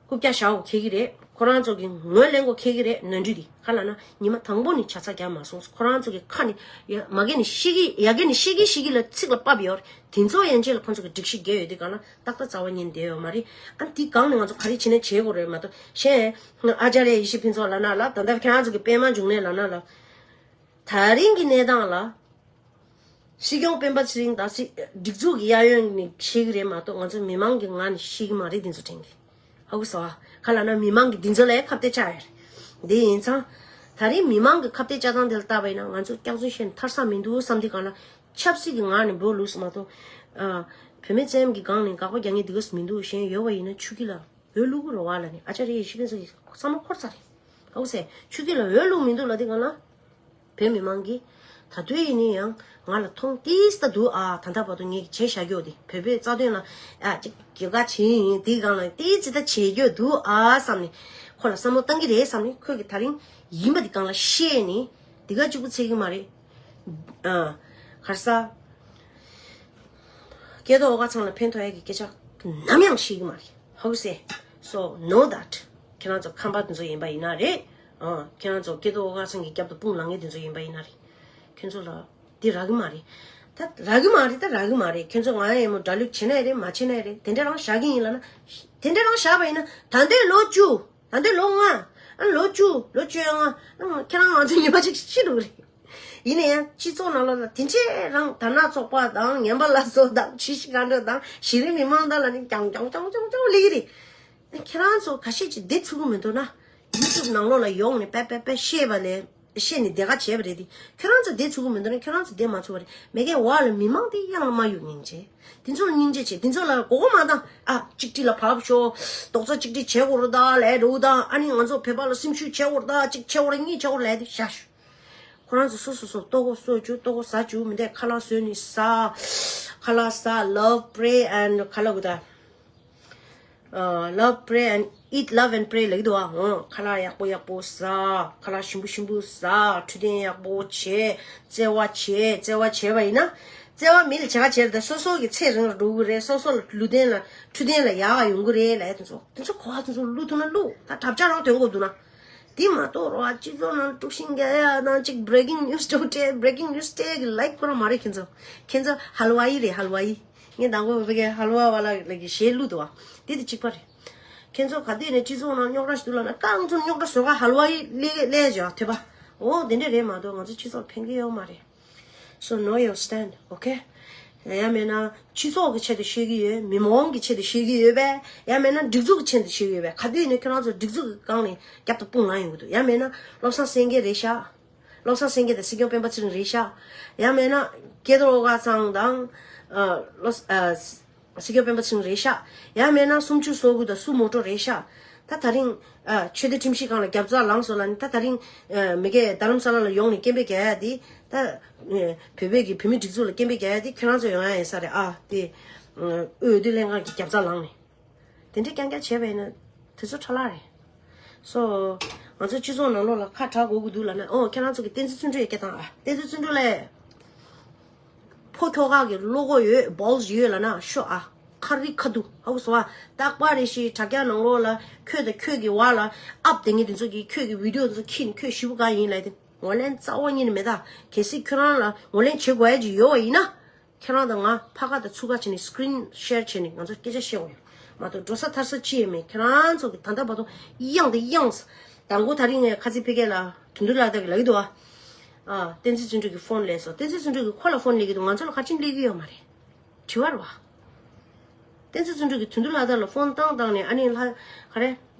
རྐུབ་བཀྱག་བཞག་དགོས་ཁེལ་གི་རེད། ཁོ་རང་ཚོ་གི་ངོས་ལེན་དགོས་ཁེལ་གི་རེད། ནོར་འཁྲུལ་དེ་ག་ལབ་ན་ཉི་མ་དང་པོ་ནས་ཇ་ཚ་རྒྱག་མ་སོང་། ཁོ་རང་ཚོ་གི་ཁ་ནས་ཡ་མ་གི་ནས་ཤི་གི་ཡ་གི་ནས་ཤི་གི་ཤི་གི་ལ་ཚིག་ལ་བབས་ཡོད་རེད། དེ་ཚོ་ཡན་ཆད་ལ་ཁོ་ཚོ་གི་སྒྲིག་གཞི་འགལ་ཡོད་དེ་ག་ལ་ཏག་ཏག་རྩ་བ་ཉིད་བསྡད་ཡོད་མ་རེད། ཨ་འདི་གང་ནས་ང་ཚོ་ག་རེ་བྱེད་ན་བྱེད་དགོས་རེད་མ་གཏོགས་གཞན་ཨ་ཅཱརྱ་ཡེ་ཤེས་ཕུན་ཚོགས་ལབ་ན་ལ་ད་ལྟ་ཁྱེད་རང་ཚོ་གི་པད་མ་འབྱུང་གནས་ལབ་ན་ལ། ད་རིང་གི་གནས་སྟངས་ལ། སྲིད་སྐྱོང་སྤེན་པ་ཚེ་རིང་དང་སྲིད་སྒྲིག་འཛུགས་ཀྱི་གཡས་གཡོན་ནས་བཤད་ཀྱི་རེད་མ་གཏོགས་ང་ཚོ་མི་མང་གི་ངག་ནས་བཤད་ཀྱི་མ་རེད། འདི་ཚོ་དྲན་གི། ཧ་གོ་སོང་ཨ། ག་ལབ་ན་མི་མང་གི་འདི་ཚོ་ལ་ཁ་གཏད་བཅག་ཡ་རེད། འདི་ཡིན་ཙང་། ད་རིང་མི་མང་གི་ཁ་གཏད་བཅག་སྟངས་དེ་ལ་བལྟས་པ་ཡིན་ན་ང་ཚོ་སྐྱག་རྫུན་བཤད་ནས་ཐར་ས་མི་འདུག་བསམ་དུས་གང་ལ་ཆབ་སྲིད་ཀྱི་ངག་ནས་འབོད་ལུགས་སུ་མ་གཏོགས། ཨ། བུད་མེད་བཙན་གྱི་སྒང་ནས་དགག་པ་རྒྱག་མཁན་འདི་ག་སུ་མི་འདུག་གཞན་ཡོད་པ་ཡིན་ན་ཆུ་ཁྱི་ལ། འོས་བླུག་གི་རེད་བ་ལབ་ནས་ཨ་ཅཱརྱ་ཡེ་ཤེས་ཕུན་ཚོགས་ཀྱིས་བསམ་བློ་འཁོར་ཚར་རེད། ཧ་གོ་སོང་། ཆུ་སྐྱིད་ལ་འོས་བླུག་མི་འདུག་ལབ་དུས་གང་ལ། བོད་མི་མང་གིས། ད་དུང་ཡིན་ནའི་ཡང་ང་ལ་མཐོང་ཏིས་ད་འདུག་ཨ། ད་ལྟ་བར་དུ་ངས་བྱས་བཞག་རྒྱུ་དེ་བོད་པའི་རྩ་དོན་ལ་ཨ་ཅིག་གྱོད་ཁ་བྱས་ཡིན་དེའི་སྒང་ལ་ཏིས་ཙི་ད་བྱེད་རྒྱུ་འདུག་ཨ་བསམ་ནས་ཁོ་ལ་བསམ་བློ་བཏང་གི་རེད་བསམ་ནས་ཁོས་ཀྱི་ད་རིང་ཡིན་པ་དེ་སྒང་ལ་བཤད་ནས་དེ་ག་གཅིག་པུ་ཚད་གི་མ་རེད། ཨ། ག་རེ་ཟ། སྐལ་རྡོར་ཨོ་དཀར་ཚང་ལ་ཕན་ཐོགས་ཡ་གི་སྐད་ཆ་ནམ་ཡང་བཤད་གི་མ་རེད། ཧ་གོ་སོང་། So know that. ཁྱེད་རང་ཚོ་ཁམས་པ་དེ་ཚོ་ཡིན་པ་ཡིན་ན་རེད། ཨ། ཁྱེད་རང་ཚོ་སྐལ་རྡོར་ཨོ་དཀར་ཚང་གི་རྒྱབ་ཏུ་དཔུང་ལངས་མཁན་དེ་ཚོ་ཡིན་པ་ཡིན་ན་རེད། ཁྱེད་ཚོ་ལ་དེ་རག་གི་མ་རེད། ད་རག་གི་མ་རེད། ད་རག་གི་མ་རེད། ཁྱེད་ཚོ་ང་ཡ་ཡིན་མོ་དགྲ་ལུགས་བྱེད་ན་ཡ་རེད། མ་བྱེད་ན་ཡ་རེད། དེ་འདྲ་རང་བཞག་གི་ཡིན་ལབ་ན། དེ་འདྲ་རང་བཞག་པ་ཡིན་ན་ད་འདོད་ལོ་བཅུ། ད་འདོད་ལོ་ལྔ། ཨ་ལོ་བཅུ། ལོ་བཅོ་ལྔ། ཨ་ཁྱེད་རང་ང་ཚོ་ཉི་མ་གཅིག་ཤི་འགྲོ་གི་རེད། ཡིན་ན་ཡང་སྤྱི་ཚོགས་ནང་ལོགས་ལ་དེ་འདྲས་རང་དར་ནག་ཚོགས་པ་དང་ངན་པ་ལ་སོགས་དང་ཆུ་བཞི་སྒང་དྲུག་དང་གཞི་རིམ་མི་མང་དག་ལ་ནི་རྐྱང་རྐྱང་རྐྱང་རྐྱང་རྐྱང་སླེབས་ཀྱི་རེད། ཁྱེད་རང་ཚོ་ཁ་ཤས་ཀྱིས་བདེ་ཚུགས་ཀྱི་མི་འདུག་ན། ཡུ་ཊུབ་ནང་ལོགས་ལ་ཡོང་ནས་པེ་པེ་པེ་བཤད་པ་ལས་བཤད་ནས་དེ་ག་བྱས་པ་རེད་དེ། ཁྱོད་རང་ཚོ་བསྡད་ཚུགས་ཀྱི་མི་འདུག་ན་ཁྱོད་རང་ཚོ་བསྡད་མ་ཚུགས་པ་རེད། མ་གིའི་འོག་ལ་མི་མང་དེ་གཡང་ལ་མ་གཡུག་སྙིང་རྗེ། དེ་ཚོ་ལ་སྙིང་རྗེ་ཆེ། དེ་ཚོ་ལ་མགོ་སྐོར་མ་བཏང་། ཨ་གཅིག་སྒྲིལ་ལ་བབས་ཤོག་རྡོག་རྩ་གཅིག་སྒྲིལ་བྱེད་དགོས་རེད་ད་ལས་འགྲོ་ད། ཨ་ནི་ང་ཚོ་བོད་པ་ལ་སེམས་ཤུགས་བྱེད་དགོས་རེད་ད། གཅིག་བྱེད་དགོས་རེད། གཉིས་བྱེད་དགོས་རེད་ལས་དེ་བཞག་ཤོག་ཁོ་རང་ཚོ་སོ་སོ་སོ་ལྟོ་གོས་གསོ་བཅུག་ལྟོ་གོས་ཟ་བཅུག་མི་འདུག་ཁ་ལག་བཟོས་ནས་ཟ། ཁ་ལག་ཟ། Love, pray and ཁ་ལག་གུ་ད། Love, pray and eat, love and pray ལབ་ཀྱི་འདུག་བ། འོ་ཁ་ལག་ཡག་པོ་ཡག་པོ་ཟ། ཁ་ལག་ཞིམ་པོ་ཞིམ་པོ་ཟ། འཕྲོད་བསྟེན་ཡག་པོ་བྱེད། བརྩེ་བ་བྱེད། བརྩེ་བ་བྱས་པ་ཡིན་ན། བརྩེ་བ་མི་ལ་བྱེད་ག་བྱེད་རེད་ད། སོ་སོ་གི་ཚེ་རིང་ལ་འགྲོ་གི་རེད། སོ་སོ་ལ་ལུས་རྟེན་ལ་འཕྲོད་བསྟེན་ལ་ཡག་ག་ཡོང་གི་རེད་ལབ་ཡ་དེ་ཚོ། དེ་ཚོ་གོ་བ་དེ་ཚོ་བླུག་ཐུབ་ན་བླུག་ད་དྲ་བྱ་རང་དོན་གོ་འདུག་ན། དེ་མ་གཏོགས་རོ་ཨ་སྤྱི་ཚོགས་ནང་དཀྲུག་ཤིང་རྒྱག་ཡ་དང་གཅིག་breaking news འགྲོ་སྤྲད། breaking news སྤྲད་གི་ལའིཀ་ཁོ་རང་མ་རེད་ཁྱེད་ཚོ། ཁྱེད་ཚོ་ཧལ་ཝ་ཡི་རེད་ཧལ་ཝ་ཡི། ངས་དང་པོ་བོད་ཀྱི་ཧལ་ཝ་བ་ལ་ལ་གི་གཞས་བླུགས་འདུག་བ། དེ་དེ་གཅིག་པ་རེད། ཁྱེད་ཚོ་ག་དུས་ནས་སྤྱི་ཚོགས་ནང་རྙོག་དྲ་ཞིག་འདུག་ལབ་ན་རྐང་ཚོ་རྙོག་དྲ་བཟོ་ག་ཧལ་ཝ་ཡི་ལས་ལས་བྱ་ཐོས་པ། འོ་དེ་འདྲས་རེད་མ་གཏོགས་ང་ཚོ་སྤྱི་ཚོགས་ལ་ཕན་གི་ཡོད་མ་རེད། So know your stand, okay? ཡང་མེད་ན་སྤྱི་ཚོགས་ཀྱི་ཆེད་དུ་བཤད་ཀྱི་ཡོད། མི་མང་གི་ཆེད་དུ་བཤད་ཀྱི་ཡོད་པས། ཡང་མེད་ན་སྒྲིག་འཛུགས་ཀྱི་ཆེད་དུ་བཤད་ཀྱི་ཡོད་པས། ག་དུས་ནས་ཁྱོད་རང་ཚོ་སྒྲིག་འཛུགས་ཀྱི་སྒང་ནས་རྒྱབ་དང་དཔུང་ལངས་ཡོང་གི་འདུག་ཡང་མེད་ན་བློ་བཟང་སེང་གེ་རེད་ཤག་བློ་བཟང་སེང་གེ་དང་སྲིད་སྐྱོང་སྤེན་པ་ཚེ་རིང་རེད་ཤག་ཡང་མེད་ན་སྐལ་རྡོར་ཨོ་དཀར་ཚང་དང་། ཨ། བློ། ཨ། སྲིད་སྐྱོང་སྤེན་པ་ཚེ་རིང་རེད་ཤག་ཡང་མེད་ན་སུམ་ཅུ་སོ་དགུ་དང་སུ་མོ་ཊོ་རེད་ཤག་ད་ད་རིང་། ཨ། ཆོས་སྡེ་ཁྲིམས་ཞིབ་ཁང་ལ་རྒྱབ་རྩ་ལངས་སོང་ལབ་ནི་ད་ད་རིང་། ཨ། མ་གིའི་རྡ་རམ་ས་ལ་ལ་ཡོང་ནས་སྐད་འབོད་རྒྱག་ཡ་དེ། ད། ཨ། བོད་པའི་གི་བོད་མི་སྒྲིག་འཛུགས་ལ་སྐད་འབོད་རྒྱག་ཡ་དེ་ཁྱོད་རང་ཚོ་ཡོང་ཡ་ཡིན་ས་རེད་ཨ་དེ། ཨ། འོས་བསྡུ་ལྷན་ཁང་གི་རྒྱབ་རྩ་ལངས་ནས། དེ་འདྲའི་རྐྱང་རྐྱང་བྱས་པ་ཡིན་ན་དེ་ཚོ་ཁྲ་ལག་རེད། སོ། ང་ཚོ་སྤྱི་ཚོགས་ནང་ལོགས་ལ་ཁ་གྲག་དགོས་ཀྱི་འདུག་ལབ་ན། ཨོ་ཁྱེད་རང་ཚོ་གི་བསྟན་འཛིན་བརྩོན་འགྲུས་ཡ་སྐད་བཏང་ཨ། བསྟན་འཛིན་བརྩོན་འགྲུས་ལས། ཕོ་ཁྱོ་ག་གི་བློ་ཁོག་ཡོད་balls ཡོད་ལབ་ན་ཤོག་ཨ། ཁ་རི་ཁ་ཐུག་ཧ་གོ་སོང་ཨ། རྟག་པར་རེ་ཞིག་དྲ་རྒྱ་ནང་ལོགས་ལ་ཁྱོད་དང་ཁྱོད་ཀྱི་བར་ལ་ཨབ་དེ་ངས་དེ་ཚོ་གི་ཁྱོད་ཀྱི་བི་ཌི་ཡོ་དེ་ཚོ་ཁྱེར་ནས་ཁྱོད་ཞེ་པོ་དགའ་ཡིན་ལབ་དེ་ངོས་ལེན་རྩ་བ་ཉིད་ནས་མེད་ད། གལ་སྲིད་ཁྱོད་རང་ལ་ངོས་ལེན་བྱེད་དགོས་ཡ་ཅིག་ཡོད་པ་ཡིན་ན། ཁྱེད་རང་དང་ང་ཕ་ཁ་དང་ཚུགས་ཁ་བྱས་ནས་screen share བྱས་ནས་ང་ཚོ་སྐད་ཆ་བཤད་དགོས་ཡོད་མ་གཏོགས་འགྲོ་ས་ཐར་ས་ཅི་ཡང་མེད། ཁྱེད་རང་ཚོ་གི་ད་ལྟ་བར་དུ་གཡེང་དང་གཡེང་། དང་པོ་ད་རིང་ངས་ཁ་ཚིག་ཕ་གི་ལ་དོན་གྲུབ་ལགས་དང་གི་ལབ་ཀྱི་འདུག་ཨ། ཨ། བསྟན་འཛིན་བརྩོན་འགྲུས་ཀྱི་ཕོན་སླེབས་སོང་། བསྟན་འཛིན་བརྩོན་འགྲུས་ཀྱིས་ཁོ་ལ་ཕོན་སླེབས་ཀྱི་འདུག་ང་ཚོ་ལ་ག་ཅི་སླེབས་ཀྱི་ཡོད་མ་རེད། དྲི་བ་རེད་བ། བསྟན་འཛིན་བརྩོན་འགྲུས་ཀྱིས་དོན་གྲུབ་ལགས་དང་ལ་ཕོན་བཏང་བཏང་ནས་ཨ་ནི་ལྷ། ག་རེ།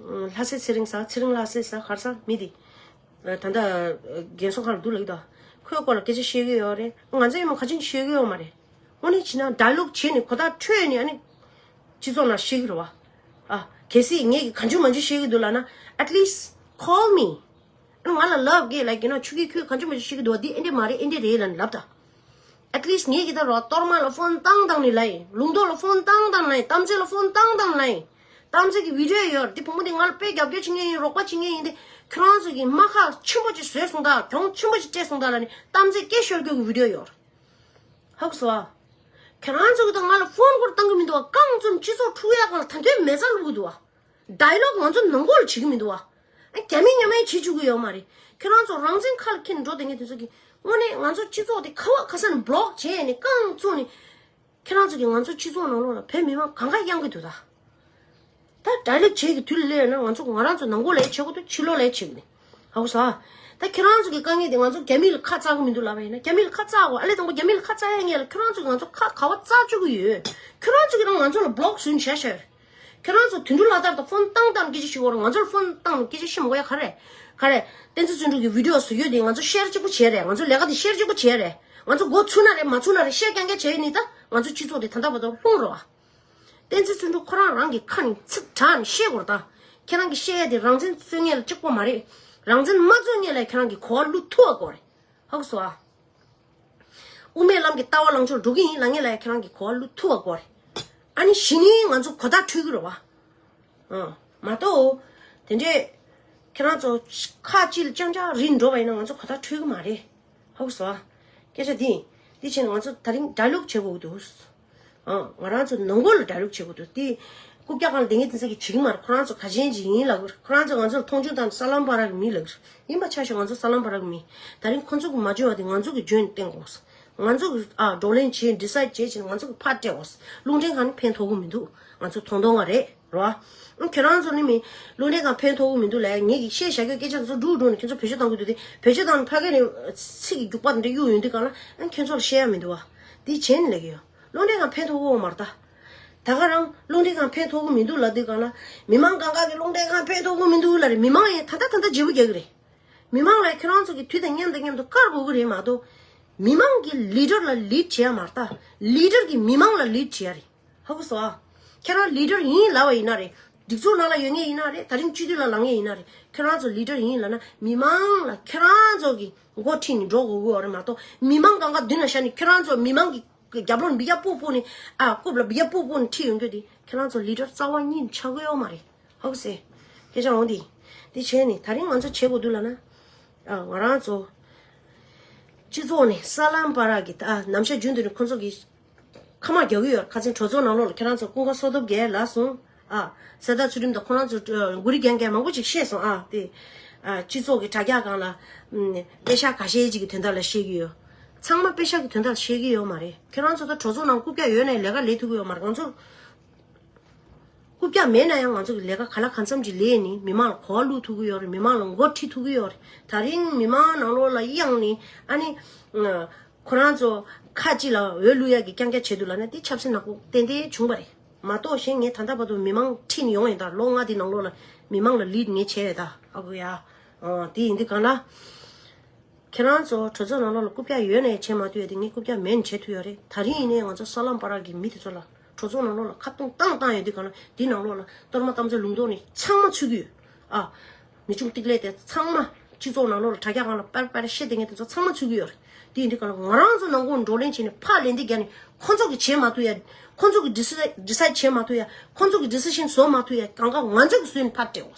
ལྷ་སྲས་ཚེ་རིང་ཟེར། ཚེ་རིང་ལྷ་སྲས་ཟེར་ག་རེ་ཟེར་མི་དེ། ད་ལྟ་རྒན་གསོ་ཁང་ལ་འདུག་ལབ་ཀྱི་འདུག་ཁོའི་སྐོར་ལ་སྐད་ཆ་བཤད་ཀྱི་ཡོད་རེད། ང་ཚོ་ཡིན་ན་ག་ཅི་བཤད་ཀྱི་ཡོད་མ་རེད། དངོས་གནས་བྱས་ན་dialogue བྱས་ནས་གོ་བརྡ་འཕྲོད་ནས་ཨ་ནི། སྤྱི་ཚོགས་ནང་བཤད་ཀྱི་རེད་བ། ཨ། གལ་སྲིད་ངས་ཀྱི་གང་བྱུང་མང་བྱུང་བཤད་ཀྱི་འདུག་ལབ་ན་at least call me. ཨ་ནི་ང་ལ་love གིས་like you know ཆུ་གི་ཁྱོད་གང་བྱུང་མང་བྱུང་བཤད་ཀྱི་འདུག་བ། འདི་ཨེ་འདྲས་མ་རེད་ཨེ་འདྲས་རེད་ལབ་ནས་ལབ་ད། at least ངས་ཀྱི་ད་རོ་གཏོར་མ་ལ་ཕོན་བཏང་བཏང་ནས་ལབ་ཡིན། ལུང་རྟོགས་ལ་ཕོན་བཏང་བཏང་ལབ་ཡིན། གཏམ་ཚེ་ལ་ཕོན་བཏང་བཏང་ལབ་ཡིན། གཏམ་ཚེ་གི་བི་ཌི་ཡོ་ཡོད་རེད། འདི་བུ་མོ་འདི་ང་ལ་དཔེ་རྒྱབ་སྐྱོར་བྱེད་མཁན་ཡིན། རོགས་པ་བྱེད་མཁན་ཡིན། འདི་ཁྱོད་རང་ཚོ་གིས་རྨ་ཁ་ཆེན་པོ་ཅིག་བཟོས་སོང་ད། གྱོང་ཆེན་པོ་ཅིག་སྤྲད་སོང་ད་ལབ་ནས་གཏམ་ཚེ་སྐད་ཤོར་རྒྱུ་གི་བི་ཌི་ཡོ་ཡོད་རེད། ཧ་གོ་སོང་ཨ། ཁྱེད་རང་ཚོ་གི་ད་ང་ལ་ཕོན་སྐོར་བཏང་གི་མི་འདུག་བ། རྐང་བཙུགས་སྤྱི་ཚོགས་འཁྲུག་ཡག་སྒང་ལ་ད་དུང་མེ་བཙའ་བླུག་གི་འདུག་བ། dialogue ང་ཚོ་ནང་ཁུལ་ལ་བྱེད་ཀྱི་མི་འདུག་བ། ཨ། རྒྱ་མི་ཉམས་ལེན་བྱེད་བཅུག་གི་ཡོད་མ་རེད། ཁྱེད་རང་ཚོ་རང་བཙན་ཁ་ལ་འཁྱེར་ནས་འགྲོ་བསྡད་མཁན་དེ་ཚོ་གིས་དངོས་གནས་ང་ཚོ་སྤྱི་ཚོགས་དེ་ཁ་བ་ཁ་ས་ནས་block བྱས་ནས་རྐང་བཙུགས་ནས། ཁྱེད་རང་ཚོ་གིས་ང་ཚོ་སྤྱི་ཚོགས་ནང་ལོགས་ལ་བོད་མི་མང་གང་ག་གཡང་གི་འདུག་ད། ད་dialogue བྱེད་ཀྱི་དུས་ལ་སླེབས་ན་ང་ཚོ་ང་རང་ཚོ་ནང་ཁུལ་ལ་བྱེད་དགོས་འདུག་ཕྱི་ལོགས་ལ་བྱེད་ཀྱི་ནི། ཧ་གོ་སོང་ཨ། ད་ཁྱེད་རང་ཚོ་གི་དཀའ་ངལ་དེ་ང་ཚོ་རྒྱ་མི་ལ་ཁ་བཙག་གི་མི་འདུག་ལབ་པ་ཡིན་ན། རྒྱ་མི་ལ་ཁ་བཙག་དགོས། ཨ་ལས་དང་པོ་རྒྱ་མི་ལ་ཁ་བཙག་ཡ་ངེས་ལ་ཁྱེད་རང་ཚོ་གིས་ང་ཚོ་ཁ་ག་བ་བཙག་བཅུག་གི་ཡོད། ཁྱེད་རང་ཚོ་གིས་རང་ང་ཚོ་ལ་block བཟོས་ནས་བཞག་བཞག་ཡོད། ཁྱེད་རང་ཚོ་དོན་གྲུབ་ལགས་ལྟར་དུ་ཕོན་བཏང་བཏང་སྐད་ཆ་བཤད་དགོས་རེད། ང་ཚོར་ཕོན་བཏང་ནས་སྐད་ཆ་བཤད་མི་དགོས་ཡ་ག་རེ། ག་རེ། བསྟན་འཛིན་བརྩོན་འགྲུས་ཀྱི་བི་ཌི་ཡོ་བཟོ་རྒྱུ་དེ་ང་ཚོ་ཤེར་གཅིག་པོ་བྱས་རེད། ང་ཚོ་ལས་ཀ་དེ་ཤེར་གཅིག་པོ་བྱས་རེད། ང་ཚོ་མགོ་ཚུགས་ན་རེད་མ་ཚུགས་ན་རེད་ཤེར་རྐྱང་རྐྱང་བྱས་ནི་ད་ང་ཚོ་སྤྱི་ཚོགས་དེ་ད་ལྟ་བར་དུ་ལྷུང་རེད་བ། བསྟན་འཛིན་བརྩོན་འགྲུས་ཁོ་རང་རང་གི་ཁ་ནས་ཚིག་དྲག་ནས་བཤད་དགོས་རེད་ད། ཁྱེད་རང་གིས་བཤད་ཡ་དེ་རང་བཙན་རྩོད་མཁན་ལ་གཅིག་པོ་མ་རེད། རང་བཙན་མ་རྩོད་མཁན་ལ་ཁྱེད་རང་གིས་གོ་བ་བླུག་ཐུབ་པ་དགོས་རེད། ཧ་གོ་སོང་ཨ། དབུ་མའི་ལམ་གྱི་ལྟ་བ་ལངས་ཕྱོགས་འགྲོ་གི་ཡིན་ལབ་མཁན་ལ་ཁྱེད་རང་གིས་གོ་བ་བླུག་ཐུབ་པ་དགོས་རེད། ཨ་ནི་གཞི་ནས་ང་ཚོ་གོ་བརྡ་འཕྲོད་ཀྱི་རེད་བ། ཨ། མ་གཏོགས། དེ་འདྲས། ཁྱེད་རང་ཚོ་ཁ་གཅིག་ལ་རྐྱང་རྐྱང་རིལ་འགྲོ་བ་ཡིན་ན་ང་ཚོ་གོ་བརྡ་འཕྲོད་ཀྱི་མ་རེད། ཧ་གོ་སོང་ཨ། སྐད་ཆ་འདི། འདི་བྱས་ན་ང་ཚོ་ད་རིང་dialogue བྱེད་དགོས་ཀྱི་འདུག་ཨ། ང་རང་ཚོ་ནང་ཁུལ་ལ་dialogue བྱེད་དགོས་འདུག་དེ། རྐུབ་བཀྱག་སྒང་ལ་བསྡད་མཁན་དེ་ཚོ་གིས་བྱེད་ཀྱི་མ་རེད། ཁོ་རང་ཚོ་ག་ཅན་ཅིག་ཡིན་ལབ་ཀྱི་རེད། ཁོ་རང་ཚོ་ང་ཚོ་ལ་མཐོང་ཆུང་བཏང་ནས་ས་ལམ་བར་གྱི་མི་ལབ་ཀྱི་རེད། ཡིན་པ་ཆ་བཞག་ང་ཚོ་ས་ལམ་བར་གྱི་མི། ད་རིང་ཁོ་ཚོ་གིས་མ་འཇོན་པ་དེ་ང་ཚོ་གིས་འཇོན་བསྟན་དགོས། ང་ཚོ་གིས་ཨ་བགྲོ་གླེང་བྱས་decide བྱས་བྱས་ནས་ང་ཚོ་གིས་ཕར་སྤྲད་དགོས། རླུང་འཕྲིན་ཁང་ནི་ཕན་ཐོགས་ཀྱི་མི་འདུག་ང་ཚོ་མཐོང་མཐོང་བ་རེད་རོ། ཨ། ཁྱེད་རང་ཚོ་ནི་མི། རླུང་འཕྲིན་ཁང་ཕན་ཐོགས་ཀྱི་མི་འདུག་ལབ་ངེད་ཀྱིས་བཤད་བཞག་རྒྱུ་སྐད་ཆ་ཚོ་སྒྲུག་སྒྲུག་ནས་ཁྱེད་ཚོ་བེད་སྤྱོད་གཏང་གི་འདུག་དེ་བེད་སྤྱོད་གཏང་ནས་ཕ་གི་ནས་ཚིག་གི་རྒྱུག་པ་འདྲ་གཡུག་ཡོང་དུས་གང་ལ་ཨ་ཁྱེད་ཚོ་ལ་བཤད་ཡ་མི་འདུག་བ། འདི་བྱས་ནས་ལབ་ཀྱི་ཡོད། རླུང་འཕྲིན་ཁང་ཕན་ཐོགས་ཀྱི་ཡོད་མ་རེད་ད། ད་ག་རང་རླུང་འཕྲིན་ཁང་ཕན་ཐོགས་ཀྱི་མི་འདུག་ལབ་དུས་སྒང་ལ། མི་མང་གང་ག་གི་རླུང་འཕྲིན་ཁང་ཕན་ཐོགས་ཀྱི་མི་འདུག་ལབ་རེད། མི་མང་ཡང་ད་ལྟ་ད་ལྟ་བརྗེ་པོ་རྒྱག་གི་རེད། མི་མང་ལ་ཁྱེད་རང་ཚོ་གི་དུས་དང་མཉམ་དང་མཉམ་དུ་བཀར་དགོས་ཀྱི་རེད་མ་གཏོགས། མི་མང་གི་ལི་ཌར་ལ་ལིཌ་བྱེད་ཡ་མ་རེད་ད། ལི་ཌར་གི་མི་མང་ལ་ལིཌ་བྱེད་ཡ་རེད། ཧ་གོ་སོང་ཨ། ཁྱེད་རང་ལི་ཌར་ཡིན་ལབ་པ་ཡིན་ན་རེད། སྒྲིག་འཛུགས་ནང་ལ་ཡོད་མཁན་ཡིན་ན་རེད། ད་རིང་སྤྱི་འཐུས་ལ་ལངས་མཁན་ཡིན་ན་རེད། ཁྱེད་རང་ཚོ་ལི་ཌར་ཡིན་ལབ་ན་མི་མང་ལ་ཁྱེད་རང་ཚོ་གི་མགོ་ཁྲིད་ནས་འགྲོ་དགོས་ཀྱི་ཡོད་རེད་མ་གཏོགས། མི་མང་གང་ག་མདུན་ལ་བཞག་ནས་ཁྱེད་རང་ཚོ་མི་མང་གི་རྒྱབ་ལོགས་ནས་འབུད་རྒྱབ་སྤུ་སྤུ་ནས། ཨ། རྐུབ་ལ་འབུད་རྒྱབ་སྤུ་སྤུ་ནས་ཁྲིད་ཡོང་རྒྱུ་དེ་ཁྱེད་རང་ཚོ་ལི་ཌར་རྩ་བ་ཉིད་ཆགས་ཀྱི་ཡོད་མ་རེད། ཧ་གོ་སོང་ཨ། སྐད་ཆ་འོང་དེ། དེ་བྱས་ནས་ད་རིང་ང་ཚོ་བྱེད་དགོས་འདུག་ལབ་ན། ཨ། ང་རང་ཚོ་སྤྱི་ཚོགས་ནས་ས་ལམ་བར་གྱི། ཨ། ནམ་ཞག་རྒྱུན་དུ་ནས་ཁོང་ཚོ་གི་ཁ་དམག་རྒྱག་གི་ཡོད། ཁ་སང་གྲོས་ཚོགས་ནང་ལོགས་ལ་ཁྱེད་རང་ཚོ་ཀུན་དགའ་བསོད་སྟོབས་རྒྱལ་ལབ་སོང་། ཨ། གསེར་རྟ་ཚུལ་ཁྲིམས་དང་ཁོང་རང་ཚོ་མགོ་རིལ་རྒན་རྒན་མང་པོ་ཅིག་བཤད་སོང་། ཨ། དེ། ཨ། སྤྱི་ཚོགས་ཀྱི་དྲ་རྒྱ་སྒང་ལ། ཨམ། པེ་ཤག་ཁ་ཤས་ཅིག་གི་དོན་དག་ལ་བཤད་ཀྱི་ཡོད། ཚང་མ་པེ་ཤག་གི་དོན་དག་ལ་བཤད་ཀྱི་ཡོད་མ་རེད། ཁྱེད་རང་ཚོ་ད་གྲོས་ཚོགས་ནང་རྐུབ་བཀྱག་ཡོད་ནའི་ལས་ཀ་ལས་ཐུབ་ཀྱི་ཡོད་མ་རེད། ང་ཚོ་རྐུབ་བཀྱག་མེད་ན་ཡང་ང་ཚོ་གི་ལས་ཀ་ག་ལ་གང་འཚམ་ཅིག་ལས་ནས་མི་མང་ལ་གོ་བ་བླུག་ཐུབ་ཀྱི་ཡོད་རེད། མི་མང་ལ་མགོ་ཁྲིད་ཐུབ་ཀྱི་ཡོད་རེད། ད་རིང་མི་མང་ནང་ལོགས་ལ་གཡེང་ནས། ཨ་ནི། ཁོ་རང་ཚོ་ཁ་ཅིག་ལ་འོས་བླུག་ཡག་གི་རྐྱང་རྐྱང་བྱེད་འདུག་ལབ་ན་དེ་ཆབ་སྲིད་ནག་པོ་ཏན་ཏན་བྱུང་བ་རེད་མ་གཏོགས། གཞན་ངས་ད་ལྟ་བར་དུ་མི་མང་ཁྲིད་ནས་ཡོང་ཡིན། ད་ལོ་ལྔ་དེ་ནང་ལོགས་ལ་མི་མང་ལ་ལིཌ་ངས་བྱས་ཡོད་ད། ཧ་གོ་ཡ། ཨ། དེ་ཡིན་དུས་སྒང་ལ། ཁྱེད་རང་ཚོ་གྲོས་ཚོགས་ནང་ལོགས་ལ་རྐུབ་བཀྱག་ཡོད་ནའི་བྱེད་མ་ཐུབ་ཡ་དེ་ངས་རྐུབ་བཀྱག་མེད་ནས་བྱེད་ཐུབ་ཡོད་རེད། ད་རིང་ཡིན་ནའི་ང་ཚོ་ས་ལམ་བར་གྱི་མི་དེ་ཚོ་ལ། གྲོས་ཚོགས་ནང་ལོགས་ལ་ཁ་བརྡུང་བཏང་བཏང་ཡོད་དུས་སྒང་ལ། དེ་ནང་ལོགས་ལ་གཏོར་མ་གཏམ་ཚོད་ལུང་རྟོགས་ནས་ཚང་མ་ཚུད་ཀྱི་ཡོད། ཨ། མི་ཆུང་ཏིག་ལེ་དེ་ཚང་མ་སྤྱི་ཚོགས་ནང་ལོགས་ལ་དྲ་རྒྱ་སྒང་ལ་པར་པར་བཤད་བསྡད་མཁན་དེ་ཚོ་ཚང་མ་ཚུད་ཀྱི་ཡོད་རེད། དེ་ཡིན་དུས་སྒང་ལ་ང་རང་ཚོ་ནང་ཁུལ་བགྲོ་གླེང་བྱས་ནས་ཕར་ལན་འདེབས་རྒྱག་ནས་ཁོ་ཚོ་གིས་བྱེད་མ་ཐུབ་ཡ། ཁོ་ཚོ་གིས་ཌི་སའི་ཌི་སའིཌ་བྱེད་མ་ཐུབ་ཡ། ཁོ་ཚོ་གིས་ཌི་སི་ཤན་བཟོ་མ་ཐུབ་ཡ། གང་ག་ང་ཚོ་གིས་བཟོས་ནས་ཕར་སྤྲད་འོ།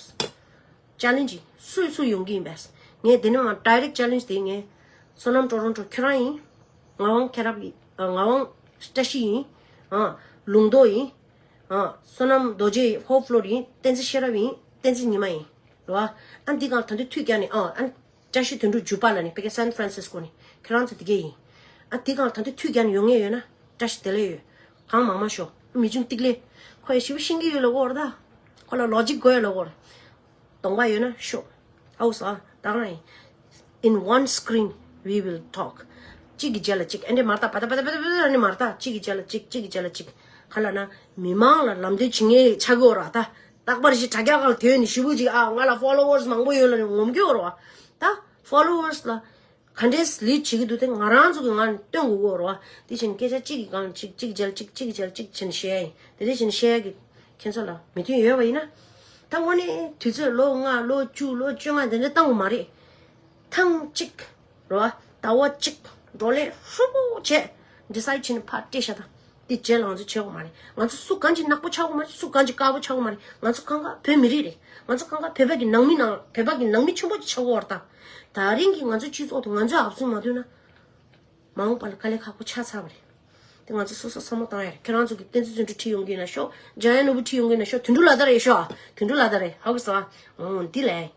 ཅ་ལེན་ཇི་སུས་སུ་ཡོང་གི་ཡིན་པས། ངས་དེ་ནས་མར་ཌའི་རེག་ཅ་ལེན་ཇི་དེ་ངས། བསོད་ནམས་ཀྲོ་རོན་ཀྲོ་ཁྱོད་རང་ཡིན། ངག་དབང་མཁྱེན་རབ་ཡིན། ཨ། ངག་དབང་བཀྲ་ཤིས་ཡིན། ཨ། ལུང་རྟོགས་ཡིན། ཨ། བསོད་ནམས་རྡོ་རྗེ་ཡིན། ཧོབ་ཕློར་ཡིན། བསྟན་འཛིན་ཤེས་རབ་ཡིན། བསྟན་འཛིན་ཉི་མ་ཡིན། རེད་བ། ཨ། འདི་སྒང་ལ་ད་དུང་ཐུག་རྒྱག་ནས། ཨ། ཨ། བཀྲ་ཤིས་དོན་གྲུབ་ཇུ་པ་ལ་ནི་ཕ་གི་སན་ཧྥ་རན་སིས་ཀོ་ནས་ཁྱེད་རང་ཚོ་དེ་གས་ཡིན། ཨ། འདི་སྒང་ལ་ད་དུང་ཐུག་རྒྱག་ནས་ཡོང་ངེས་ཡོད་ན་བཀྲ་ཤིས་བདེ་ལེགས་ཡོད། གང་མང་མང་ཤོག། མི་ཆུང་ཏིག་ལེ། ཁོ་ཡ་ཞིབ་ཤེས་ཀྱི་ཡོད་ལ་གོ་ར་ད། ཁོ་ལ་ལོ་ཇིག་དགོས་ཡོད་ལ་གོ་ར། གདོང་པ་ཡོད་ན་ཤོག། ཨའུ་ས་ད་ག་རང་ཡིན། In one screen we will talk. གཅིག་གི་རྗེས་ལ་གཅིག། ཨེ་འདྲས་མ་རེད་ད། པ་ད་པ་ད་པ་ད་པ་ད་ཨེ་འདྲས་མ་རེད་ད། གཅིག་གི་རྗེས་ལ་གཅིག། གཅིག་གི་རྗེས་ལ་གཅིག། ག་ལ་ན་མི་མང་ལ་ལམ་སྟོན་བྱེད་མཁན་ཆགས་ཀྱི་ཡོད་ར་ད། རྟག་པར་ཞིག་དྲ་རྒྱ་སྒང་ལ་དེ་ནས་ཞུ་བུ་ཅིག། ཨ། ང་ལ་ཕོ་ལོ་ཝར་སི་མང་པོ་ཡོད་ལ་ནི་ངོམ་གྱི་ཡོད་ར་བ། ད་ཕོ་ལོ་ཝར་སི་ལ་ག་འདྲས་ལིཌ་བྱེད་ཀྱི་འདུག་དེ་ང་རང་ཚོ་གི་ངང་ནས་སྟོན་དགོས་ཀྱི་ཡོད་ར་བ། དེ་བཞིན་སྐད་ཆ་གཅིག་གི་སྒང་གཅིག། གཅིག་རྗེས་ལ་གཅིག། གཅིག་རྗེས་ལ་གཅིག་བྱས་ནས་བཤད་ཡ་ཡིན། དེ་འདྲ་བྱས་ནས་བཤད་ཡ་གི་ཁྱེད་ཚོ་ལ་མོས་མཐུན་ཡོད་པ་ཡིན་ན། ད་དངོས་གནས་དུས་ཚོད་ལོ་ལྔ་ལོ་བཅུ་ལོ་བཅོ་ལྔ་དེ་འདྲ་བཏང་དགོས་མ་རེད། ཐེངས་གཅིག་རེད་བ། ཟླ་བ་གཅིག་བགྲོ་གླེང་ཧྲིལ་པོ་བྱས། ཌི་སའིཌ་བྱས་ནས་ཕར་སྤྲད་བཞག་དང་། དེ་རྗེས་ལ་ང་ཚོ་བྱེད་དགོས་མ་རེད། ང་ཚོ་སུ་གང་ཅིག་ནག་པོ་ཆགས་དགོས་མ་རེད། སུ་གང་ཅིག་དཀར་པོ་ཆགས་དགོས་མ་རེད། ང་ཚོ་གང་ག་བོད་མི་རིགས་རེད། ང་ཚོ་གང་ག་བོད་པ་གི་ནང་མི་ནང་བོད་པ་གི་ནང་མི་ཆེན་པོ་ཅིག་ཆགས་དགོས་བ་རེད་ད། ད་རིང་གི་ང་ཚོའི་སྤྱི་ཚོགས་དེ་ང་ཚོས་ཧབ་ཚུགས་མ་ཐུབ་ན། མ་འོངས་པ་ལ་དཀའ་ལས་ཁག་པོ་ཆགས་ཚར་བ་རེད། དེ་ང་ཚོ་སོ་སོ་བསམ་བློ་བཏང་ཡ་རེད། ཁྱེད་རང་ཚོ་གི་བསྟན་འཛིན་བརྩོན་འགྲུས་ཁྲིད་ཡོང་གི་ཡིན་ན་ཤོག། འཇམ་དབྱངས་ནོར་བུ་ཁྲིད་ཡོང་གི་ཡིན་ན་ཤོག། དོན་གྲུབ་ལགས་དང་རེད་ཤོག། དོན་གྲུབ་ལགས་དང་རེད། ཧ་གོ་སོང་ཨ། འོ་འདི་ལས།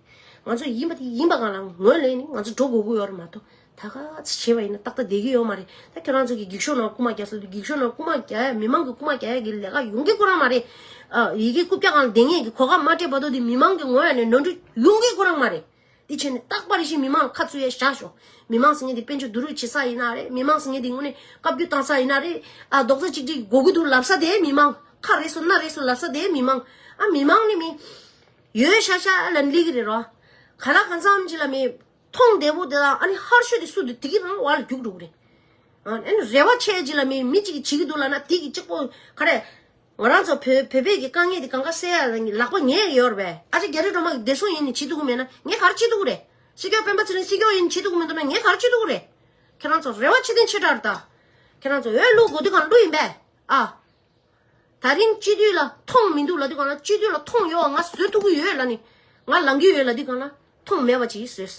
ང་ཚོ་ཡིན་པ་དེ་ཡིན་པ་གང་ལ་ངོས་ལེན་ནི་ང་ཚོ་འགྲོ་དགོས་ཀྱི་ཡོད་རེད་མ་གཏོགས། ད་ག་ཚོད་བྱས་པ་ཡིན་ན་ཏག་ཏག་བསྡད་ཀྱི་ཡོད་མ་རེད། ད་ཁྱེད་རང་ཚོ་གི་འགྱིག་ཤོག་ནང་རྐུ་མ་རྒྱག་ས་དུས་འགྱིག་ཤོག་ནང་རྐུ་མ་རྒྱག་ཡ། མི་མང་གི་རྐུ་མ་རྒྱག་ཡ་གི་ལས་ཀ་ཡོང་གི་ཁོ་རང་མ་རེད། ཨ། ཡི་གེ་རྐུབ་བཀྱག་སྒང་ལ་བསྡད་མཁན་གྱི་གོ་སྐབས་མ་སྤྲད་བར་དུ་དེ་མི་མང་གི་ངོས་ནས་ནོར་འཁྲུལ་ཡོང་གི་ཁོ་རང་མ་རེད། དེ་བྱས་ནས་རྟག་པར་བཞིན་མི་མང་ཁ་ཚུད་ཡས་བཞག་ཤོག། མི་མང་ཟེར་མཁན་དེ་དཔལ་འབྱོར་བསྡུ་རུབ་བྱེད་ས་ཡིན་ན་རེད། མི་མང་ཟེར་མཁན་དེ་དངོས་གནས་བཀའ་བཀྱོན་བཏང་ས་ཡིན་ན་རེད། ཨ། རྡོག་རྩ་གཅིག་སྒྲིལ་དགོས་ཀྱི་འདུག་ལབ་ས་དེ་མི་མང་། ཁ་རེ་སོ་སྣ་རེ་སོ་ལབ་ས་དེ་མི་མང་། ཨ། མི་མང་ནི་མི་ཡོད་ཤག་ཤག་ལབ་ལི་གི་རེད་རོ། ག་ལ་གང་འཚམ་ཅིག་ལ་མི་མཐོང་བདེ་པོ་དེ་དང་། ཨ་ནི་ཧར་ཤོས་དེ་སུ་དེ་དེ་གི་རང་བ་ལ་རྒྱུག་འགྲོ་གི་རེད། ཨ། ཨ་ནི་རེ་བ་ཆེ་ཅིག་ལ་མི་མི་གཅིག་གིས་བྱེད་ཀྱི་འདུག་ལབ་ན་དེ་གི་གཅིག་པོ་ག་རེ། ང་རང་ཚོ་བོད་བོད་པའི་གི་དཀའ་ངལ་དེ་གང་ག་སེལ་ཡ་ལག་པ་ཉེ་ཡོད་རེད་པས། ཨ་ཅག་རྒྱ་རི་སྒྲོལ་མ་གི་བདེ་སྲུང་ཡིན་ནི་བྱེད་ཐུབ་ཀྱི་མེད་ན་ངས་ག་རེ་བྱེད་ཐུབ་ཀྱི་རེད། སྲིད་སྐྱོང་སྤེན་པ་ཚེ་རིང་སྲིད་སྐྱོང་ཡིན་ནི་བྱེད་ཐུབ་ཀྱི་མི་འདུག་ན་ངས་ག་རེ་བྱེད་ཐུབ་ཀྱི་རེད། ཁྱེད་རང་ཚོ་རེ་བ་ཆེ་ཐེངས་ཆེ་དྲགས་རེད་ད། ཁྱེད་རང་ཚོ་འོས་བླུག་དགོས་དུས་གང་བླུག་ཡིན་པས། ཨ། ད་རིང་སྤྱི་འཐུས་ལ་མཐོང་མི་འདུག་ལབ་དུས་གང་ལ། སྤྱི་འཐུས་ལ་མཐོང་ཡོད་པ་ང་བཟོ་ཐུབ་ཀྱི་ཡོད་ལབ་ནི། ང་ལངས་ཀྱི་ཡོད་ལབ་དུས་གང་ལ། མཐོང་མེད་པ་ཅིག་བཟོས།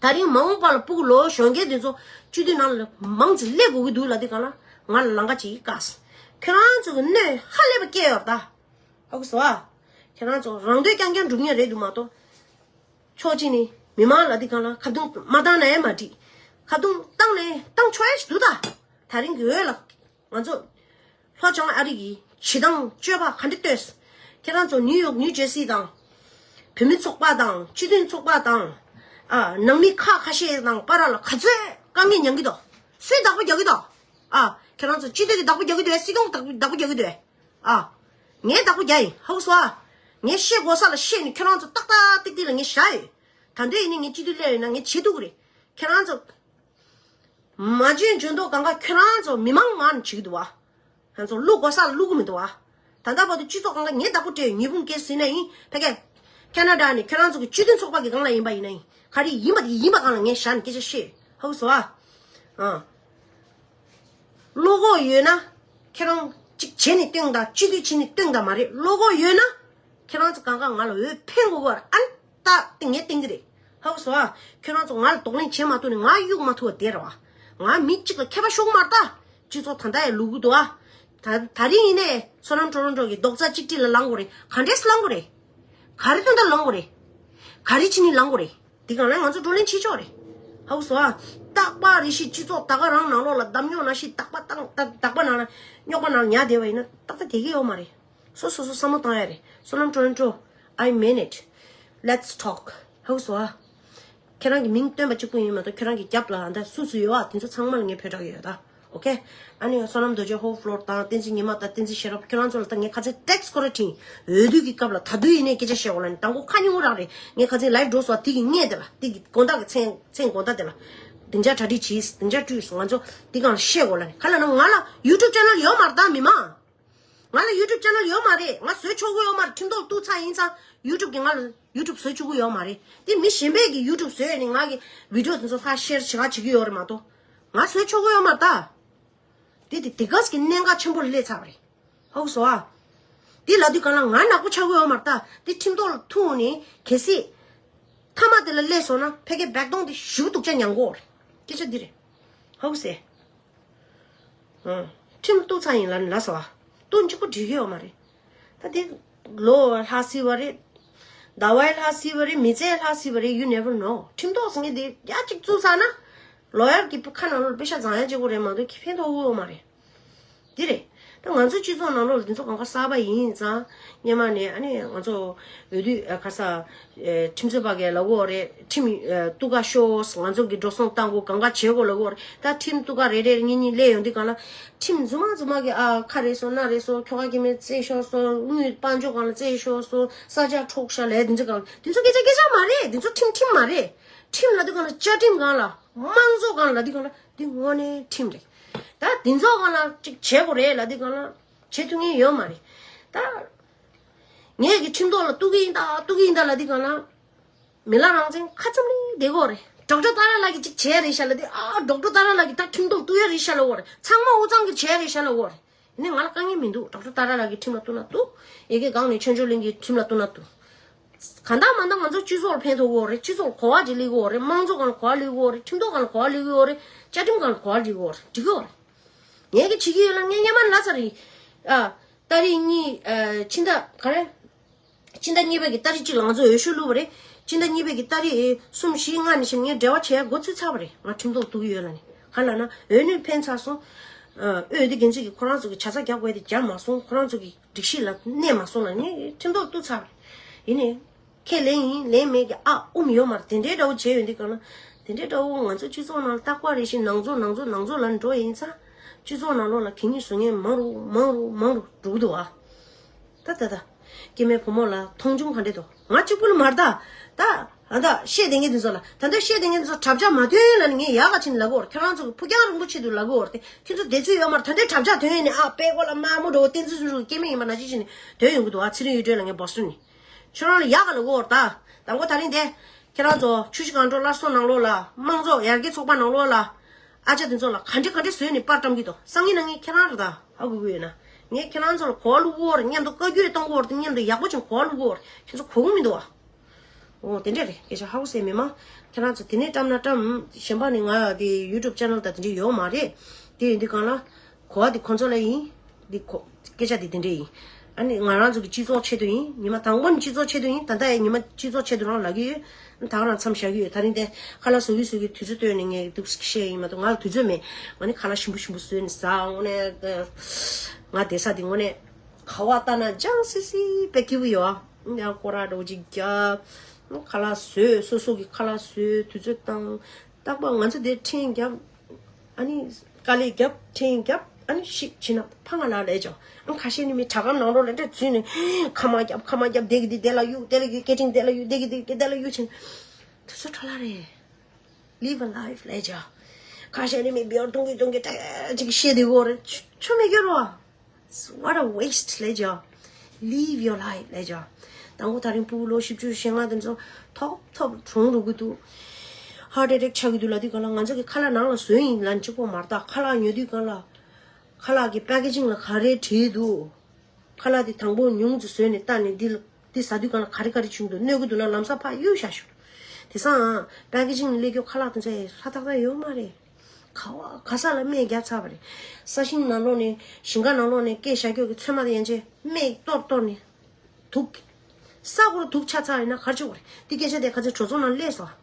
ད་རིང་མ་འོངས་པ་ལ་སྤུ་གུ་ལོ་གཞོན་སྐྱེས་དེ་ཚོ་སྤྱི་འཐུས་ནང་ལ་མང་ཙམ་སླེབས་དགོས་ཀྱི་འདུག་ལབ་དུས་གང་ལ་ང་ལ་ལམ་ཁ་ཅིག་བཀག། ཁྱེད་རང་ཚོ་གི་གནོད་ཧ་ལས་པ་སྐྱེལ་ཡོད་ད། ཧ་གོ་སོང་ཨ། ཁྱེད་རང་ཚོ་རང་འདོད་རྐྱང་རྐྱང་སྒྲུབ་མཁན་རེད་འདུག་མ་གཏོགས། ཕྱོགས་གཅིག་ནས་མི་མང་ལབ་དུས་གང་ལ་ཁ་རྡུང་མ་བཏང་ན་ཡང་མ་འགྲིག། ཁ་རྡུང་བཏང་ནས་བཏང་ཆོག་ཡ་ཞིག་འདུག་ད། ད་རིང་གི་འོས་ལ། ང་ཚོ་ལྷོ་བྱང་ཨ་རི་གི་བྱེད་སྟངས་སྤྱོད་པ་ག་འདྲ་ལྟོས། ཁྱེད་རང་ཚོ་ནིའུ་ཡོག་ནིའུ་ཇར་སི་དང་། བོད་མི་ཚོགས་པ་དང་སྤྱི་མཐུན་ཚོགས་པ་དང་། ཨ། ནང་མི་ཁག་ཁ་ཤས་དང་བར་ལ་ག་ཚོད་དཀའ་ངལ་མྱངས་ཀྱི་འདུག་སུས་བདག་པོ་རྒྱག་གི་འདུག་ཨ། ཁྱེད་རང་ཚོ་སྤྱི་འཐུས་ཀྱིས་བདག་པོ་རྒྱག་གི་འདུག་སྲིད་སྐྱོང་བདག་པོ་རྒྱག་གི་འདུག་ཨ། ངས་བདག་པོ་རྒྱག་ཡིན། ཧའུ་སོ་ཨ། ངས་བཤད་དགོས་ས་ལ་བཤད་ནས་ཁྱོད་རང་ཚོ་ཏག་ཏག་ཏིག་ཏིག་ལ་ངས་བཞག་ཡོད། ད་འདོད་ཡིན་ནི་ངས་སྤྱི་འཐུས་སླེབས་ཡོད་ན་ངས་བྱེད་ཐུབ་ཀྱི་རེད། ཁྱེད་རང་ཚོ། མ་འཇོན་འཇོན་མདོག་གང་ག་ཁྱོད་རང་ཚོ་མི་མང་ངང་བྱེད་ཀྱི་འདུག་བ། ང་ཚོ་བླུག་དགོས་ས་ལ་བླུག་གི་མི་འདུག་བ། ད་ལྟ་བར་དུ་སྤྱི་ཚོགས་གང་ག་ངས་བདག་པོ་སྤྲད་ཡོད། ཉི་ཧོང་སྐད་ཟིན་ན་ཡིན། ཕ་གི། ཁ་ན་ཌ་ནས་ཁྱོད་རང་ཚོ་གི་སྤྱི་མཐུན་ཚོགས་པ་གི་སྒང་ལ་ཡིན་པ་ཡིན་ན་ཡིན། ག་རེ་ཡིན་པ་དེ་ཡིན་པ་སྒང་ལ་ངས་བཞག་ནས་སྐད་ཆ་བཤད། ཧའུ་སོ་ཨ། ཨ། བློ་ཁོག་ཡོད་ན། ཁྱེད་རང་གཅིག་བྱས་ནས་སྟོན་དང་། སྤྱི་འཐུས་བྱས་ནས་སྟོན་དང་མ་རེད། བློ་ཁོག་ཡོད་ན། ཁྱེད་རང་ཚོ་གང་ག་ང་ལ་འོས་འཕེན་དགོས་པ་རེད། ཨ་ནི་ད་དེ་ངས་བསྟན་གྱི་རེད། ཧའུ་སོ་ཨ། ཁྱེད་རང་ཚོ་ང་ལ་གདོང་ལེན་བྱེད་མ་ཐུབ་ནས་ང་གཡུག་མ་ཐུབ་པ་དེ་རེད་བ། ང་མི་གཅིག་ལ་ཁྱད་པར་ཤོར་གི་མ་རེད་ད། སྤྱི་ཚོགས་ད་ལྟ་ཡང་ལུག་གི་འདུག་ཨ། ད་ད་རིང་ཡིན་ནའི་བསོད་ནམས་ཊོ་རོན་ཊོ་གི་རྡོག་རྩ་གཅིག་སྒྲིལ་ལ་ལངས་དགོས་རེད། ག་འདྲས་སེ་ལངས་དགོས་རེད། ག་རེ་དོན་དག་ལངས་དགོས་རེད། ག་རེ་བྱས་ནས་ལངས་དགོས་རེད། འདི་གང་ལ་ང་ཚོ་བགྲོ་གླེང་བྱེད་ཆོག་རེད། ཧའུ་སོ་ཨ། རྟག་པ་རེ་བཞིན་སྤྱི་ཚོགས་ད་ག་རང་ནང་ལོགས་ལ་བརྡབ་རྙོག་ནང་བཞིན། རྟག་པ་བཏང་ད་རྟག་པ་ནང་ལ་རྙོག་པ་ནང་ལ་ཉལ་བསྡད་པ་ཡིན་ན་ཏག་ཏག་བསྡད་ཀྱི་ཡོད་མ་རེད། སོ་སོ་སོ་བསམ་བློ་བཏང་ཡ་རེད། བསོད་ནམས་ཊོ་རོན་ཊོ། I mean it. Let's talk. ཧའུ་སོ་ཨ། ཁྱེད་རང་གི་མིང་བཏོན་པ་གཅིག་པུ་ཡིན་མ་གཏོགས་ཁྱེད་རང་གི་རྒྱབ་ལ་ཨ་ད་སུ་སུ་ཡོད་བ་དེ་ཚོ་ཚང་མ་ལ་ངས་ཕོ་བྲང་ཡོད་ད། ཨོ་ཁེ། ཨ་ནི་བསོད་ནམས་རྡོ་རྗེ་ཧོ་ཕློར་དང་བསྟན་འཛིན་ཉི་མ་དང་བསྟན་འཛིན་ཤེས་རབ་ཁྱེད་རང་ཚོ་ལ་ད་ངས་ཁ་ཚན་ཊེག་སི་ཁོ་ར་བྲིས། འོས་བསྡུ་གི་སྐབས་ལ་ད་དུང་ཡིན་ནའི་སྐད་ཆ་བཤད་འོ་ལ་ནི་དང་པོ་ཁ་ཉུང་རང་རེད། ངས་ཁ་ཚན་ལའིབ་འགྲོ་སོང་དེ་གི་སྔས་དེ་ལ་དེ་གི་དགོང་དག་གི་མཚན་མཚན་དགོང་དག་དེ་ལ། བདེ་འཇགས་གྲ་སྒྲིག་བྱིས། བདེ་འཇགས་བཀྲུས། ང་ཚོ་འདི་གང་ལ་བཤད་འོ་ལ་ནི་ག་ལ་ན་ང་ལ་ཡུ་ཊུབ་ཅེ་ནལ་ཡོད་མ་རེད་ད་མི་མང་། ང་ལ་ཡུ་ཊུབ་ཅེ་ནལ་ཡོད་མ་རེད། ང་བཟོས་ཆོག་གི་ཡོད་མ་རེད། ཁྲིམས་ཐོག་གཏུག་ཚར་ཡིན་ཙང་ཡུ་ཊུབ་གི་ང་ལ་ཡུ་ཊུབ་བཟོས་བཅུག་གི་ཡོད་མ་རེད། དེ་མི་གཞན་པས་གི་ཡུ་ཊུབ་བཟོས་ནས་ང་གི་བི་ཌི་ཡོ་དེ་ཚོ་ཧ་ཤེར་བྱེད་ག་བྱེད་ཀྱི་ཡོད་རེད་མ་གཏོགས། ང་བཟོས་ཆོག་གི་ཡོད་མ་རེད་ད། དེ་དེ་དེ་ག་ཟིག་གི་གནད་འགག་ཆེན་པོ་ལ་སླེབས་ཚར་བ་རེད། ཧོ་སོ་ཨ། དེ་ལ་དུས་གང་ལ་ང་ནག་པོ་ཆགས་ཀྱི་ཡོད་མ་རེད་ད། དེ་ཁྲིམས་ཐོག་ལ་ཐུག་ནས་གལ་སྲིད་མཐའ་མ་དེ་ལ་སླེབས་སོང་ན་ཕ་གི་བེག་དོང་དེ་ཞུ་སྡུག་ཅག་མྱང་གོ་རེད། སྐད་ཆ་འདི་རེད། ཧོ་སེ། ཨ། ཁྲིམས་གཏུག་ཚར་ཡིན་ལ་ལ་སོ་ཨ། གཏུག་གཅིག་པོ་འགྲིག་གི་ཡོད་མ་རེད། ད་དེ་ལོ་ལྷག་སྲིད་པ་རེད། ཟླ་བའི་ལྷག་སྲིད་པ་རེད། མི་ཚེའི་ལྷག་སྲིད་པ་རེད། You never know. ཁྲིམས་ཐོག་ཟེར་མཁན་དེ་ཡ་གཅིག་བཙུགས་ཚར་ན། ལོ་ཡར་གྱི་ཁ་ནང་ལོགས་པེ་ཤ་བཟང་ཡ་གཅིག་པོ་རེད་མ་གཏོགས་ཁེ་ཕན་ཐོགས་ཀྱི་ཡོད་མ་རེད། འདི་རེད། ད་ང་ཚོ་སྤྱི་ཚོགས་ནང་ལོགས་ལ་འདི་ཚོ་གང་ག་གསར་པ་ཡིན་ཙང་སྔོན་མ་ནས་ཨ་ནི་ང་ཚོ་འོས་བསྡུ་ཨ་ཁ་ས་ཨེ་ཁྲིམས་རྩོད་པ་གས་ལབ་ཀྱི་ཡོད་རེད། ཁྲིམས་ཨེ་གཏུག་ག་ཤོག་ང་ཚོ་གི་འགྲོ་སོང་བཏང་དགོས་གང་ག་བྱེད་དགོས་ལབ་ཀྱི་ཡོད་རེད། ད་ཁྲིམས་གཏུག་ག་རེ་རེ་གཉིས་གཉིས་སླེབས་ཡོང་དུས་གང་ལ་ཁྲིམས་རྫུན་མ་རྫུན་མ་གི་ཨ་ཁ་རེད་སོང་སྣ་རེད་སོང་ཁྱོ་ག་གི་མི་རྩོད་ཤོར་སོང་། དངུལ་དཔལ་འབྱོར་སྒང་ལ་རྩོད་ཤོར་སོང་། ས་ཆ་འཕྲོག་ཤག་ལབ་དེ་ཚོ་གང་དེ་ཚོ་སྐད་ཆ་སྐད་ཆ་མ་རེད། དེ་ཚོ་ཁྲིམས་ཁྲིམས་མ་རེད། ཁྲིམས་ལབ་དུས་གང་ལ་བཅའ་ཁྲིམས་སྒང་ལ་དམངས་གཙོ་སྒང་ལ་ལབ་དུས་གང་ལ་དེ་དངོས་གནས་ཁྲིམས་རེད། ད་དེ་ཚོ་སྒང་ལ་ཅིག་བྱེད་དགོས་རེད་ལབ་དུས་གང་ལ་བྱེད་ཐུབ་མཁན་ཡོད་མ་རེད། ད་ངས་ཀྱི་ཁྲིམས་ཐོག་ལ་གཏུག་གི་ཡིན་ད་གཏུག་གི་ཡིན་ད་ལབ་དུས་གང་ལ་མི་ལ་རང་བཙན་ཁ་ཙམ་ལས་བསྡད་དགོས་རེད། ཌོག་ཊར་ཏཱ་ར་ལགས་ཀྱིས་ཅིག་བྱས་རེད་ཤག་ལབ་དུས་ཨ་ཌོག་ཊར་ཏཱ་ར་ལགས་ཀྱིས་ད་ཁྲིམས་ཐོག་གཏུག་ཡ་རེད་ཤག་ལབ་དགོས་རེད། ཚང་མ་དབུས་གཙང་གིས་བྱས་རེད་ཤག་ལབ་དགོས་རེད། ནི་ང་ལ་དཀའ་ངལ་མི་འདུག་ཌོག་ཊར་ཏཱ་ར་ལགས་ཀྱིས་ཁྲིམས་ལ་གཏུག་ན་གཏུག་ཡ་གི་སྒང་ནས་ཆོས་འབྱོར་གླིང་གིས་ཁྲིམས་ལ་གཏུག་ན་གཏུག་གང་ལྟར་མ་ལྟར་ང་ཚོ་སྤྱི་ཚོགས་ལ་ཕན་ཐོགས་ཀྱི་ཡོད་རེད། སྤྱི་ཚོགས་ལ་གོ་བ་ཅིག་སླེབས་ཀྱི་ཡོད་རེད། ཁྲིམས་ཐོག་སྒང་ལ་གོ་བ་སླེབས་ཀྱི་ཡོད་རེད། ཁྲིམས་ཐོག་སྒང་ལ་གོ་བ་སླེབས་ཀྱི་ཡོད་རེད། བཅའ་ཁྲིམས་སྒང་ལ་གོ་བ་སླེབས་ཀྱི་ཡོད་རེད། འགྲིག་གི་ཡོད་རེད། ངས་ཀྱི་བྱེད་ཀྱི་ཡོད་ལ་ངས་སྔོན་མ་ལབ་ཚར་རེད། ཨ། ཏ་རིག་གཉིས་ཨ། ཕྱི་ཟླ་ག་རེ། ཕྱི་ཟླ་གཉིས་པའི་གི་ཏ་རིག་གཅིག་ལ་ང་ཚོ་འོས་ཤོག་བླུགས་པ་རེད། ཕྱི་ཟླ་གཉིས་པའི་གི་ཏ་རིག་གསུམ་བཞི་ལྔ་ནས་བྱས་ངས་འབྲེལ་བ་བྱེད་ཡ་འགོ་ཚུགས་ཚར་བ་རེད། ང་ཁྲིམས་ཐོག་གཏུག་གི་ཡོད་ལ་ནི། ག་ལབ་ན་འོས་གནས་འཕེན་ཚར་སོང་། ཨ། འོས་བསྡུ་འགན་འཛིན་གྱིས་ཁོ་རང་ཚོ་གི་ཇ་ཚ་རྒྱག་དགོས་དེ་རྒྱག་མ་སོང་། ཁོ་རང་ཚོ་གི་སྒྲིག་གཞི་ལ་གནས་མ་སོང་ལ་ནི་ཁྲིམས་ཐོག་གཏུག་ཚར་བ་རེད། ཡིན་ནའི། ཁས་ལེན་ཡིན་ལེན་མེད་ཀྱི་ཨ་ཨུམ་ཡོད་མ་རེད། དེ་འདྲའི་འདྲ་བོ་བྱས་ཡོད་འདི་གང་ལ། དེ་འདྲའི་འདྲ་བོ་ང་ཚོ་སྤྱི་ཚོགས་ནང་ལ་རྟག་པར་རེ་བཞིན་ནང་འཛུགས་ནང་འཛུགས་ནང་འཛུགས་ལ་འགྲོ་ཡིན་ཙང་། སྤྱི་ཚོགས་ནང་ལོགས་ལ་གད་སྙིགས་བཟོ་མཁན་མང་རུ་མང་རུ་མང་རུ་འགྲོ་གི་འདུག་ཨ། ད་ད་ད། སྐྱེ་དམན་བུ་མོ་ལ་མཐོང་ཆུང་ག་འདྲས་འདུག་ང་གཅིག་པུ་ལ་མ་རེད་ད། ད། ཨ་ད་བཤད་བསྡད་མཁན་དེ་ཚོ་ལ་ད་ལྟ་བཤད་བསྡད་མཁན་དེ་ཚོ་དྲ་ཕྱག་མ་ཐོན་ལ་ནི་ངས་ཡག་ག་ཕྱིན་ལབ་ཀྱི་ཡོད་རེད། ཁྱོད་རང་ཚོ་གི་ཕུགས་རྒྱང་རིང་པོ་ཆེད་དུ་ལབ་ཀྱི་ཡོད་རེད་དེ། ཁྱོད་ཚོ་དེ་ཚོ་ཡོད་མ་རེད། ད་ལྟའི་དྲ་ཕྱག་ཐོན་ཡོད་ནི་ཨ་དཔལ་སྒོ་ལ་དམར་མོ་འདྲ་བོ་བསྟན་འཛིན་ཆོས་འཕེལ་སྐྱེ་དམན་ཡིན་པ་ནང་བཞིན་བྱས་ནས་ཐོན་ཡོང་གི་འདུག་ཨ། ཚེ་རིང་གཡུ་སྒྲོན་ལ་ངས་བོ་སི་ཊོན་ནས། ཁྱོད་རང་ལ་ཡག་ག་ལབ་ཀྱི་ཡོད་རེད་ད། དང་པོ་ད་རིང་དེ། ཁྱེད་རང་ཚོ་ཆུ་བཞི་སྒང་དྲུག་སླར་གསོ་ནང་ལོགས་ལ་དམངས་གཙོ་ཡར་རྒྱས་ཚོགས་པ་ནང་ལོགས་ལ། ཨ་ཅག་དེ་ཚོ་ལ་ག་འདྲ་ག་འདྲ་བཟོས་ནས་པར་བཀྲམ་གྱི་འདུག་སང་ཉིན་གནངས་ཉིན་ཁྱེད་རང་རེད་ད། ཧ་གོ་གི་ཡོད་ན། ངས་ཁྱེད་རང་ཚོ་ལ་གོ་བ་བླུག་གི་ཡོད་རེད། མཉམ་དུ་བཀའ་བཀྱོན་གཏོང་གི་ཡོད་རེད། མཉམ་དུ་ཡག་པོ་ཅིག་གོ་བ་བླུག་གི་ཡོད་རེད། ཁྱེད་ཚོ་གོ་གི་མི་འདུག་ཨ། འོ་དེ་འདྲས་རེད། སྐད་ཆ་ཧ་གོ་སེ་མེད་མ། ཁྱེད་རང་ཚོ་དེ་ནས་བཀྲམ་ན་བཀྲམ། གཞན་པ་ནི་ང་དེ་ཡུ་ཊུབ་ཅེ་ནལ་དང་དེ་འདྲས་ཡོད་མ་རེད། དེ་ཡིན་དུས་གང་ལ། གོ་བ་དེ་ཁོང་ཚོ་ལ་ཡིན། འདི་ཁོ། སྐད་ཆ་དེ་དེ་འདྲས་ཡིན། ཨ་ནི་ང་རང་ཚོ་གི་སྤྱི་ཚོགས་ཆེད་དུ་ཡིན། ཉི་མ་དང་པོ་ནི་སྤྱི་ཚོགས་ཆེད་དུ་ཡིན། ད་ལྟ་ཡང་ཉི་མ་སྤྱི་ཚོགས་ཆེད་དུ་རང་ལབ་ཀྱི་ཡོད། ད་ག་རང་མཚམས་བཞག་གི་ཡོད། ད་རིང་དེ་ཁ་ལག་བཟོ་གི་བཟོ་གི་དུས་ཚོད་བཏོན་ནས་ངས་འདུག་བཤད་ཡིན་མ་གཏོགས་ང་ལ་དུས་ཚོད་མེད། ང་ནི་ཁ་ལག་ཞིམ་པོ་ཞིམ་པོ་བཟོས་ནས་ཟ་འོང་ནས། ང་བསྡད་ས་དེ་དངོས་གནས་ཁ་བ་ལྟ་ན་ལྗང་སི་སི་དཔེ་སྐྱིད་པོ་ཡོད་ཨ། ཡང་སྐོར་ར་འདྲ་བོ་ཅིག་རྒྱབ། ཁ་ལག་བཟོས། སོ་སོ་གི་ཁ་ལག་བཟོས། དུས་ཚོད་བཏང་། རྟག་པར་ང་ཚོ་དེ་ཕྲེང་རྒྱབ། ཨ་ནི་དཀའ་ལས་རྒྱབ། ཕྲེང་རྒྱབ། ཨ་ནི་ཤིག་ཕྱིན་ན་ཕ་ང་ལ་ལས་ཅོ། ཨ་ཁ་ཤས་ནི་མི་དྲ་སྒམ་ནང་རོགས་ལ་འདྲ་འཛུལ་ནས་ཁ་མ་རྒྱབ་ཁ་མ་རྒྱབ་དེ་གི་དེ་དེ་ལ་གཡུག་དེ་ལ་གི་སྐད་འཕྲིན་དེ་ལ་གཡུག་དེ་གི་དེ་གི་དེ་ལ་གཡུག་ཕྱིན། དུས་ཚོད་འཕྲོ་བརླག་རེད། Live a life ལས་ཅོ། ཁ་ཤས་ནི་མི་བེའུ་ཏུང་གི་ཏུང་གི་ཏྲ་ཅིག་བཤད་དེ་གོ་རེད། ཆུ་མི་སྐྱོར་བ། What a waste ལས་ཅོ། Live your life ལས་ཅོ། དང་པོ་ད་རིང་ཕྲུ་གུ་ལོ་བཞི་བཅུ་ཞེ་ལྔ་དེ་ཚོ་ཐོབ་ཐོབ་གྲོངས་འགྲོ་གི་འདུག heart attack ཆགས་ཀྱི་འདུག་ལབ་དུས་གང་ལ་ང་ཚོ་གི་ཁ་ལག་ནང་ལ་བཟོས་ཡིན་ལབ་གཅིག་པོ་མ་རེད་ད། ཁ་ལག་ཉོ་དུས་གང་ལ་ཁ་ལག་གི་packaging ལ་ག་རེ་བྲིས་འདུག་ཁ་ལག་དེ་དང་པོ་ཉུང་ཙམ་བཟོས་ནས་བལྟས་ནས་འདི་ལ་འདི་ཟ་དུས་གང་ལ་ག་རེ་ག་རེ་བྱུང་འདུག་གནོད་ཀྱི་འདུག་ན་ལམ་སང་ཕར་གཡུག་བཞག་ཤོག་དེང་སང་packaging ལ་སླེབས་རྒྱུ་ཁ་ལག་དེ་ཚོ་ཧྲ་ཐག་ཐག་ཡོད་མ་རེད། ག་བ་ག་ས་ལ་སྨན་བརྒྱབ་ཚར་བ་རེད། ས་ཞིང་ནང་ལོགས་ནས་ཞིང་ཁ་ནང་ལོགས་ནས་སྐྱེས་བཞག་རྒྱུ་གི་ཚོད་མ་དེ་ཡན་ཆད་སྨན་གཏོར་གཏོར་ནས་དུག་ས་སྐོར་དུག་ཆགས་ཚར་ཡིན་ན་ག་རེ་བྱེད་དགོས་རེད། འདི་སྐད་ཆ་དེ་ཁ་ཚོད་གྲོས་ཚོགས་ནང་སླེབས་སོང་།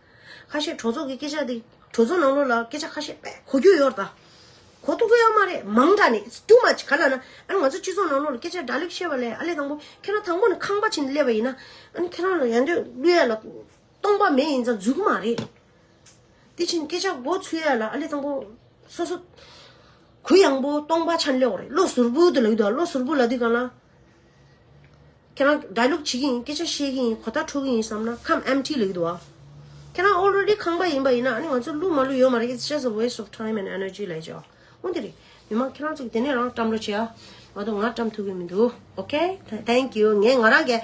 ཁ་ཤས་གྲོས་ཚོགས་ཀྱི་སྐད་ཆ་དེ་གྲོས་ཚོགས་ནང་ལོགས་ལ་སྐད་ཆ་ཁ་ཤས་དཔེ་གོ་རྒྱུ་ཡོད་རེད་ད། གོ་ཐུབ་ཀྱི་ཡོད་མ་རེད། མང་དྲགས་ནས་it's too much ག་ལ་ན། ཨ་ནི་ང་ཚོ་སྤྱི་ཚོགས་ནང་ལོགས་ལ་སྐད་ཆ་འདྲ་ལུགས་བཤད་པ་ལས་ཨ་ལས་དང་པོ་ཁྱེད་རང་དང་པོ་ནས་ཁང་པ་ཕྱིན་སླེབས་པ་ཡིན་ན་ཨ་ནི་ཁྱེད་རང་ལ་ཡང་འདོད་བླུ་ཡ་ལ་སྟོང་པ་མེད་ཡིན་ཙང་འཛུལ་གི་མ་རེད། དེ་ཕྱིན་སྐད་ཆ་མགོ་ཚུད་ཡ་ལ་ཨ་ལས་དང་པོ་སོ་སོ་གུ་ཡངས་པོ་སྟོང་པ་ཆ་ནས་སླེབས་པ་རེད། བློ་གཟུར་བུ་དུ་ལབ་ཀྱི་འདུག་བློ་གཟུར་བུ་ལབ་དུས་གང་ལ། ཁྱེད་རང་ཌའི་ལོག་བྱེད་ཀྱི་ཡིན། སྐད་ཆ་བཤད་ཀྱི་ཡིན། གོ་བརྡ་འཕྲོད་ཀྱི་ཡིན་བསམ་ན་ཁམས་empty ལབ་ཀྱི་འདུག་བ། ཁྱེད་རང་already ཁང་པ་ཡིན་པ་ཡིན་ན་ཨ་ནི་ང་ཚོ་བླུ་མ་བླུ་ཡོད་མ་རེད། It's just a waste of time and energy ལབ་ཀྱི་འོ་འདི་རེད། མི་མང་ཁྱེད་རང་ཚོ་གི་དེ་ནས་རང་བཀྲམ་རོགས་བྱེད་ཨ། ང་ཚོ་ང་བཀྲམ་ཐུབ་ཀྱི་མི་འདུག Okay, thank you. ངས་ང་རང་གི་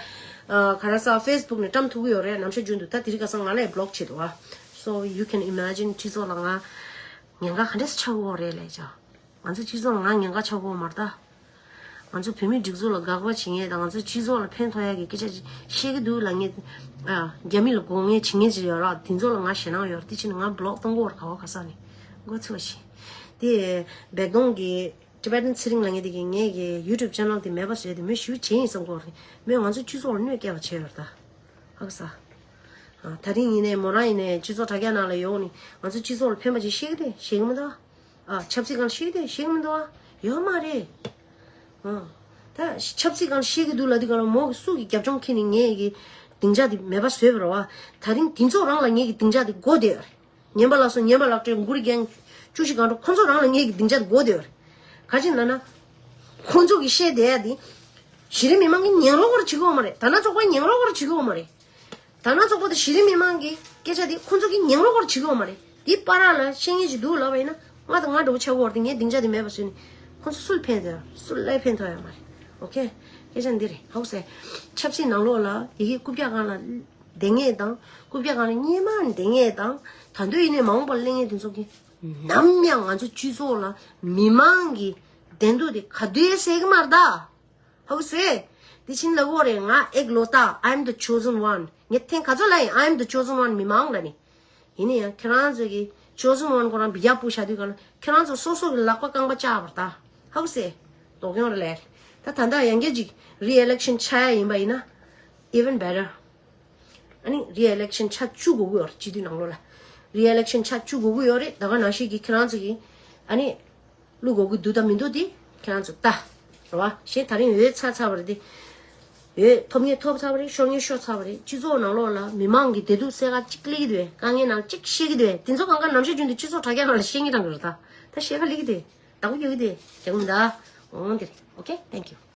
ག་རེ་ཟ་Facebook ནས་བཀྲམ་ཐུབ་ཀྱི་ཡོད་རེད། ནམ་ཞག་རྒྱུན་དུ་ད་དེ་རིང་ཁ་སང་ང་ལ་block བྱེད་འདུག་བ། So you can imagine སྤྱི་ཚོགས་ལ་ང་ཉེན་ཁ་ག་འདྲས་ཆགས་ཀྱི་ཡོད་རེད་ལབ་ཀྱི་འོ། ང་ཚོ་སྤྱི་ཚོགས་ལ་ང་ཉེན་ཁ་ཆགས་ཀྱི་ཡོད་མ་རེད་ད། ང་ཚོ་བོད་མིའི་སྒྲིག་འཛུགས་ལ་དགག་པ་བྱེད་མཁན་དང་ང་ཚོ་སྤྱི་ཚོགས་ལ་ཕན་ཐོགས་ཡག་གི་སྐད་ཆ་ཅིག་བཤད་ཀྱི་འདུག་ལབ་མཁན། ཨ། རྒྱ་མི་ལ་དགོངས་མཁན་བྱེད་མཁན་ཅིག་ཡོད་ར། དེ་ཚོ་ལ་ང་ཞེད་སྣང་ཡོད་ར། དེ་ཕྱིན་ང་block གཏོང་དགོས་ར། ག་བ་ག་ས་ནས་མགོ་ཚོས་ཤིག་དེ་བེག་དོང་གི་Tibetan ཚེ་རིང་ལབ་མཁན་དེ་གིས་ངའི་གི་YouTube channel དེ་མེད་པ་བཟོས་ཏེ་མོས་ཞེ་པོ་བྱས་ཡིན་བསམ་གྱི་ཡོད་རེད། མོས་ང་ཚོ་སྤྱི་ཚོགས་ལ་གནོད་སྐྱེལ་བ་བྱས་ཡོད་ར་ད། ཧ་གོ་ས། ཨ། ད་རིང་ཡིན་ནའི་མོ་རང་ཡིན་ནའི་སྤྱི་ཚོགས་དྲ་རྒྱ་ནང་ལ་ཡོང་ནས་ང་ཚོ་སྤྱི་ཚོགས་ལ་ཕན་པ་ཅིག་བཤད་ཀྱི་རེད། བཤད་ཀྱི་མི་འདུག་ཨ། ཆབ་སྲིད་སྒང་ལ་བཤད་ཀྱི་རེད། བཤད་ཀྱི་མི་འདུག་ཨ། ཡོད་མ་རེད། ཨ། ད་ཆབ་སྲིད་སྒང་ལ་བཤད་ཀྱི་འདུག་ལབ་དུས་སྒང་ལ་མོ་གི་སུ་གི་རྒྱབ་ལྗོངས་ཁྱེར་ནས་ངས་ཀྱི་སྡིངས་ཆ་དེ་མེད་པ་བཟོས་པ་རེད་བ། ད་རིང་དེ་ཚོ་རང་ལ་ངས་ཀྱི་སྡིངས་ཆ་དེ་དགོས་བསྡད་ཡོད་རེད། ངན་པ་ལགས་སོ། ངན་པ་ལགས་སོ། གུ་རུ་རྒྱལ་བཅུ་བཞི་སྒང་དྲུག་ཁོ་ཚོ་རང་ལ་ངས་ཀྱི་སྡིངས་ཆ་དེ་དགོས་བསྡད་ཡོད་རེད། ག་ཅི་ལབ་ན། ཁོ་ཚོ་གི་བཤད་བསྡད་ཡ་དེ། གཞི་རིམ་མི་མང་གི་ཉན་རོགས་པར་བྱེད་ཀྱི་ཡོད་མ་རེད། དར་ནག་ཚོགས་པ་ཉན་རོགས་པར་བྱེད་ཀྱི་ཡོད་མ་རེད། དར་ནག་ཚོགས་པ་དང་གཞི་རིམ་མི་མང་གི་སྐད་ཆ་དེ་ཁོ་ཚོ་གི་ཉན་རོགས་པར་བྱེད་ཀྱི་ཡོད་མ་རེད། དེ་བར་ལ་བཤད་མཁན་ཅིག་འདུག་ལབ་པ་ཡིན་ན་ང་དང་ང་འདྲ་བོ་ཆགས་ཀྱི་ཡོད་རེད། ངས་སྡིངས་ཆ་དེ་མེད་པ་བཟོས་ནས་ཁོ་ཚོ་སུ་ལ་ཕན་ཐོགས་ཡ། སུ་ལ་ཕན་ཐོགས་ཡ་མ་རེད། ཨོ་ཁེ། སྐད་ཆ་འདི་རེད། ཧ་གོ་སོང་། ཆབ་སྲིད་ནང་ལོགས་ལ་ཡི་གེ་རྐུབ་བཀྱག་སྒང་ལ་བསྡད་མཁན་དང་རྐུབ་བཀྱག་སྒང་ལ་སྔོན་མ་བསྡད་མཁན་དང་ད་དུང་ཡིན་ནའི་མ་འོངས་པར་སླེབས་མཁན་དེ་ཚོ་གིས་ནམ་ཡང་ང་ཚོ་སྤྱི་ཚོགས་ལ་མི་མང་གི་བདེ་སྡུག་དེ་ག་དུས་ཡང་སེལ་གི་མ་རེད་ད། ཧ་གོ་སོང་། དེ་ཕྱིན་ལབ་ཀྱི་ཡོད་རེད། ང་ཨེག་ལོ་ཏ། I am the chosen one. ངས་ཐེངས་ག་ཚོད་ལབ་ཡིན། I am the chosen one. མི་མང་ལབ་ནི། ཡིན་ན་ཡང་ཁྱེད་རང་ཚོ་གི་chosen one ཁོ་རང་འབུད་རྒྱག་སྤུ་བཞག་དུས་གང་ལ་ཁྱེད་རང་ཚོ་སོ་སོ་གི་ལག་པ་རྐང་པ་བཅག་པ་རེད་ད། ཧ་གོ་སོང་། དོགས་ཡོང་རེད་ལས། ད་ད་ལྟ་ཡང་བསྐྱར་ཅིག་re-election ཆགས་ཡ་ཡིན་པ་ཡིན་ན་even better. ཨ་ནི་re-election ཆགས་བཅུག་དགོས་ཀྱི་ཡོད་རེད། སྤྱི་འཐུས་ནང་ལོགས་ལ་re-election ཆགས་བཅུག་དགོས་ཀྱི་ཡོད་རེད། ད་ག་ནང་བཞིན་གྱི་ཁྱེད་རང་ཚོ་གི་ཨ་ནི་བླུག་དགོས་ཀྱི་འདུག་དང་མི་འདུག་དེ་ཁྱེད་རང་ཚོ་ལྟ། རེད་བ། གཞན་ད་རིང་འོས་ཚར་ཚར་བ་རེད་དེ། འོས་ཐོབ་མཁན་ཐོབ་ཚར་བ་རེད། ཤོར་མཁན་ཤོར་ཚར་བ་རེད། སྤྱི་ཚོགས་ནང་ལོགས་ལ་མི་མང་གི་བདེ་སྡུག་སེལ་ག་གཅིག་སླེབས་ཀྱི་འདུག་གས། དཀའ་ངལ་ནང་གཅིག་བཤད་ཀྱི་འདུག་གས། དེ་ཚོ་གང་ག་ནམ་ཞག་རྒྱུན་དུ་སྤྱི་ཚོགས་དྲ་རྒྱ་ནང་ལ་བཤད་མཁན་རང་གི་རེད་ད། ད་བཤད་ག་སླེབས་ཀྱི་འདུག་བདག་པོ་རྒྱག་གི་འདུག་རྒྱག་གི་མི་འདུག་འོང་དེ་རེད། Okay, thank you.